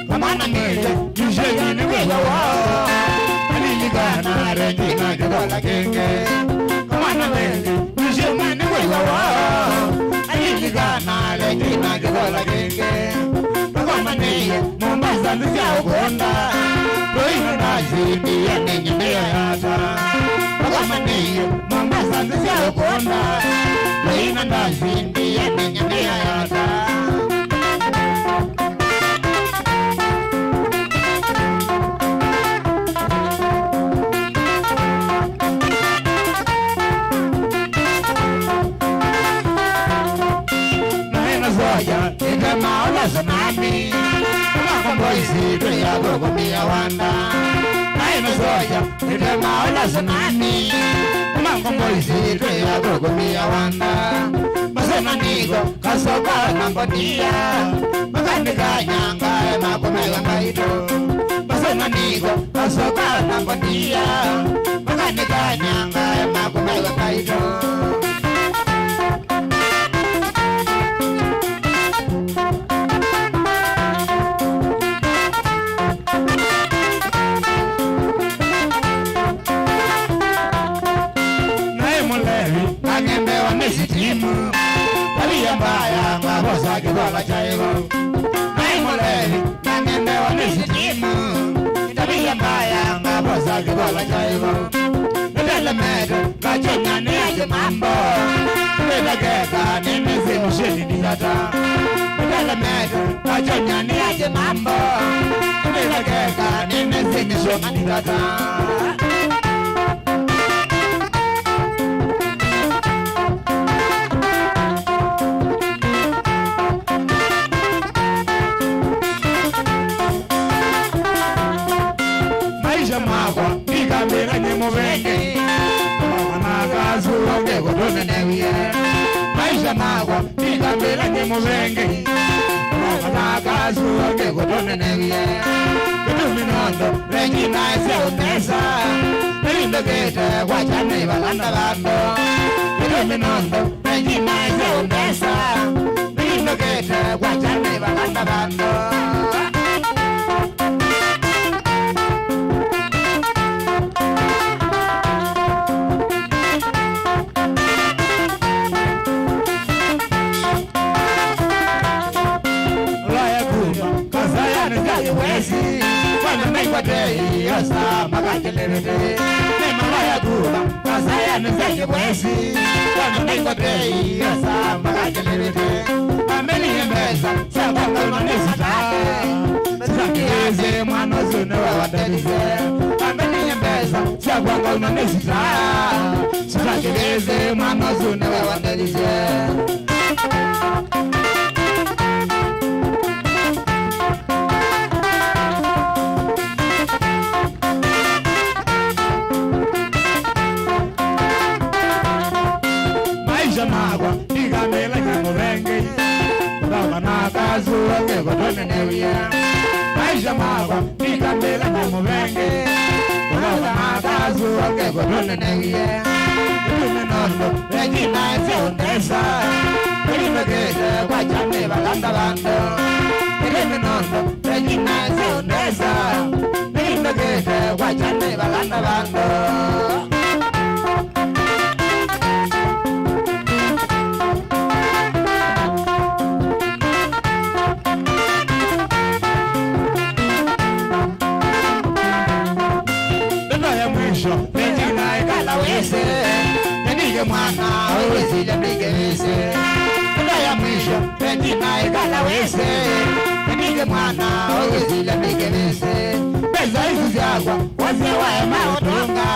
Kamwana mele, yushe ni wewa wa. Alilikana rengi na kibola kenge. Kamwana mele, yushe ni wewa wa. Alilikana rengi na kibola kenge. Tukamaniye, Mombasa nzia ukonda. Roina na zidi ya nenye ya ta. Manĩie Mombasa nzĩ sya ũkũnda, naina ndasindie nĩnyamĩayata. Naĩ na soja, ĩtema ũla tsunami. Makomboisi twĩ ya kũkũmĩa wanda. Naĩ na soja, ĩtema ũla tsunami. Makomboisi twĩ ya kũkũmĩa wanda. Masena niko, kasoka na ngonia. Makanika nyanga, ema kũmega maito. Masena niko, kasoka na ngonia. Makanika nyanga, ema kũmega maito. Naĩ mũlevi, nang'endewa nĩ sitimu. Tabia mbaya, ngavosa kĩvala kya ĩva. Naĩ mũlevi, nang'endewa nĩ sitimu. Tabia mbaya, ngavosa kĩvala kya ĩva. Nĩtelemete, ngachonya nĩ aje mambo. Nĩvekeka, nĩnĩsĩ mũsyĩnĩ ndithata. Nĩtelemete, ngachonya nĩ aje mambo. Nĩvekeka, nĩnĩsĩ mũsyĩnĩ ndithata. Maisha makwa, ndikambĩla nyie mũvenge. Mwana kasu wange kũtũnenewie. Maisha makwa, ndikambĩla nyie mũvenge. Mwana kasu wange kũtũnenewie. Kĩtumi nũndũ, vengi naĩ sya ũmbesa. Nĩlindũkĩte kwakya nĩ valanda vandũ. Kĩtumi nũndũ, Regina ĩsĩ ũmbesa, nĩlindũkĩte kwakya nĩ valanda vandũ. Loya kuma kasayani sya kĩwesi, kwanza maikwatei yosa makakĩlĩvĩtĩ. Nĩ maloya kuma kasayani sya kĩwesi, kwanza maikwatei yosa makakĩlĩvĩtĩ. Ambeni mbesa sya kwangauma nĩ sita, sita kĩwesi mwana ũsu nĩwe wandelisye. Ambeni mbesa sya kwangauma nĩ sita, sita kĩwesi mwana ũsu nĩwe wandelisye. Maisha makwa, ndikamĩla nyamũ vengi. Baba na kasu, nge kũtũnenewie. Maisha makwa, ndikambĩla nyamũ vengi. Ũlava na kasu ake kũtũnenewie. Ĩtumi nũndũ Regina ĩsĩ ũmbesa. Nĩlindũkĩte kwakya nĩ valanda vandũ. Ĩtumi nũndũ Regina ĩsĩ ũmbesa. Nĩlindũkĩte kwakya nĩ valanda vandũ. Ndoto ya mwisho, Regina, ĩkala wĩsĩ. Nĩnike mwana, ũwĩsilya ndike wĩsĩ. Ndoto ya mwisyo, Regina, ĩkala wĩsĩ. Nĩnike mwana, ũwĩsilya ndike wĩsĩ. Mbesa isu syakwa, wose waema ũtũnga.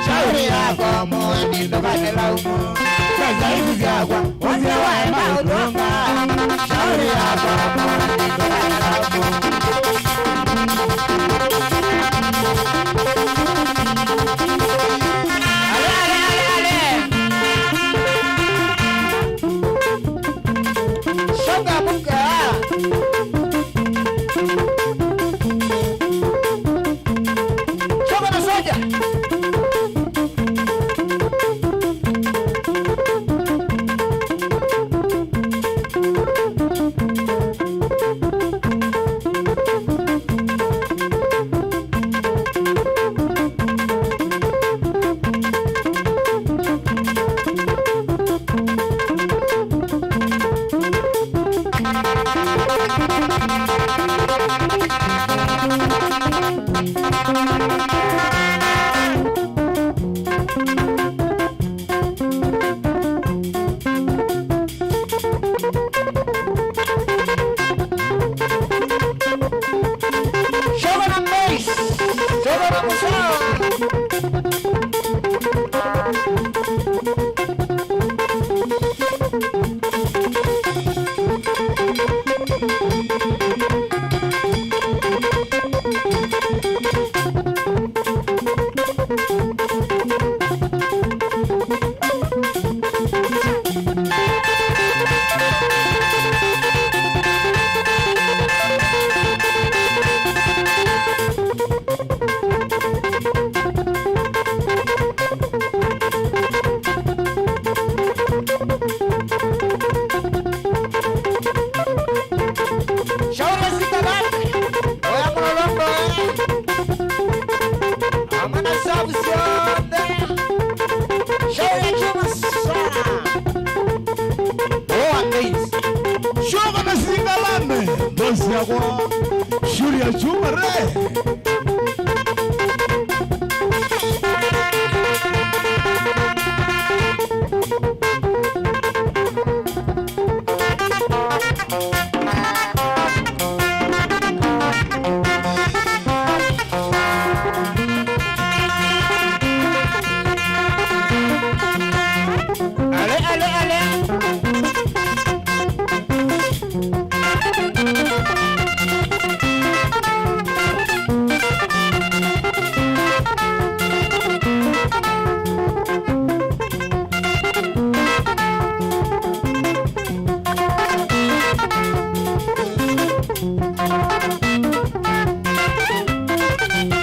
Shauri yako, mũeni ndũkanĩlaumu. Mbesa isu syakwa, wose waema ũtũnga. Shauri yako, mũeni ndũkanĩlaumu. Ale, ale, ale, ale. Shoka muka. Shoka na soja. Siakwa, Shuri ya Chuma Re. Ale, ale, ale.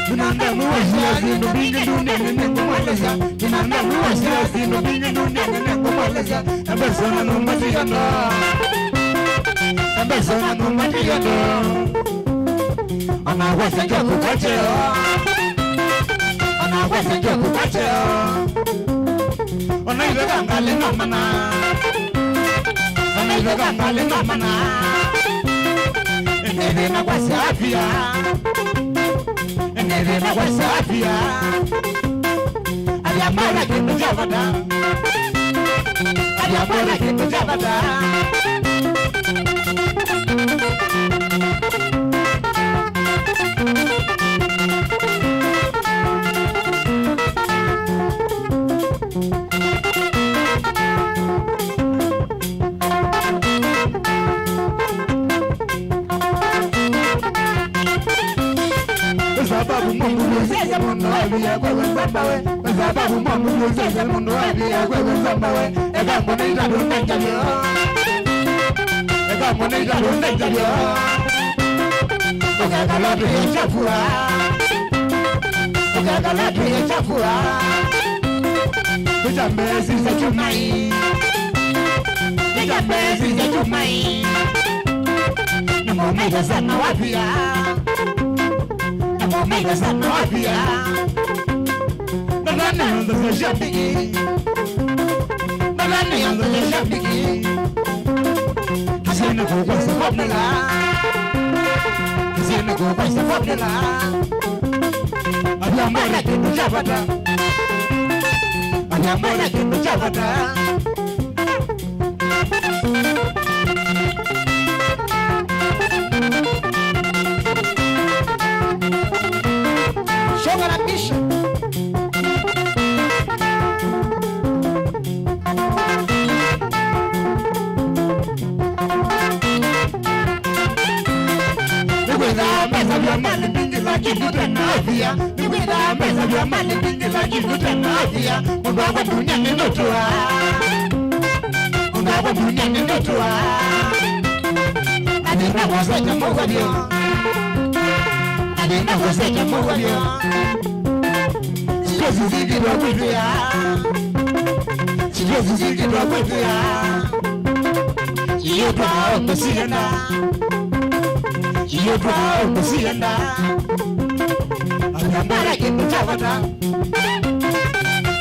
Binadamu wasya syĩndũ mbingĩ ndũnĩnĩ nĩngũmwelesya. Binadamu wasya syĩndũ mbingĩ ndũnĩnĩ nĩngũmwelesya. Na mbesa na nyũmba ti ndo. Na mbesa na nyũmba ti ndo. Ona wasya njoku kwa cheo. Ona wasya njoku kwa cheo. Ona iveka ngalĩ no mana. Ona iveka ngalĩ no mana. Ĩndĩ thĩna kwa syafia. Ĩndĩ thĩna kwa syafia. Alyambora kĩndũ kya vata. Alyambora kĩndũ kya vata. Sababu Mungu nĩũsyaĩsye mũndũ wa via kwewe nzamba we. Sababu Mungu nĩũsyaĩsye mũndũ wa via kwewe nzamba we. Eka ngũne itatũ ndenjavyo. Eka ngũne itatũ ndenjavyo. Ũkekala twĩchafua. Ũkekala twĩchafua. Tũjambe sisa chumai. Tũjambe sisa chumai. Nĩmũmaitha sana wavia. Nĩmũmaitha sana wavia. Ndanĩanza sya shabiki. Ndanĩanza sya shabiki. Kĩsĩnĩ kũkwasa formula. Kĩsĩnĩ kũkwasa formula. Alyambora kĩndũ kya vata. Alyambora kĩndũ kya vata. Shonga na Bishop. Nĩkwĩthaa mbesa vya mali mbingĩ lakini tena afya. Nĩkwĩthaa mbesa vya mali mbingĩ lakini tena afya. Mũndũ wakwa ndunia nĩ nũtũa. Mũndũ wakwa ndunia nĩ nũtũa. Athĩna kũsete mũvavyo. Athĩna kũsete mũvavyo. Siwezi zingĩtwa kwĩthĩa. Siwezi zingĩtwa kwĩthĩa. Iyo twao kũsienda. Iyo twao kũsienda. Alyambora kĩndũ kya vata.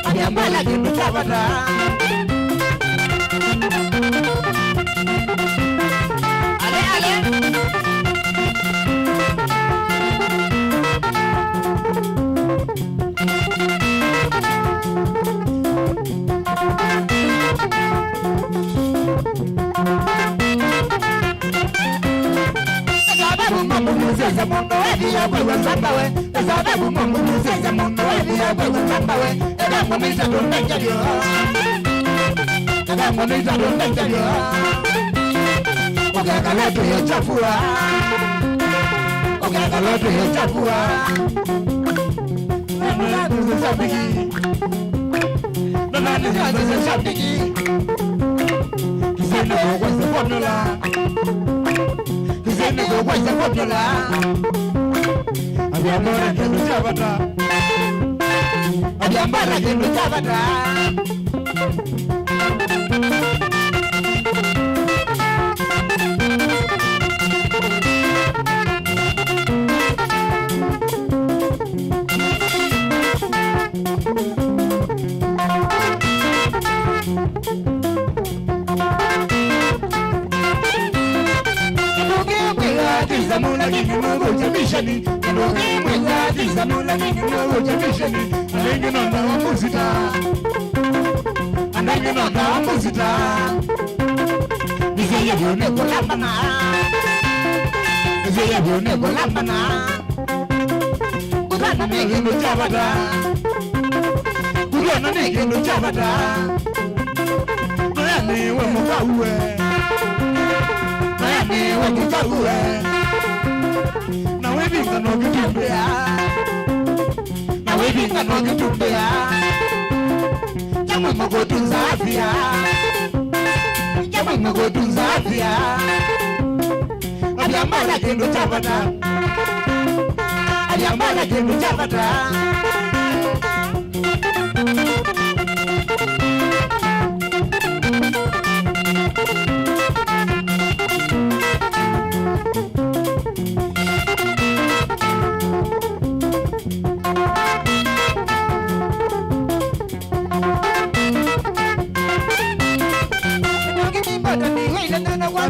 Alyambora kĩndũ kya vata. Ale, ale. Sababu Mungu nĩũsyaĩsye mũndũ wethĩa kwĩw'a nzamba we. Sababu Mungu nĩũsyaĩsye mũndũ wethĩa kwĩw'a nzamba we. Eka ngũne itatũ ndenjavyo. Eka ngũne itatũ ndenjavyo. Ũkekala twĩchafua. Ũkekala twĩchafua. Ndanĩanza sya shabiki. Ndanĩanza sya shabiki. Kĩsĩnĩ kũkwasa formula. Kĩsĩnĩ kũkwasa formula. Alyambora kĩndũ kya vata. Alyambora kĩndũ kya vata. Kĩndũ kĩkwĩw'a Tisa mula kingi mwegũkya misheni, kĩndũ kĩmwe ya tisa mula kingi mwegũkya misheni. Andũ aingĩ nondaa mũsita. Andũ aingĩ nondaa mũsita. Nĩsyaie vyũ nĩ kũlambana. Nĩsyaie vyũ nĩ kũlambana. Kũthana nĩ kĩndũ kya vata. Kũthana nĩ kĩndũ kya vata. Noya nĩwe mũkau we. Noya nĩwe mũkau we. Na wĩvinga no kĩtumbĩa. Na wĩvinga no kĩtumbĩa. Kya mũimo kũtunza afya. Kya mũimo kũtunza afya. Afya bora kĩndũ kya vata. Afya bora kĩndũ kya vata.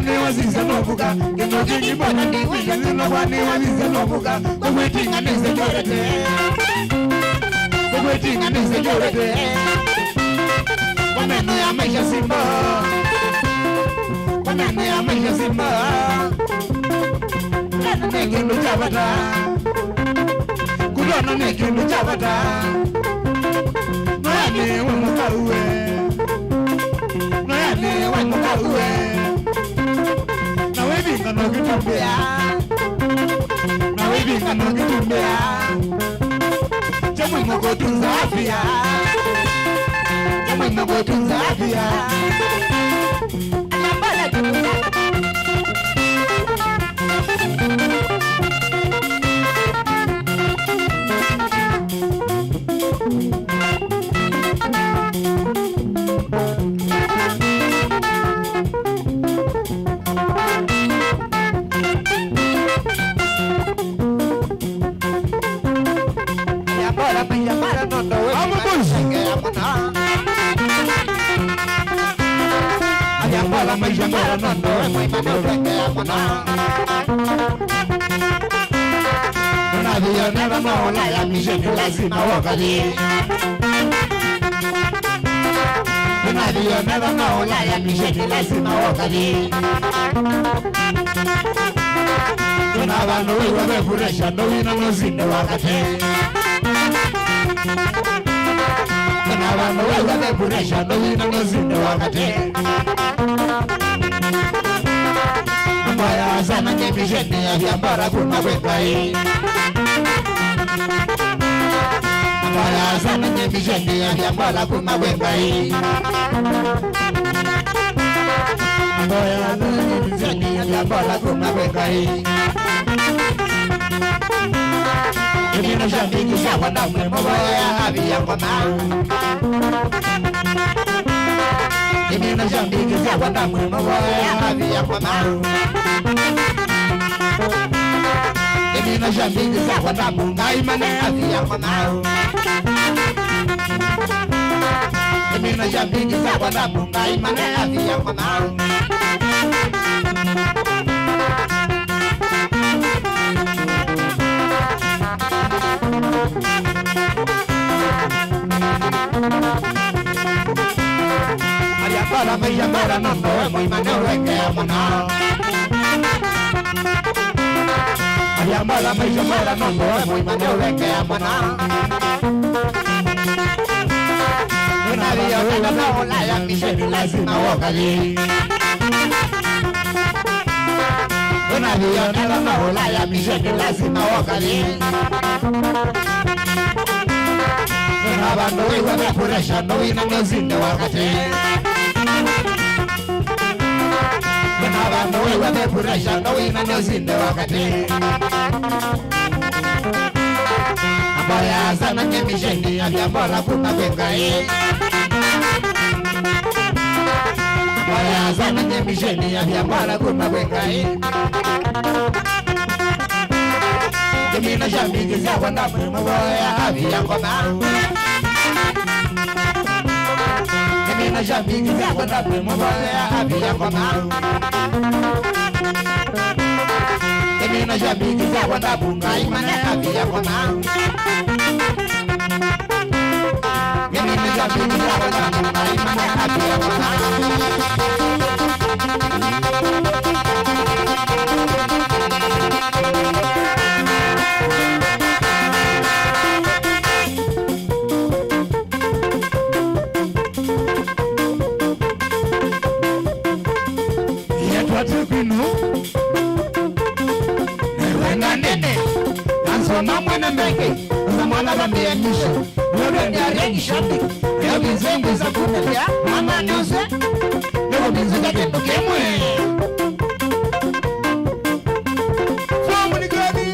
Nĩwasisya novuka, kĩndũ kĩngĩ mbona ndiwĩsĩ nĩnokwa nĩwasisya novuka, kũkwĩtinga nĩsĩ kĩũrĩte. Kũkwĩtinga nĩsĩ kĩũrĩte. Kwa meno ya maisha simba. Kwa meno ya maisha simba. Nĩ kĩndũ kya vata. Kũtona nĩ kĩndũ kya vata. Noya nĩwe mũkau we. Noya nĩwe mũkau we. Na wĩvinga no kĩtumbĩa. Na wĩvinga no kĩtumbĩa. Cha muhimu kutunza afya. Cha muhimu kutunza afya. Avyambala maisha bora nondo we mwĩma nĩũtwekea mũno. Ndũnathi Yoneva no Ulaya misheni lazima wokathi. Ndũnathi Yoneva no Ulaya misheni lazima wokathi. Ndũna vandũ wĩw'a ve pressure, ndũwina nũsinde wakati. Ndũna vandũ wĩw'a ve pressure, ndũwina nũsinde wakati. Mboya sana nye misheni ya vyambara kuma kwĩ Ngai. Mboya sana nye misheni ya vyambara kuma kwĩ Ngai. Mboya sana nye misheni ya vyambara kuma kwĩ Ngai. Imino sya mbingi sya kwenda mwĩ mũvoya avi ya ngoma. Imina sya mbingi sya kwenda mwĩ mũvoya avi ya ngoma. Imina sya mbingi sya kwenda mungai mane avi ya ngoma. Imina sya mbingi sya kwenda mungai mane avi ya ngoma. Alyambala maisha bora nondo we mũima nĩũrekea mũno. Alyambala maisha bora nondo we mũima nĩũrekea mũno. Ndũnathi Yoneva no Ulaya misheni lazima wokathi. Ndũnathi Yoneva no Ulaya misheni lazima wokathi. Ndũna vandũ wĩw'a ve pressure, ndũwina nũsinde wakati. Ndũna vandũ wĩw'a ve pressure, ndũwina nũsinde wakati. Mboya sana nye misheni ya vyambala kuma kwĩ Ngai. Mboya sana nye misheni ya vyambala kuma kwĩ Ngai. Imina sya mbingi sya kwenda mwĩ mũvoya avi ya ngoma. Imina sya mbingi sya kwenda mwĩ mũvoya avi ya ngoma. Nina shabiki yakwa ndavunga imane avi yakwa na. Nina shabiki yakwa ndavunga imane avi yakwa na. Yetwa Tekwino, nĩwenda nene, na nsoma mwene mbenge, na mwana va mĩanisho, nĩwenda arĩa kishambi, ya kizengwe za kumelia, mama nyose, nĩkũminzĩka kĩndũ kĩmwe. Fomu nĩ gani?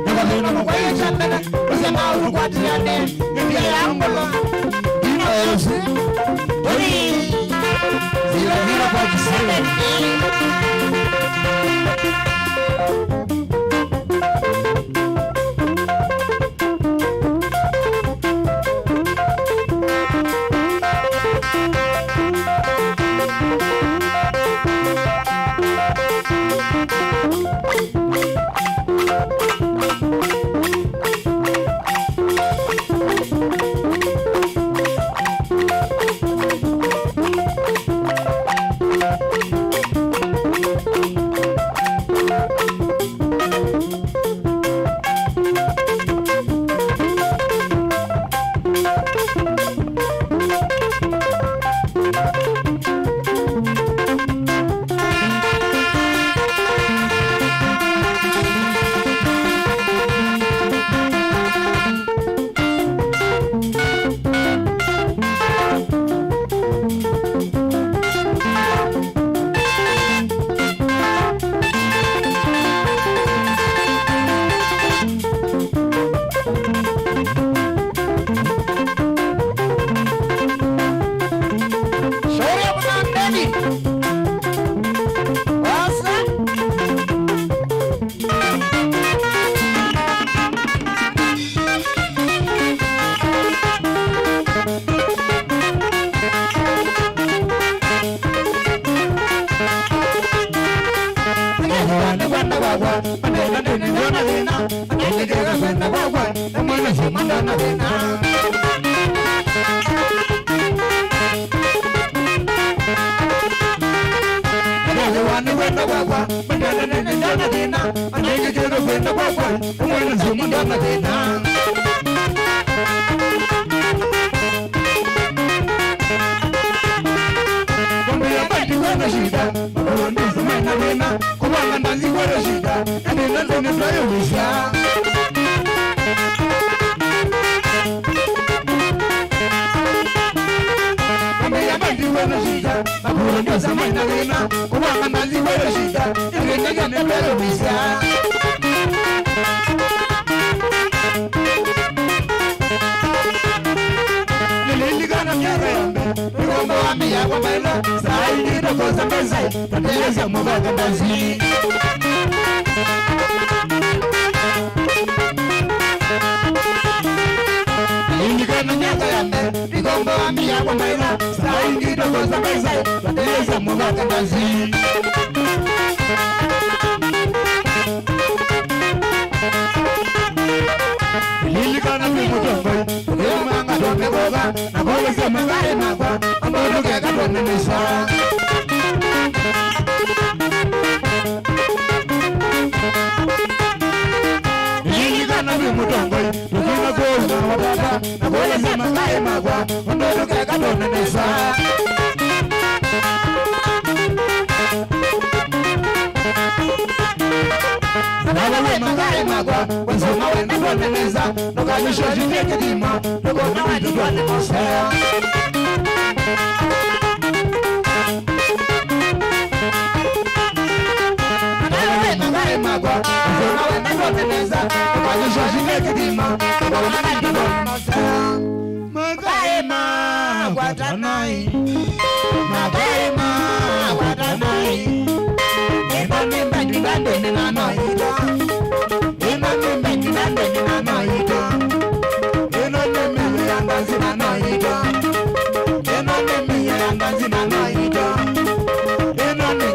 Nĩkũthĩna mũkwaiyo kya mbere, ũsema ũtũkwatĩane, nĩ mbia ya ngolo. Ino yose, tũthi, zero zero five seven. Shauri ya mwana ndani. Wasa. Nĩkwenda kwakwa, matenda ndĩnĩona thĩna, matendekeka kwenda kwakwa, na mwana sema ndona thĩna. Nĩkwenda kwakwa, matenda ndĩnĩona thĩna, matendekeka kwenda kwakwa, na mwana sema ndona thĩna. Kwambia bandi kwenda shida, makuru ndizo maina thĩna, kũvanga ndanzi kwenda shida, ende na thĩna twayo wĩsya. Kwambia bandi kwenda shida, makuru ndizo maina thĩna, kũvanga ndanzi kwenda shida, ende na thĩna twayo wĩsya. Nililikana miaka ya mbele, nigomba wambia kwa mailo, saa hii nitokoza pesa, nateleza mabaka basi. Nililikana miaka ya mbele, nigomba wambia kwa mailo, saa hii nitokoza pesa, nateleza mabaka basi. Lilikana twĩ mũtongoi, tũkĩumanga tũmĩkũva, na kũlĩsya mathayũ makwa, ambao tũkeka twanenesa. Lilikana twĩ mũtongoi, tũkĩuma kũu na watata, na kũlĩsya mathayũ makwa, ũndũ tũkeka twanenesa. Navawe mathayũ makwa, wenzuma wenda twanenesa, ndũkanyushe shite kĩthima, ndũkona wendũ twanenesa. Navawe mathayũ makwa, wenzuma wenda twanenesa, ndũkanyushe shite kĩthima, ndũkona wendũ twanenesa. Mathayũ makwa tanai. Mathayũ makwa tanai. Ĩno nĩ mbathi ndandenena no ito. Ĩno nĩ mbathi ndandenena no ito. Ĩno nĩ mĩio ya ndanzi na no ito. Ĩno nĩ mĩio ya ndanzi na no ito. Ĩno nĩ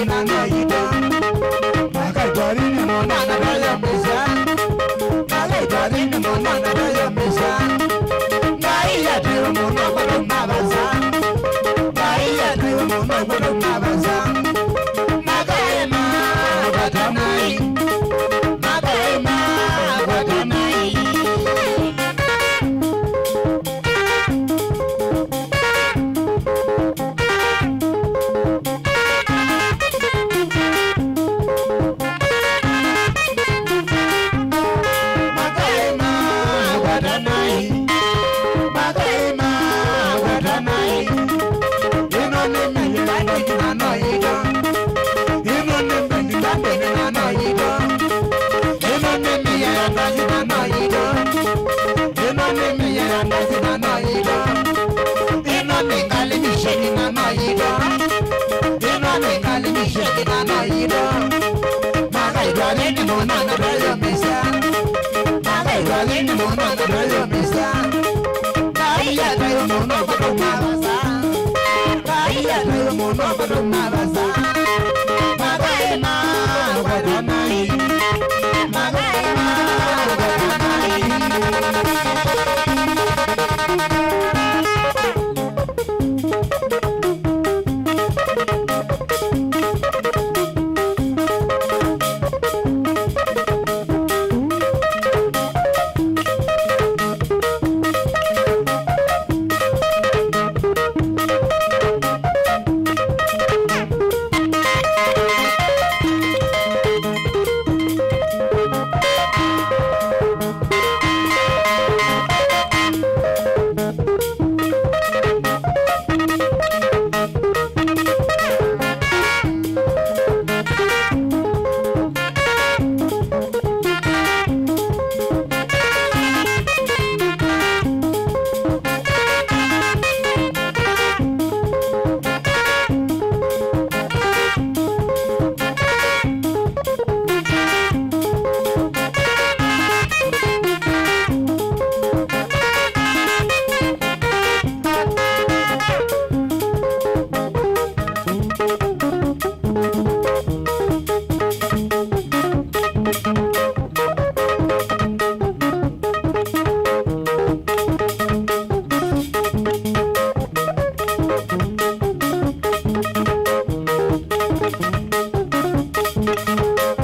Ina no yitũ. Makaitwathini mũno na ndayomĩsya. Makaitwathini mũno na ndayomĩsya. Ngai atwĩwe mũno kũtũma vasa. Ngai atwĩwe mũno kũtũma vasa. Makaĩ ma, kwatanai. Makaĩ ma, kwatanai. Makaĩ ma, kwatanai. Makaĩ ma, kwatanai. Ĩno nĩ mĩthĩla ndũnyina no yitũ. Ĩno nĩ mĩthĩla ndũnyina no yitũ. Ĩno nĩ mĩthĩla ndũnyina no yitũ. Ĩno nĩ mĩthĩla ndũnyina no yitũ. Ĩno nĩ ngalĩ misheni na no yitũ. Ĩno nĩ ngalĩ misheni na no yitũ. Makaitwathini mũno na ndayomĩsya. Makaitwathini mũno na ndayomĩsya. Ngai atwĩwe mũno kũtũma vasa. Ngai atwĩwe mũno kũtũma vasa. Makaĩ ma, kwatanai. Makaĩ ma, kwatanai.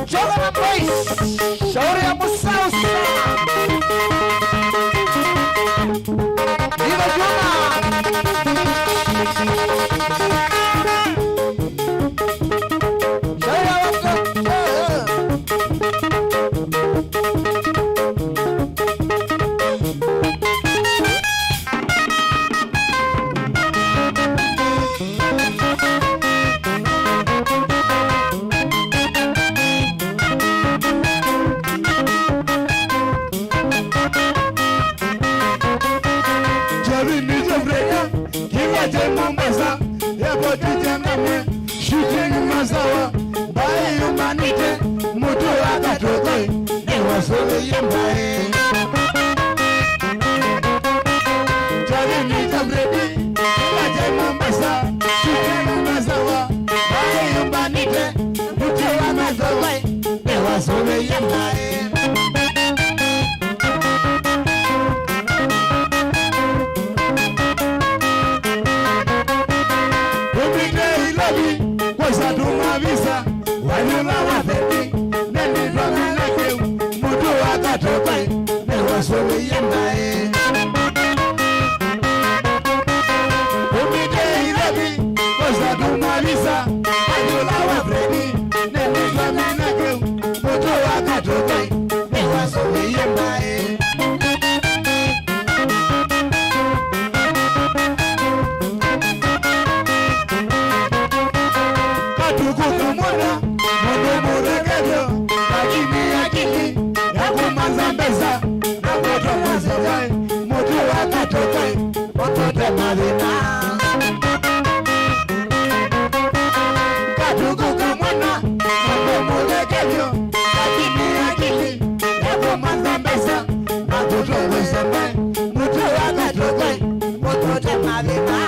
Choka na boys. Shauri ya musausa. Viva Juma. Shauri ya watoto. Jabini Jofreya, kiwa je Mombasa, ya boti jangame, shooting masawa, bai yumanite, mutu wa katokoi, ne wasole yembae. Jabini Jofredi, kiwa je Mombasa, shooting masawa, bai yumanite, mutu wa katokoi, ne wasole yembae. Kumite Ilovi, kwosa tuma visa, wanyula wa thendi, neni ndona na kiu, mutu wa katokoi, ne wasũvĩie mbaĩ. Kumite Ilovi, kwosa tuma visa, wanyula wa thendi, neni ndona na kiu, mutu wa katokoi, ne wasũvĩie mbaĩ. Katuku kamwana, mũndũ mũthekethyo, lakini akili ya kũmanza mbesa na kũtongoza vai, mũtu wa katokoi, ũtũte mathĩna. Katuku kamwana, mũndũ mũthekethyo, lakini akili ya kũmanza mbesa na kũtongoza vai, mũtu wa katokoi, ũtũte mathĩna.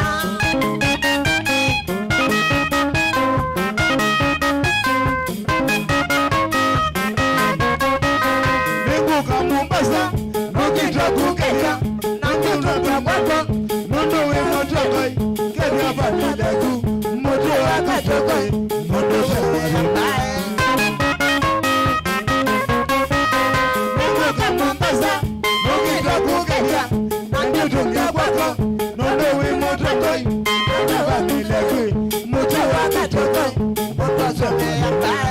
Mũndũ wĩ mũtongoi, kethya vamĩle ku, mũtĩ wa katongoi, mũndũ ũcio wĩ mbaĩ. Nĩngũka Mombasa, ũkĩte kũkethya, na nĩtũngĩa kwakwa, nũndũ wĩ mũtongoi, nũndũ vamĩle ku, mũtĩ wa katongoi, mũndũ ũcio wĩ mbaĩ.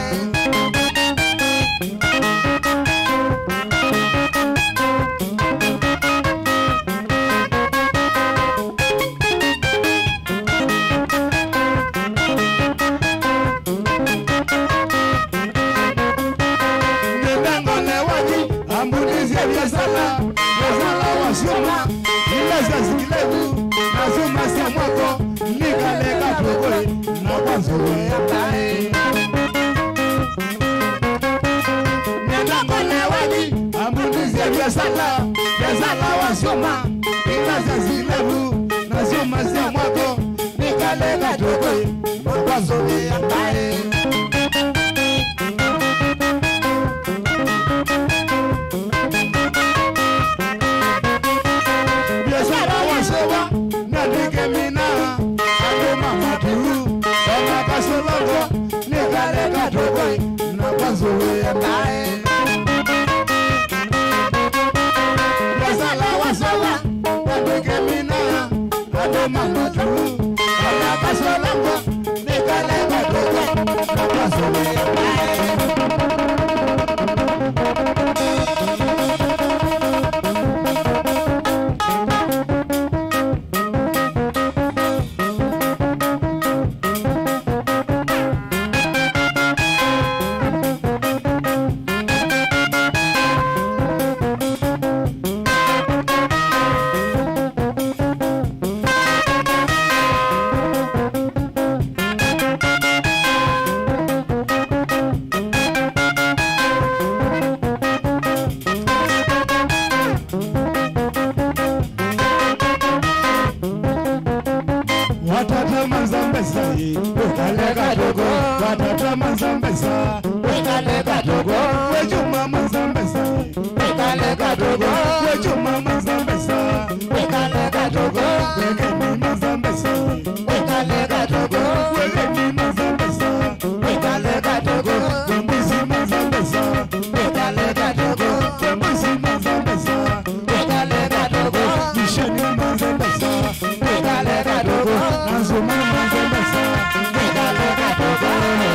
Nĩnengone wathi ambundisye viasala, viasala wa syuma, ila sya sikilevu, na syuma sya mwako, nikale katongoi, na kwa nzũe ya mbaĩ. Nenda ngone wathi, ambundisye viasala, viasala wa syuma, ila sya silevu, na syuma sya mwako, nikale katongoi, na kwa nzũe ya mbaĩ. Viasala wa syuma, nandĩke mina, andũ ma matu, ona kasolongo, nĩkale katongoi, na kwa nzũe ya mbaĩ. Viasala wa sola, nandĩke mina, andũ ma matu, ona kasolongo, nĩkale katongoi, na kwa nzũe ya mbaĩ. Watata manza mbesa ĩ, wĩkale katongoi. Watata manza mbesa, wĩkale katongoi. Wechuma manza mbesa ĩ, wĩkale katongoi. Wechuma manza mbesa, wĩkale katongoi. Wekeni manza mbesa ĩ, wĩkale katongoi. Wekeni manza mbesa, wĩkale katongoi. Wembusi manza mbesa, wĩkale katongoi. Wembusi manza mbesa, wĩkale katongoi. Misheni manza mbesa, wĩkale katongoi. Anzuma manza mbesa, wĩkale katongoi.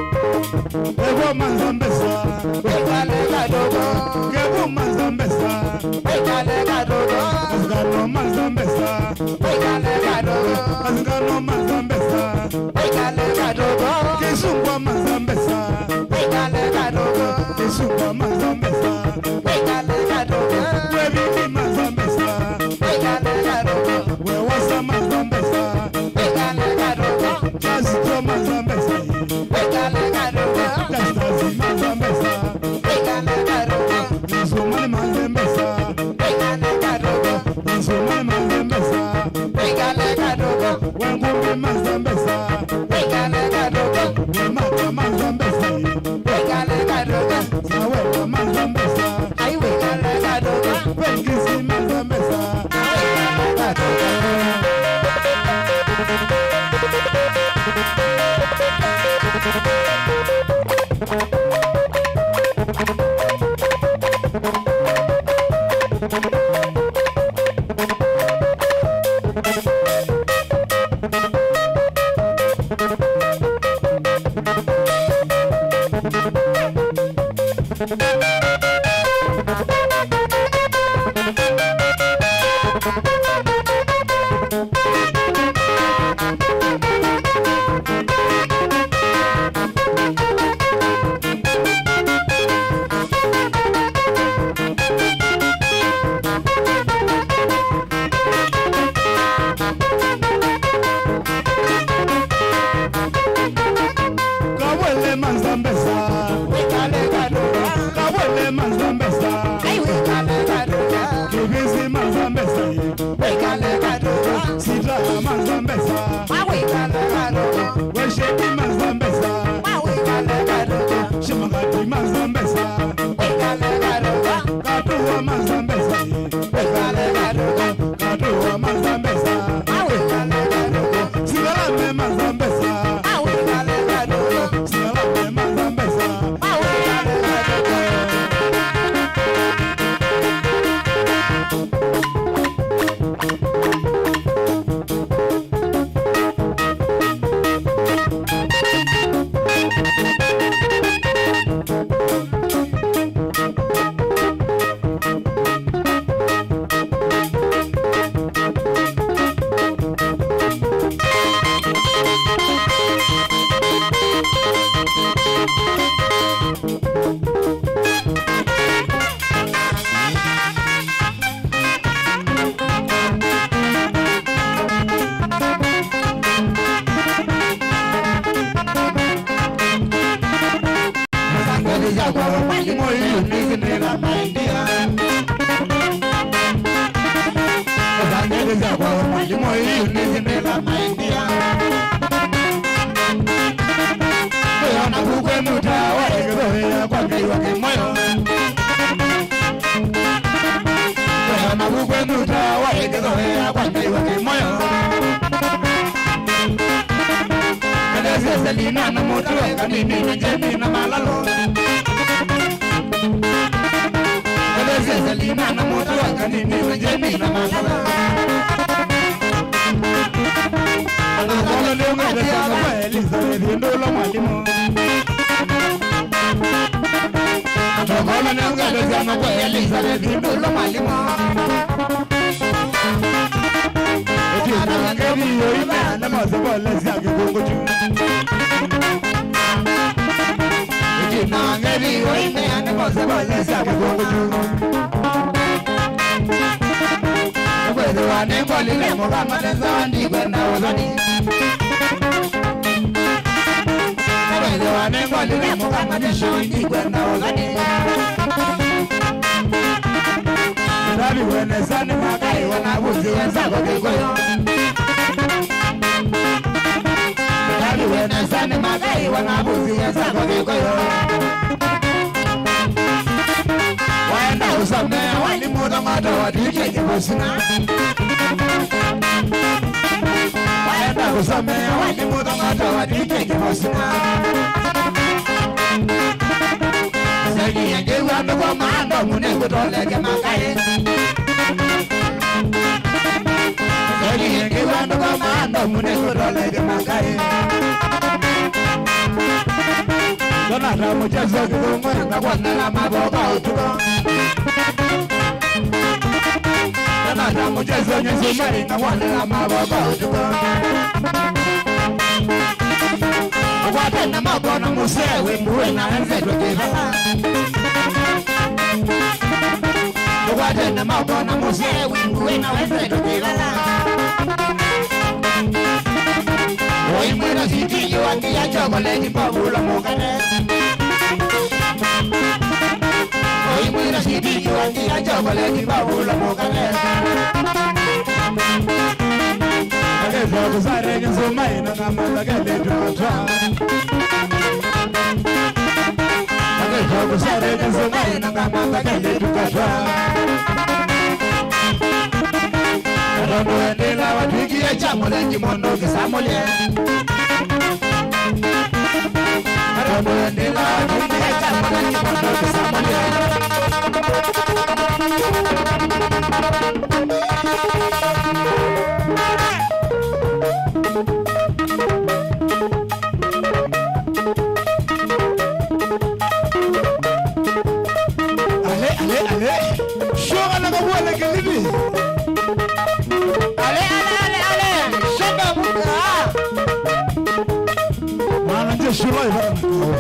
Evo manza mbesa, wĩkale katongoi. Kevo manza mbesa, wĩkale katongoi. Asikano manza mbesa, wĩkale katongoi. Asikano manza mbesa, wĩkale katongoi. Kisungwa manza mbesa, wĩkale katongoi. Kisungwa manza mbesa, wĩkale katongoi. Wevindi manza mbesa, wĩkale katongoi. Wewasa manza mbesa, wĩkale katongoi. Chazito manza mbesa, wĩkale katongoi. Justice manza mbesa, wĩkale katongoi. Nzumani manza mbesa, wĩkale katongoi. Nzumani manza mbesa, wĩkale katongoi. Wengumbi manza mbesa, wĩkale katongoi. Wemaka manza mbesa, wĩkale katongoi. Saweka manza mbesa, ai wĩkale katongoi. Wengisi manza mbesa, wĩkale katongoi. Manza mbesa. Ai, wĩkale katũka. Kĩvĩsĩ manza mbesa. Wĩkale katũka. Sita manza mbesa. Ah, wĩkale katũka. Wesheki manza mbesa. Ah, wĩkale katũka. Shimagati manza mbesa. Wĩkale katũka. Katũa manza mbesa. Wĩkale katũka. Katũa manza mbesa. Ah, wĩkale katũka. Sigalame manza mbesa. Ah, wĩkale katũka. Sigalame manza mbesa. Ngethi syakwa mwalimũ ii nĩsinĩla maendia. Ngethi syakwa mwalimũ ii nĩsinĩla maendia. Kwĩona kukwĩ mũta wa ĩkĩthũĩa kwa Ngai wa kĩmoyo. Kwĩona kukwĩ mũta wa ĩkĩthũĩa kwa Ngai wa kĩmoyo. Kalesia Selina na mũtwe kanini na Jemi na malalo. Kalesia Selina na mũtwe kanini na Jemi na malalo. Anakolo nĩ ng'ombe sana kwa Elizabeth Ndula mwalimũ. Anakolo nĩ ng'ombe sana kwa Elizabeth Ndula mwalimũ. Ĩtina ngethi ĩyo ime nĩ mose pole sya kĩkũngũ kyu. Ĩtina ngethi ĩyo ime nĩ mose pole sya kĩkũngũ kyu. Nĩkwĩthĩwa nĩngolile mũkama nesa ndikwenda ũthoni. Nĩkwĩthĩwa nĩngolile mũkama nĩsyo ndikwenda ũthoni. Ndaviwe nesa nĩ makaĩ wanavũsiwe nzako kĩkũyũ. Ndaviwe nesa nĩ makaĩ wanavũsiwe nzako kĩkũyũ. Waenda ũsomea walimũ thong'oto watwĩkie kĩvosina. Waenda kũsomea walimũ thong'oto watwĩkie kĩvosina. Seki ngĩw'a andũ kwa maandomu nĩngũtoleke makaĩ. Seki ngĩw'a andũ kwa maandomu nĩngũtoleke makaĩ. Jonathan mũchezo kĩthũngũ enda kwonela mavoko ũtukũ. Jonathan mũchezo nyesuma enda kwonela mavoko ũtukũ. Ũkwate na moko na mũsee wĩ mbuĩ na wenzetwe kĩvala. Ũkwate na moko na mũsee wĩ mbuĩ na wenzetwe kĩvala. Ũimwĩra sitingi wa ndia chokoleti Paulo mũkate. Ũimwĩra sitingi wa ndia chokoleti Paulo mũkate. Akĩtwa kũsarenya nzũma ĩna ng'ama takeletu matwa. Akĩtwa kũsarenya nzũma ĩna ng'ama takeletu katwa. Na tondũ endela watwĩkie kya mũthengi mũndũ kĩsamũlye. Na tondũ endela watwĩkie kya mũthengi mũndũ kĩsamũlye. Ale, ale, ale. Shoka na kabuwa na kilibi. Ale, ale, ale, ale. Shoka buka. Mwana nje shiro ibara na kabuwa.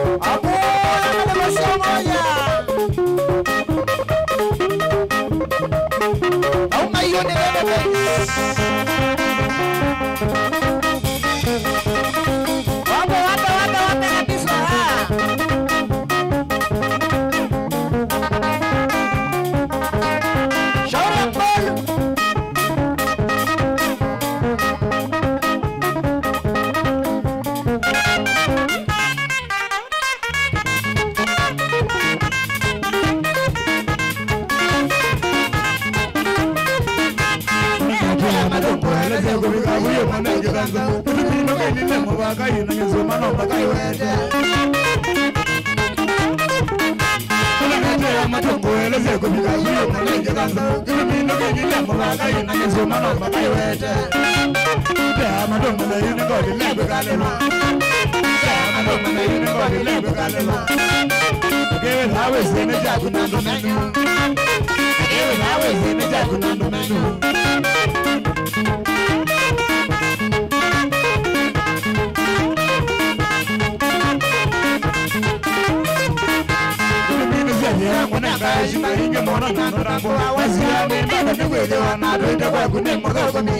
Apo, apo, apo, apo. Auma hiyo ni wewe, guys. Wape, wape, wape, wape kabisa, ah. Shauri ya Paul. Nĩnĩsya nzĩa ya kũnenga heshima ingĩ mũno na ndũtambũa. Wasia nĩ mbata nĩkwĩthĩwa natwĩte kwaku nĩ mũthũkũmi.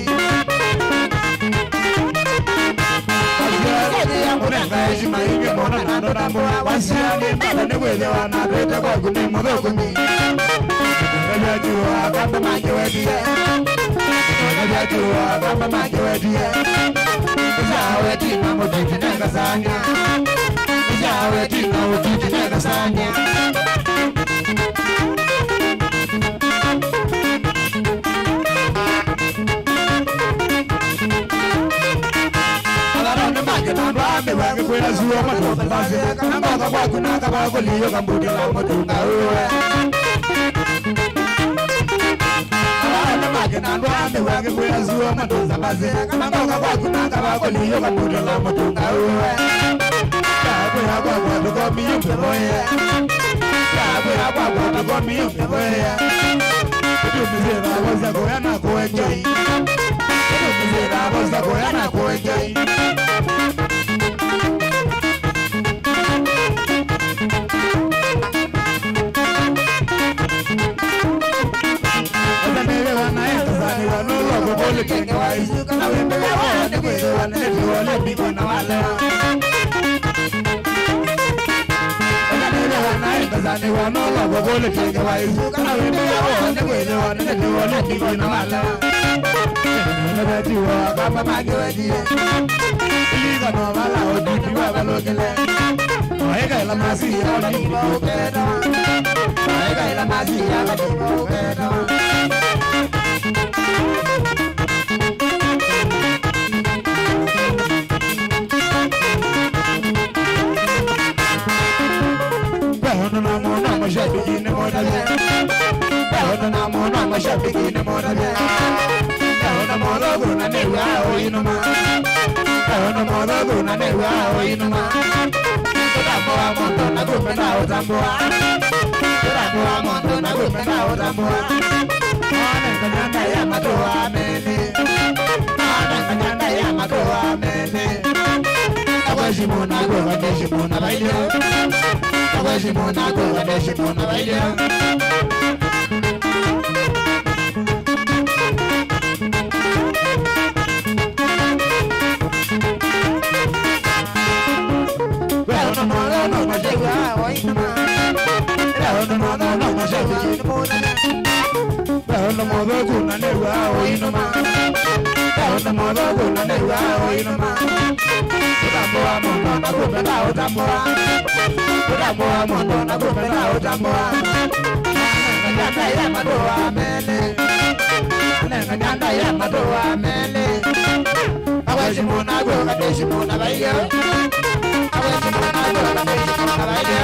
Wasia nzĩa ya kũnenga heshima ingĩ mũno na ndũtambũa. Wasia nĩ mbata nĩkwĩthĩwa natwĩte kwaku nĩ mũthũkũmi. Nĩnĩsya jua kamba mangĩ wetie. Nĩnĩsya jua kamba mangĩ wetie. Nĩsya wetina mũtiti nengasanya. Nĩsya wetina ũtiti nengasanya. Atharo nĩ mangĩ na andũ aa mĩwangĩ kwĩna zuo matũmbasĩ. Kana ngoka kwaku na kaba kũlio kambutĩla mũtunga ũwe. Atharo nĩ mangĩ na andũ aa mĩwangĩ kwĩna zuo matũmbasĩ. Kana ngoka kwaku na kaba kũlio kambutĩla mũtunga ũwe. Ndakwĩra kwakwa tũkomi mbevo ĩe. Ndakwĩra kwakwa tũkomi mbevo ĩe. Ũtũmĩsye thavo sya kũya na kũenjoi. Ũtũmĩsye thavo sya kũya na kũenjoi. Ata nĩwĩwa naĩ ngasani wa nũloko kũlĩ kenge wa isu kana wĩmbĩĩa woo nĩ kwĩthĩwa nĩ nĩtiwole mbingĩ na walewa. Ata nĩwĩwa naĩ ngasani wa nũloko kũlĩ kenge wa isu kana wĩmbĩĩa woo nĩ kwĩthĩwa nĩ nĩtiwole mbingĩ na walewa. Nĩvetiwa kamba mangĩ wetie. Ilikano vala ũtiti wavalũkĩle. Maĩkaĩla masiya ũnini ũketawa. Maĩkaĩla masiya ũnini ũketawa. Ve ũndũ na mũndũ mashabiki nĩ mũtavye. Ve ũndũ na mũndũ mashabiki nĩ mũtavye. Ve ũndũ mũthũku na nĩw'a ũinũma. Ve ũndũ mũthũku na nĩw'a ũinũma. Tũtambũa mũndũ na kumbe ndaũtambũa. Tũtambũa mũndũ na kumbe ndaũtambũa. One nganyanda ya matũa melĩ. One nganyanda ya matũa melĩ. Nakuheshimu, nakuheshimu na vailyo. Nakuheshimu, nakuheshimu na vailyo. Ve ũndũ mũthũku na nĩw'a ũinũma. Ve ũndũ mũthũku na nĩw'a ũinũma. Ve ũndũ mũthũku na nĩw'a ũinũma. Ve ũndũ mũthũku na nĩw'a ũinũma. Ũtambũa mũndũ na kumbe ndaũtambũa. Ũtambũa mũndũ na kumbe ndaũtambũa. Anenganyanda ya matũa melĩ. Anenganyanda ya matũa melĩ. Akweshimu nakuo kateshimu na vailyo. Akweshimu nakuo kateshimu na vailyo.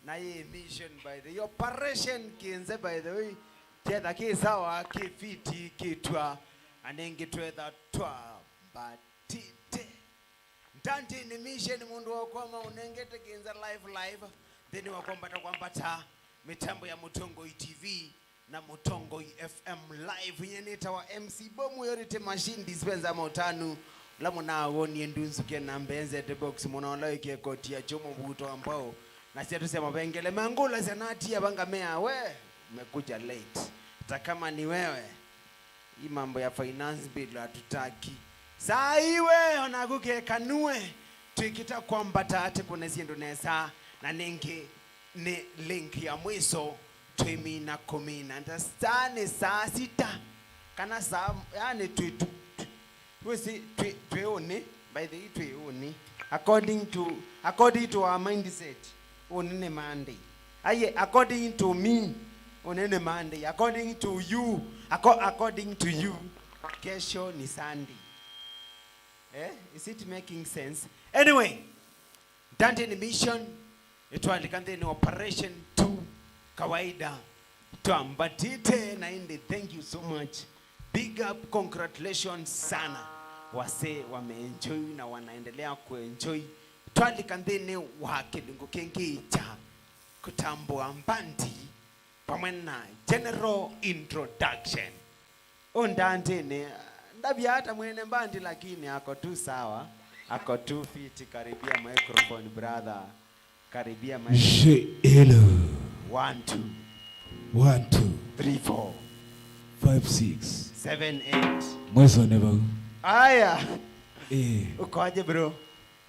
Na yĩ mission, by the way, operation kĩnze, by the way, kyetha kĩ sawa, kĩ fiti, kĩtwa, na nĩngĩ twetha twambatĩte. Ndandĩnĩ mission, mũndũ wa ũkwama ũnengete kĩnze live, live nthĩnĩ wa kwambata kwambata, mĩtambo ya Mũtongoi T V na Mũtongoi F M live. Nye nĩtawa M C Bomu, Yorite Machine, Dispenser Motanu, ũla mũnawonie ndunzuke na mbenzete box, mũna ũla wĩkie koti ya chuma, mbuto ambao na siatu sya mavengele mangũla sya natia vanga mea we, umekuja late. Hata kama ni wewe, hii mambo ya finance bill hatutaki. Saa hii we, onaku kekanue, twĩkĩta kwambata atĩ kũne syĩndũ nesa, na nĩngĩ nĩ link ya mwiso, twĩmina kũmina. Nda saa nĩ saa sita, kana saa, yani twĩ tu, tu, wĩsĩ twĩ, twĩ ũnĩ, by the way, twĩ ũnĩ. According to, according to our mindset, ũnĩ nĩ Monday. Aye, according to me, ũnĩ nĩ Monday. According to you, acco-, according to you, kesho ni Sunday. Eh? Is it making sense? Anyway, Ndandĩnĩ mission, ĩtwalika nthĩnĩ operation tu kawaida. Twambatĩte na ĩndĩ, thank you so much. Big up, congratulations sana. Wasee wameenjoy na wanaendelea kuenjoy. Twalika nthĩnĩ wa kĩlungu kĩngĩ kya kũtambũa mbandi vamwe na general introduction. Ũndandĩnĩ, ndavya ata mwene mbandi, lakini ako tu sawa, ako tu fiti. Karibia microphone, brother. Karibia mic. Je, hello. One, two. One, two. Three, four. Five, six. Seven, eight. Mweso nĩ vau. Aya. Eh. Ukoje, bro?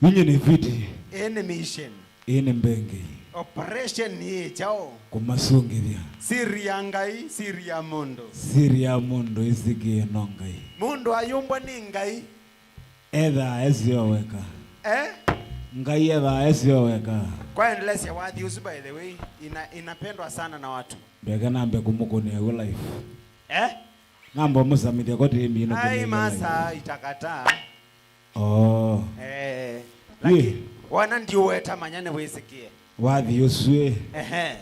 Inye nĩ fiti. Ĩĩ nĩ mission. Ĩĩ nĩ mbengei. Operation yĩ kyaũ? Kũmasũngĩthya. Siri ya Ngai, siri ya mũndũ. Siri ya mũndũ ĩsĩkĩe no Ngai. Mũndũ ayũmbwa nĩ Ngai. Ethaa eseo weka. Eh? Ngai ethaa eseo weka. Kwa endelesya wathi ũsu, by the way, ina, inapendwa sana na watu. Ndeke nambe kũmũkũnĩa w'o life. Eh? Namba ũmũsamĩthya ko tĩmino. Ai, masa itakata. Oh. Eh. Lakini wana ndio weta manya nĩ wĩsĩkĩe. Wathi ũsu ĩ. Ehe.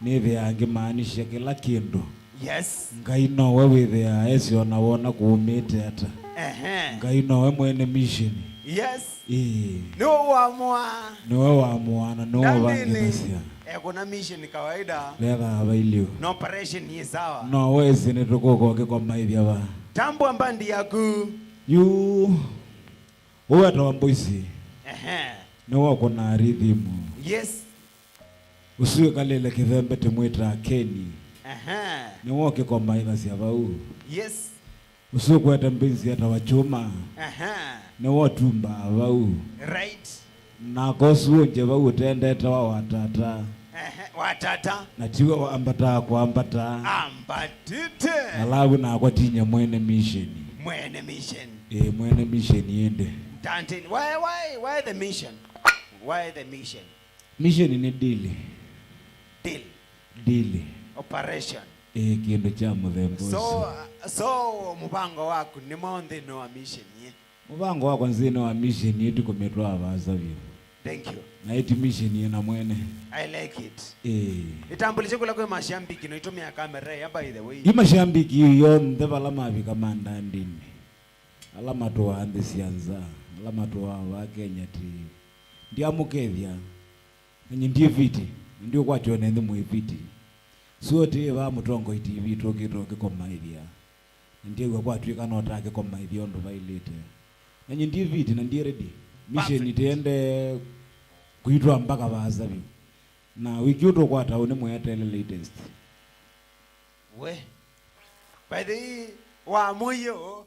Nĩthĩaa ngĩmaanisha kĩla kĩndũ. Yes. Ngai nowe wĩthĩaa esĩ ona wona kũumĩte ata. Ehe. Ngai nowe mwene mission. Yes. Ĩĩ. Nĩwe wamũaa. Nĩwe wamũaa na nĩwe ũvangĩthasya. Ekũna mission kawaida. Vethaa vailye. Na operation yĩ sawa. No wĩsĩ nĩtũkũka ũkĩkomaĩthya va. Tambwa mbandi yaku. Yu. Ũwetawa Mboisi. Ehe. Nĩwe ũkũnaa rhythm. Yes. Ũsu wĩkalĩle kĩthembe tĩmwĩtaa Keni. Ehe. Nĩwe ũkĩkomaĩthasya vau. Yes. Ũsu ũkwete mbinzi etawa Kyũma. Ehe. Nĩwe ũtumbaa vau. Right. Nake ũsu ũngĩ vau ũtendete wa watata. Ehe, watata. Na tiwe wambataa kwambata. Ambatĩte. Alavu nakwa tinye mwene mission. Mwene mission. Ĩĩ, mwene mission ĩndĩ. Ndantĩnĩ. Why, why, why the mission? Why the mission? Mission nĩ dili. Deal. Dili. Operation. Ĩĩ, kĩndũ kya mũthemba ũsu. So, so mũvango waku nĩ mwaũ nthĩnĩ wa mission ĩ? Mũvango wakwa nthĩnĩ wa mission ĩĩ ti kũmĩtwaa vaasa vyũ. Thank you. Na ĩĩ ti mission yĩ na mwene. I like it. Ĩĩ. Ĩtambũlĩsye kũla kwĩ mashambiki na ĩtũmĩa kamera ĩya, by the way. Ĩ mashambiki yu yonthe vala mavika ma ndandĩnĩ. Ala matũaa nthĩ sya nza, ala matũaa vaa Kenya ti. Ndiamũkethya. Na nyie ndiĩ fiti, na ndiũkwatw'a nĩ nthĩ mwĩ fiti. Suo tĩ vaa Mũtongoi T V tũkĩte ũkĩkomaĩthya. Na ndyĩw'a kwatw'ĩka no takĩkomaĩthya ũndũ vaĩlĩte. Na nyie ndiĩ fiti na ndiĩ ready. Mission tĩendee kũitwaa mpaka vaasa vyũ. Na wiki ũũ tũkwata ũnĩ mwĩeteele latest. We. By the way, wa mũio.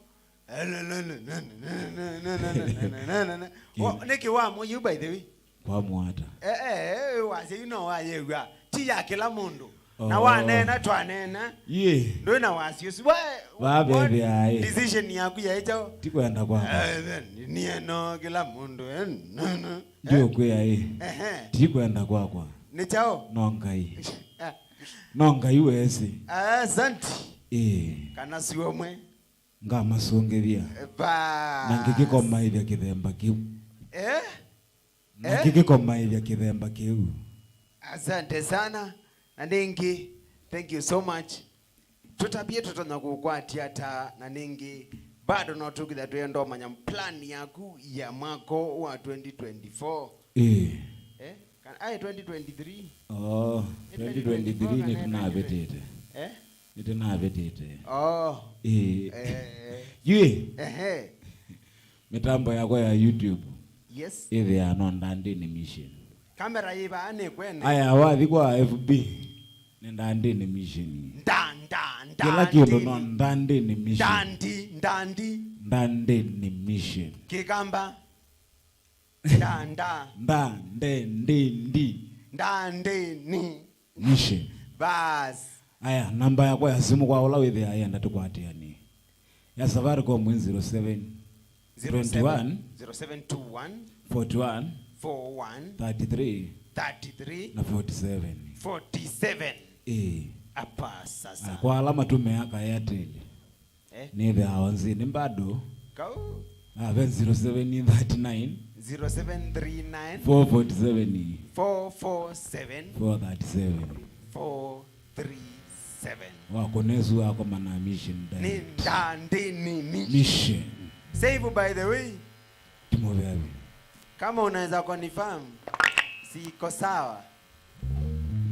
Wa-, nĩkĩ wa mũio, by the way? Kwamwata. Eh, eh, eh, wasya yu no wayĩw'a. Ti ya kĩla mũndũ. Na oh, waneena, twaneena. Yĩ. Ndwĩ na wasi ũsu. Wa-, vavethĩa ĩ. Decision yaku yaĩ kyaũ? Ti kwenda kwakwa. Eh, then, niĩ no kĩla mũndũ, eh, no, no. Eh? Ndiũkwĩa ĩ. Ehe. Ti kwenda kwakwa. Nĩ kyaũ? No Ngai. No Ngai wesĩ. Asante. Ĩĩ. Kana siwe mwe. Ngamasũngĩthya. Bas. Na ngĩkĩkomaĩthya kĩthemba kĩu. Eh? Na eh? Ngĩkĩkomaĩthya kĩthemba kĩu. Asante sana. Na nĩngĩ, thank you so much. Tũtavye tũtonya kũkwatya ata, na nĩngĩ bado no tũkĩtha twĩenda ũmanya plan yaku ya mwaka wa twenty twenty-four. Ĩĩ. Eh? Kana, aĩ twenty twenty-three? Oh, nĩ twenty twenty-three nĩ twenty twenty-four kana nĩ twenty twenty? Tũnavĩtĩte. Eh? Nĩ tũnavĩtĩte. Oh. Ĩĩ. Eh, eh. Yui. Ehe. Mĩtambo yakwa ya YouTube. Yes. Ĩthĩaa no Ndandĩnĩ Mission. Kamera yĩ vaa nĩ kwene. Aya, wathi kwa F B, nĩ Ndandĩnĩ Mission. Nda, nda, nda, kĩla kĩndũ no Ndandĩnĩ. Ndandĩnĩ Mission. Ndandi, ndandi. Ndandĩnĩ Mission. Kĩkamba. Nda, nda. Nda, nde, ndi, ndi. Ndandĩnĩ. Mission. Bas. Aya, namba yakwa ya simu kwa ũla wĩthĩa ayenda tũkwatĩanĩe. Ya Safaricom nĩ zero seven twenty one, zero seven two one, forty one, forty one, thirty three, thirty three, na forty seven. Forty seven. Ĩĩ. Apa sasa. Aya, kwa ala matũmĩaa ka Airtel. Eh? Nĩthĩawa nzĩnĩ bado. Kau. Ah, ve zero seven thirty nine, zero seven three nine, four forty seven, four four seven, four thirty seven, four three seven. Wakũna ĩsu akomana Mission nĩ direct. Ndandĩnĩ Mission. Mission. Save, by the way. Timũveavi. Kama unaweza confirm, si iko sawa.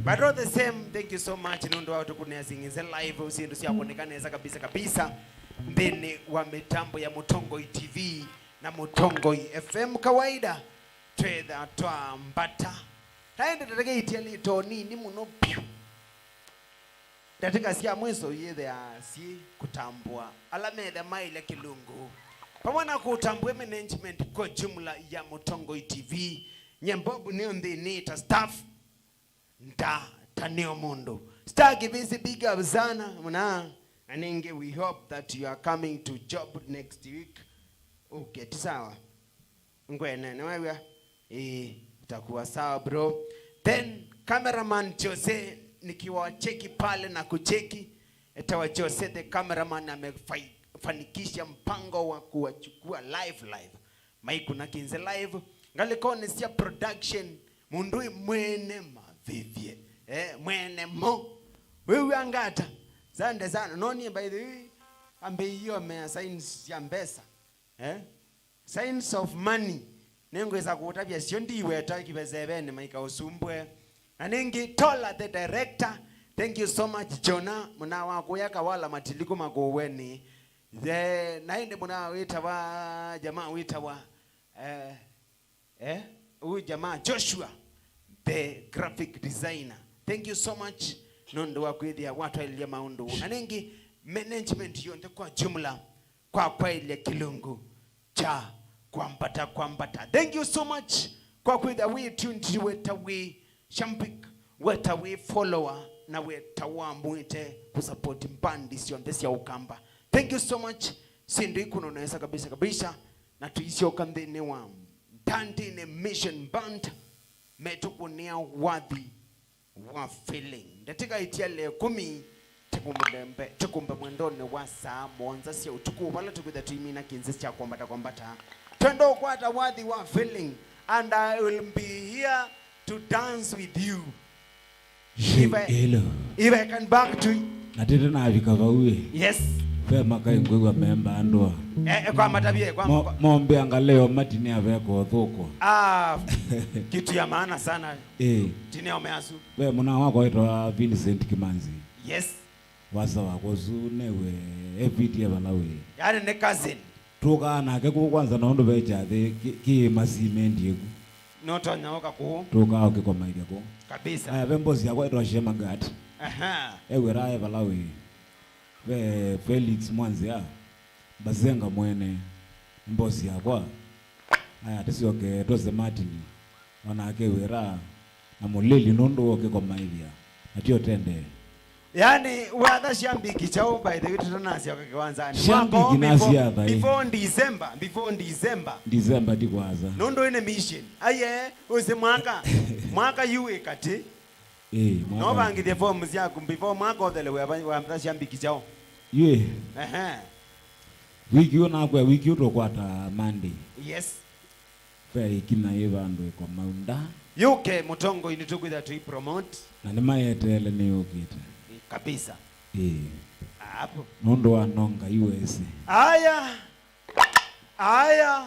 But all the same, thank you so much nũndũ wa tũkũnĩa singĩnze live, syĩndũ syakwoneka nesa kabisa kabisa nthĩnĩ wa mĩtambo ya Mũtongoi T V na Mũtongoi F M. Kawaida twetha twambata, na ĩndĩ ndatĩka itialĩte o nini mũno vyũ. Ndatĩka sya mwiso iyĩthĩaa syĩ kũtambũa ala metha maĩlya kĩlungu, vamwe na kũtambũa management kwa jumla ya Mũtongoi T V. Nye Bob nĩo nthĩnĩ ta staff. Nda, ta nĩo mũndũ. Star Kĩvĩsĩ, big up sana, mũna. Na nĩngĩ, we hope that you are coming to job next week. Okay, ti sawa. Ngwene, nĩwew'a? Ĩĩ, itakuwa sawa, bro. Then, cameraman Jose, nikiwacheki pale na kucheki, etawa Jose the cameraman amefanikisha mpango wa kuwachukua live, live. Maikuna kinze live, ngalĩkonĩ sya production, mũndũ ĩ mwene mavĩvye, eh, mwene mo. Wĩw'a ngata? Sande sana. No niĩ, by the way, ambĩie omea signs sya mbesa. Eh? Signs of money. Nĩngwĩsa kũũtavya syo ndiweta kĩvesevenĩ maikaũsumbwe. Na nĩngĩ, Tola the director, thank you so much, Jonah, mũna wa kũya Kawala Matiliku Makũũenĩ. The, na ĩndĩ mũna wĩtawa, jamaa wĩtawa, eh, eh, huyu jamaa Joshua, the graphic designer. Thank you so much nũndũ wa kwĩthĩa watwaĩlya maũndũ. Na nĩngĩ, management yonthe kwa jumla, kwa kwaĩlya kĩlungu kya kwambata kwambata. Thank you so much kwa kwĩthĩa wĩ tuned, weta wĩ shambik, weta wĩ follower, na weta wamwĩte kũsupport mbandi syonthe sya Ũkamba. Thank you so much. Syĩndũ ikũnũ nesa kabisa kabisa, na tũisyoka nthĩnĩ wa Ndandĩnĩ Mission Band, metũkũnĩa wathi wa feeling. Ndatĩka itiale ĩkũmi, tĩkũmbe, tĩkũmbe mwendonĩ wa saa mũonza sya ũtukũ, vala tũkwĩtha tũimina kĩnzĩ kya kwambata kwambata. Twenda ũkwata wathi wa feeling, and I will be here to dance with you. If I, hello. If I can back to. Na tete navika vau ĩ. Yes. Ve makai ngwĩw'a memba andũ a. Eh, eh, kwa matavie, kwa mo-, mombea ngaleo mati nĩ aveka ũthũkũ. Ah, kitu ya maana sana. Eh. Tine omeasu. Ve mũna wakwa wĩtawa Vincent Kimanzi. Yes. Wasa wakwa ũsu newe evitie vala wĩ. Yaani nĩ cousin. Tũkaa nake kũu kwanza, na ũndũ ve kyathĩ kĩ, kĩ masi mendie ku. Nũtonya ũka kũu. Tũkaa ũkĩkomaithya kũu. Kabisa. Aya, ve mbosi yakwa ĩtwa Shema Gat. Aha. Ew'e rae vala wĩ. Ve Felix Mwanzia. Bazenga mwene. Mbosi yakwa. Aya, tũsyoke twose Martin. Onake wĩra na mũlĩli nũndũ wa ũkĩkomaĩthya. Atio tende. Yaani, watha shambiki chao, by the way, tũtanasyoka kĩwanzanĩ. Shambiki. Mwaka ũũ before, nasya thai. Before December, before December. December ti kwaza. Nũndũ ĩnĩ mission. Aye, ũsĩ mwaka, mwaka yu wĩ katĩ. Ĩĩ, mwaka. No vangithye form syaku before mwaka ũthele, wa, watha shambiki chao. Yĩ. Ehe. Wiki ũ nakwa, wiki ũ tũkwata Monday. Yes. Ĩkina ĩ vandũ ĩkomaunda. Yũke mũtongoi nĩtũkwĩtha tũi promote. Na nĩmayeteele nĩyũkĩte. Ĩ, kabisa. Ĩĩ. Hapo. Nũndũ wa no Ngai wesĩ. Aya. Aya.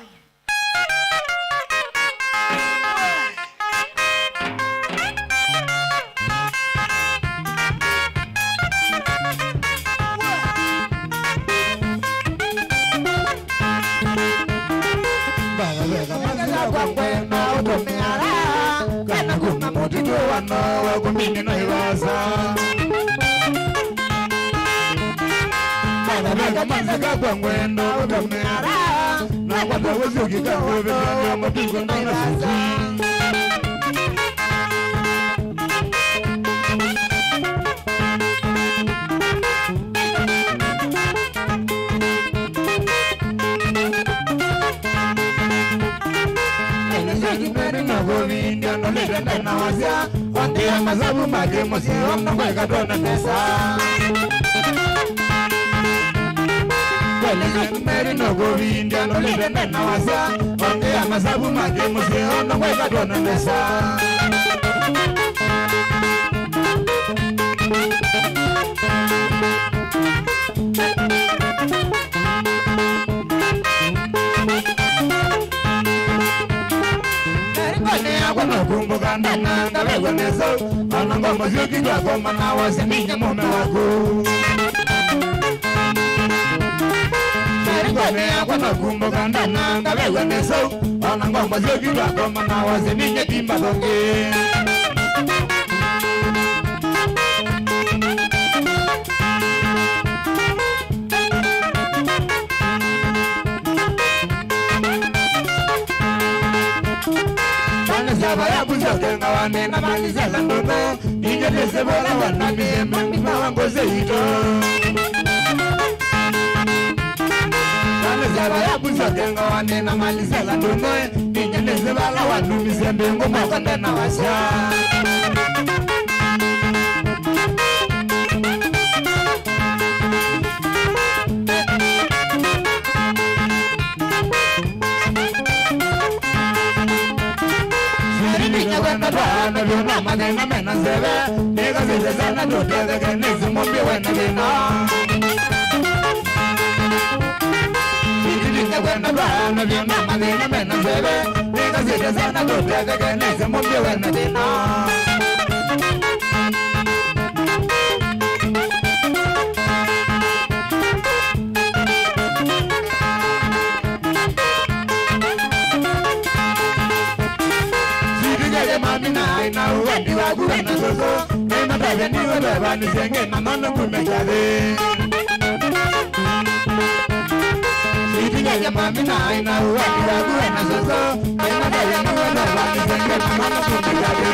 Kana kuma mũtitũ wa Noa kumini na ĩvasa. Kana veka manzika kwa ngwendo ũtũmĩara. Na kwata ũsyũki ka ũvĩtĩthya mũtitũ na ĩvasa. Ene sya kimeni na kũvindya nũlĩte ndena wasya, ondea masavu make mũsyĩ ona ngweka twona nesa. Kweli sya kimeni na kũvindya nũlĩte ndena wasya, ondea masavu make mũsyĩ ona ngweka twona nesa. Ngalĩkonĩ yakwa nakumbuka ndananga vew'a nesa, ona ngombo syũkitwa koma na wasya ninya mũme waku. Ngalĩkonĩ yakwa nakumbuka ndananga vew'a nesa, ona ngombo syũkitwa koma na wasya ninya timba thongi. Kana syava yaku syokengawa nĩ na mali sya landũme, inyĩtĩsĩ vola wanamie mangima wa ngũsĩ itũ. Kana syava yaku syokengawa nĩ na mali sya landũme, inyĩtĩsĩ vala wanumisye mbĩngũ moko ndena wasya. Nĩnĩnĩkya kwenda twaana vyũ na mathĩna mena nzeve, nĩkasĩte sana tũtetheke nĩsĩ mũmbĩ wena thĩna. Nĩnĩnĩkya kwenda twaana vyũ na mathĩna mena nzeve, nĩkasĩte sana tũtetheke nĩsĩ mũmbĩ wena thĩna. Sithikĩlye mami na aĩ na ũwendi waku we na sũsũ. Nĩmatavya niwe twevanĩsye ngĩ na mano kume kyathĩ. Sithikĩlye mami na aĩ na ũwendi waku we na sũsũ. Nĩmatavya niwe twevanĩsye ngĩ na mano kume kyathĩ.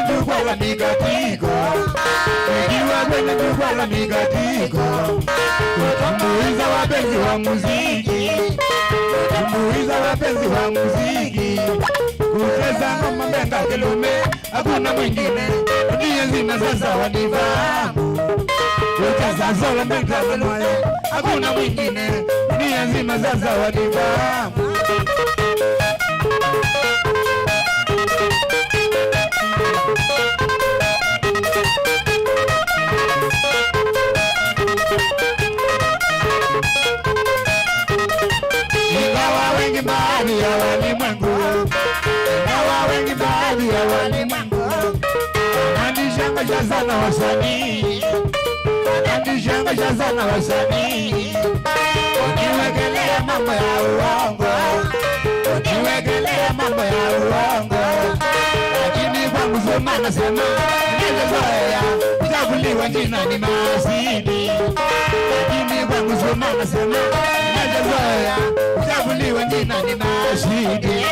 Jukwaa la mikatiko. Nikiwa kwenye jukwaa la mikatiko. Kutumbuiza wapenzi wa muziki. Kutumbuiza wapenzi wa muziki. Kucheza ngoma mbenga kilume. Hakuna mwingine dunia nzima sasa wanifahamu. Kucheza solo mbenga kilume. Hakuna mwingine dunia nzima sasa wanifahamu. Ingawa wengi baadhi ya walimwengu, ingawa wengi baadhi ya walimwengu wananishangaza sana wasanii, wananishangaza sana wasanii, uniwekelea mambo ya uongo, uniwekelea mambo ya uongo, lakini kwangu Zuma nasema, nimezoea kuchafuliwa jina ni maasidi. Lakini kwangu Zuma nasema, nimezoea kuchafuliwa jina ni maasidi.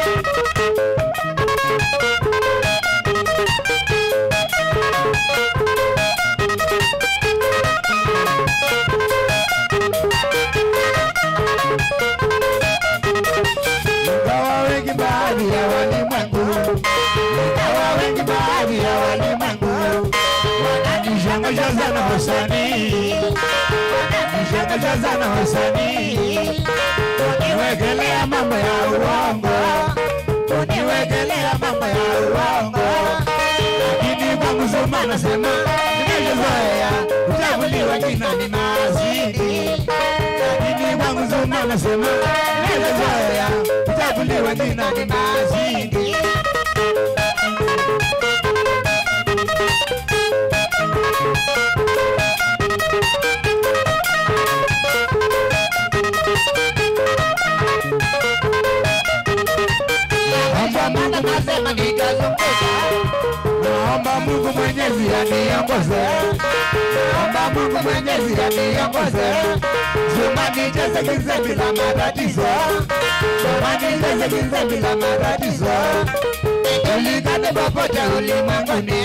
Ingawa wengi baadhi ya walimwengu, ingawa wengi baadhi ya walimwengu wananishangaza sana wasanii, wananishangaza sana wasanii, uniwekelea mambo ya uongo, uniwekelea mambo ya uongo, lakini kwangu Zuma nasema, nimezoea kuchafuliwa jina ni maasidi. Lakini kwangu Zuma nasema, nimezoea kuchafuliwa jina ni maasidi. Naomba Mungu, nasema nitazunguka. Naomba Mungu Mwenyezi aniongoze. Naomba Mungu Mwenyezi aniongoze. Zuma nicheze kize bila matatizo. Zuma nicheze kize bila matatizo. Nijulikane popote ulimwenguni.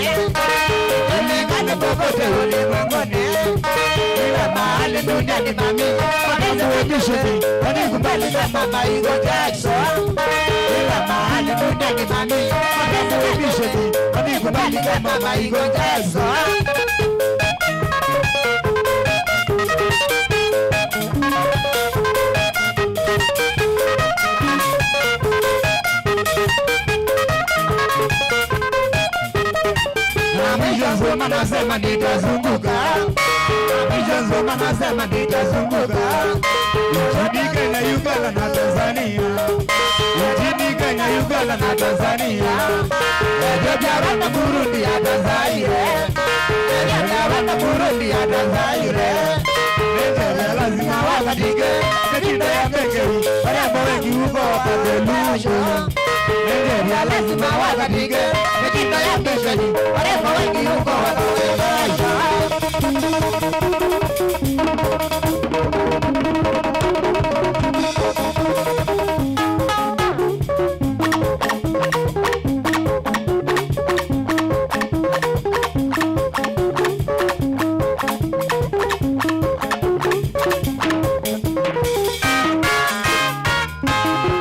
Nijulikane popote ulimwenguni. Kila mahali duniani mami. Wapenzi wa Bishop, wanikubali kama Michael Jackson. Kila mahali duniani mami. Wapenzi wa Bishop, wanikubali kama Michael Jackson. Na mwisho Zuma nasema nitazunguka. Na mwisho Zuma nasema nitazunguka. Nchini Kenya, Uganda na Tanzania. Nchini Kenya, Uganda na Tanzania. Ethiopia, Rwanda, Burundi, hata Zaire. Ethiopia, Rwanda, Burundi, hata Zaire. Nigeria lazima wakatike mitindo ya mbekeli, warembo wengi huko wapate lujo. Nigeria lazima wakatike mitindo ya mbekeli, warembo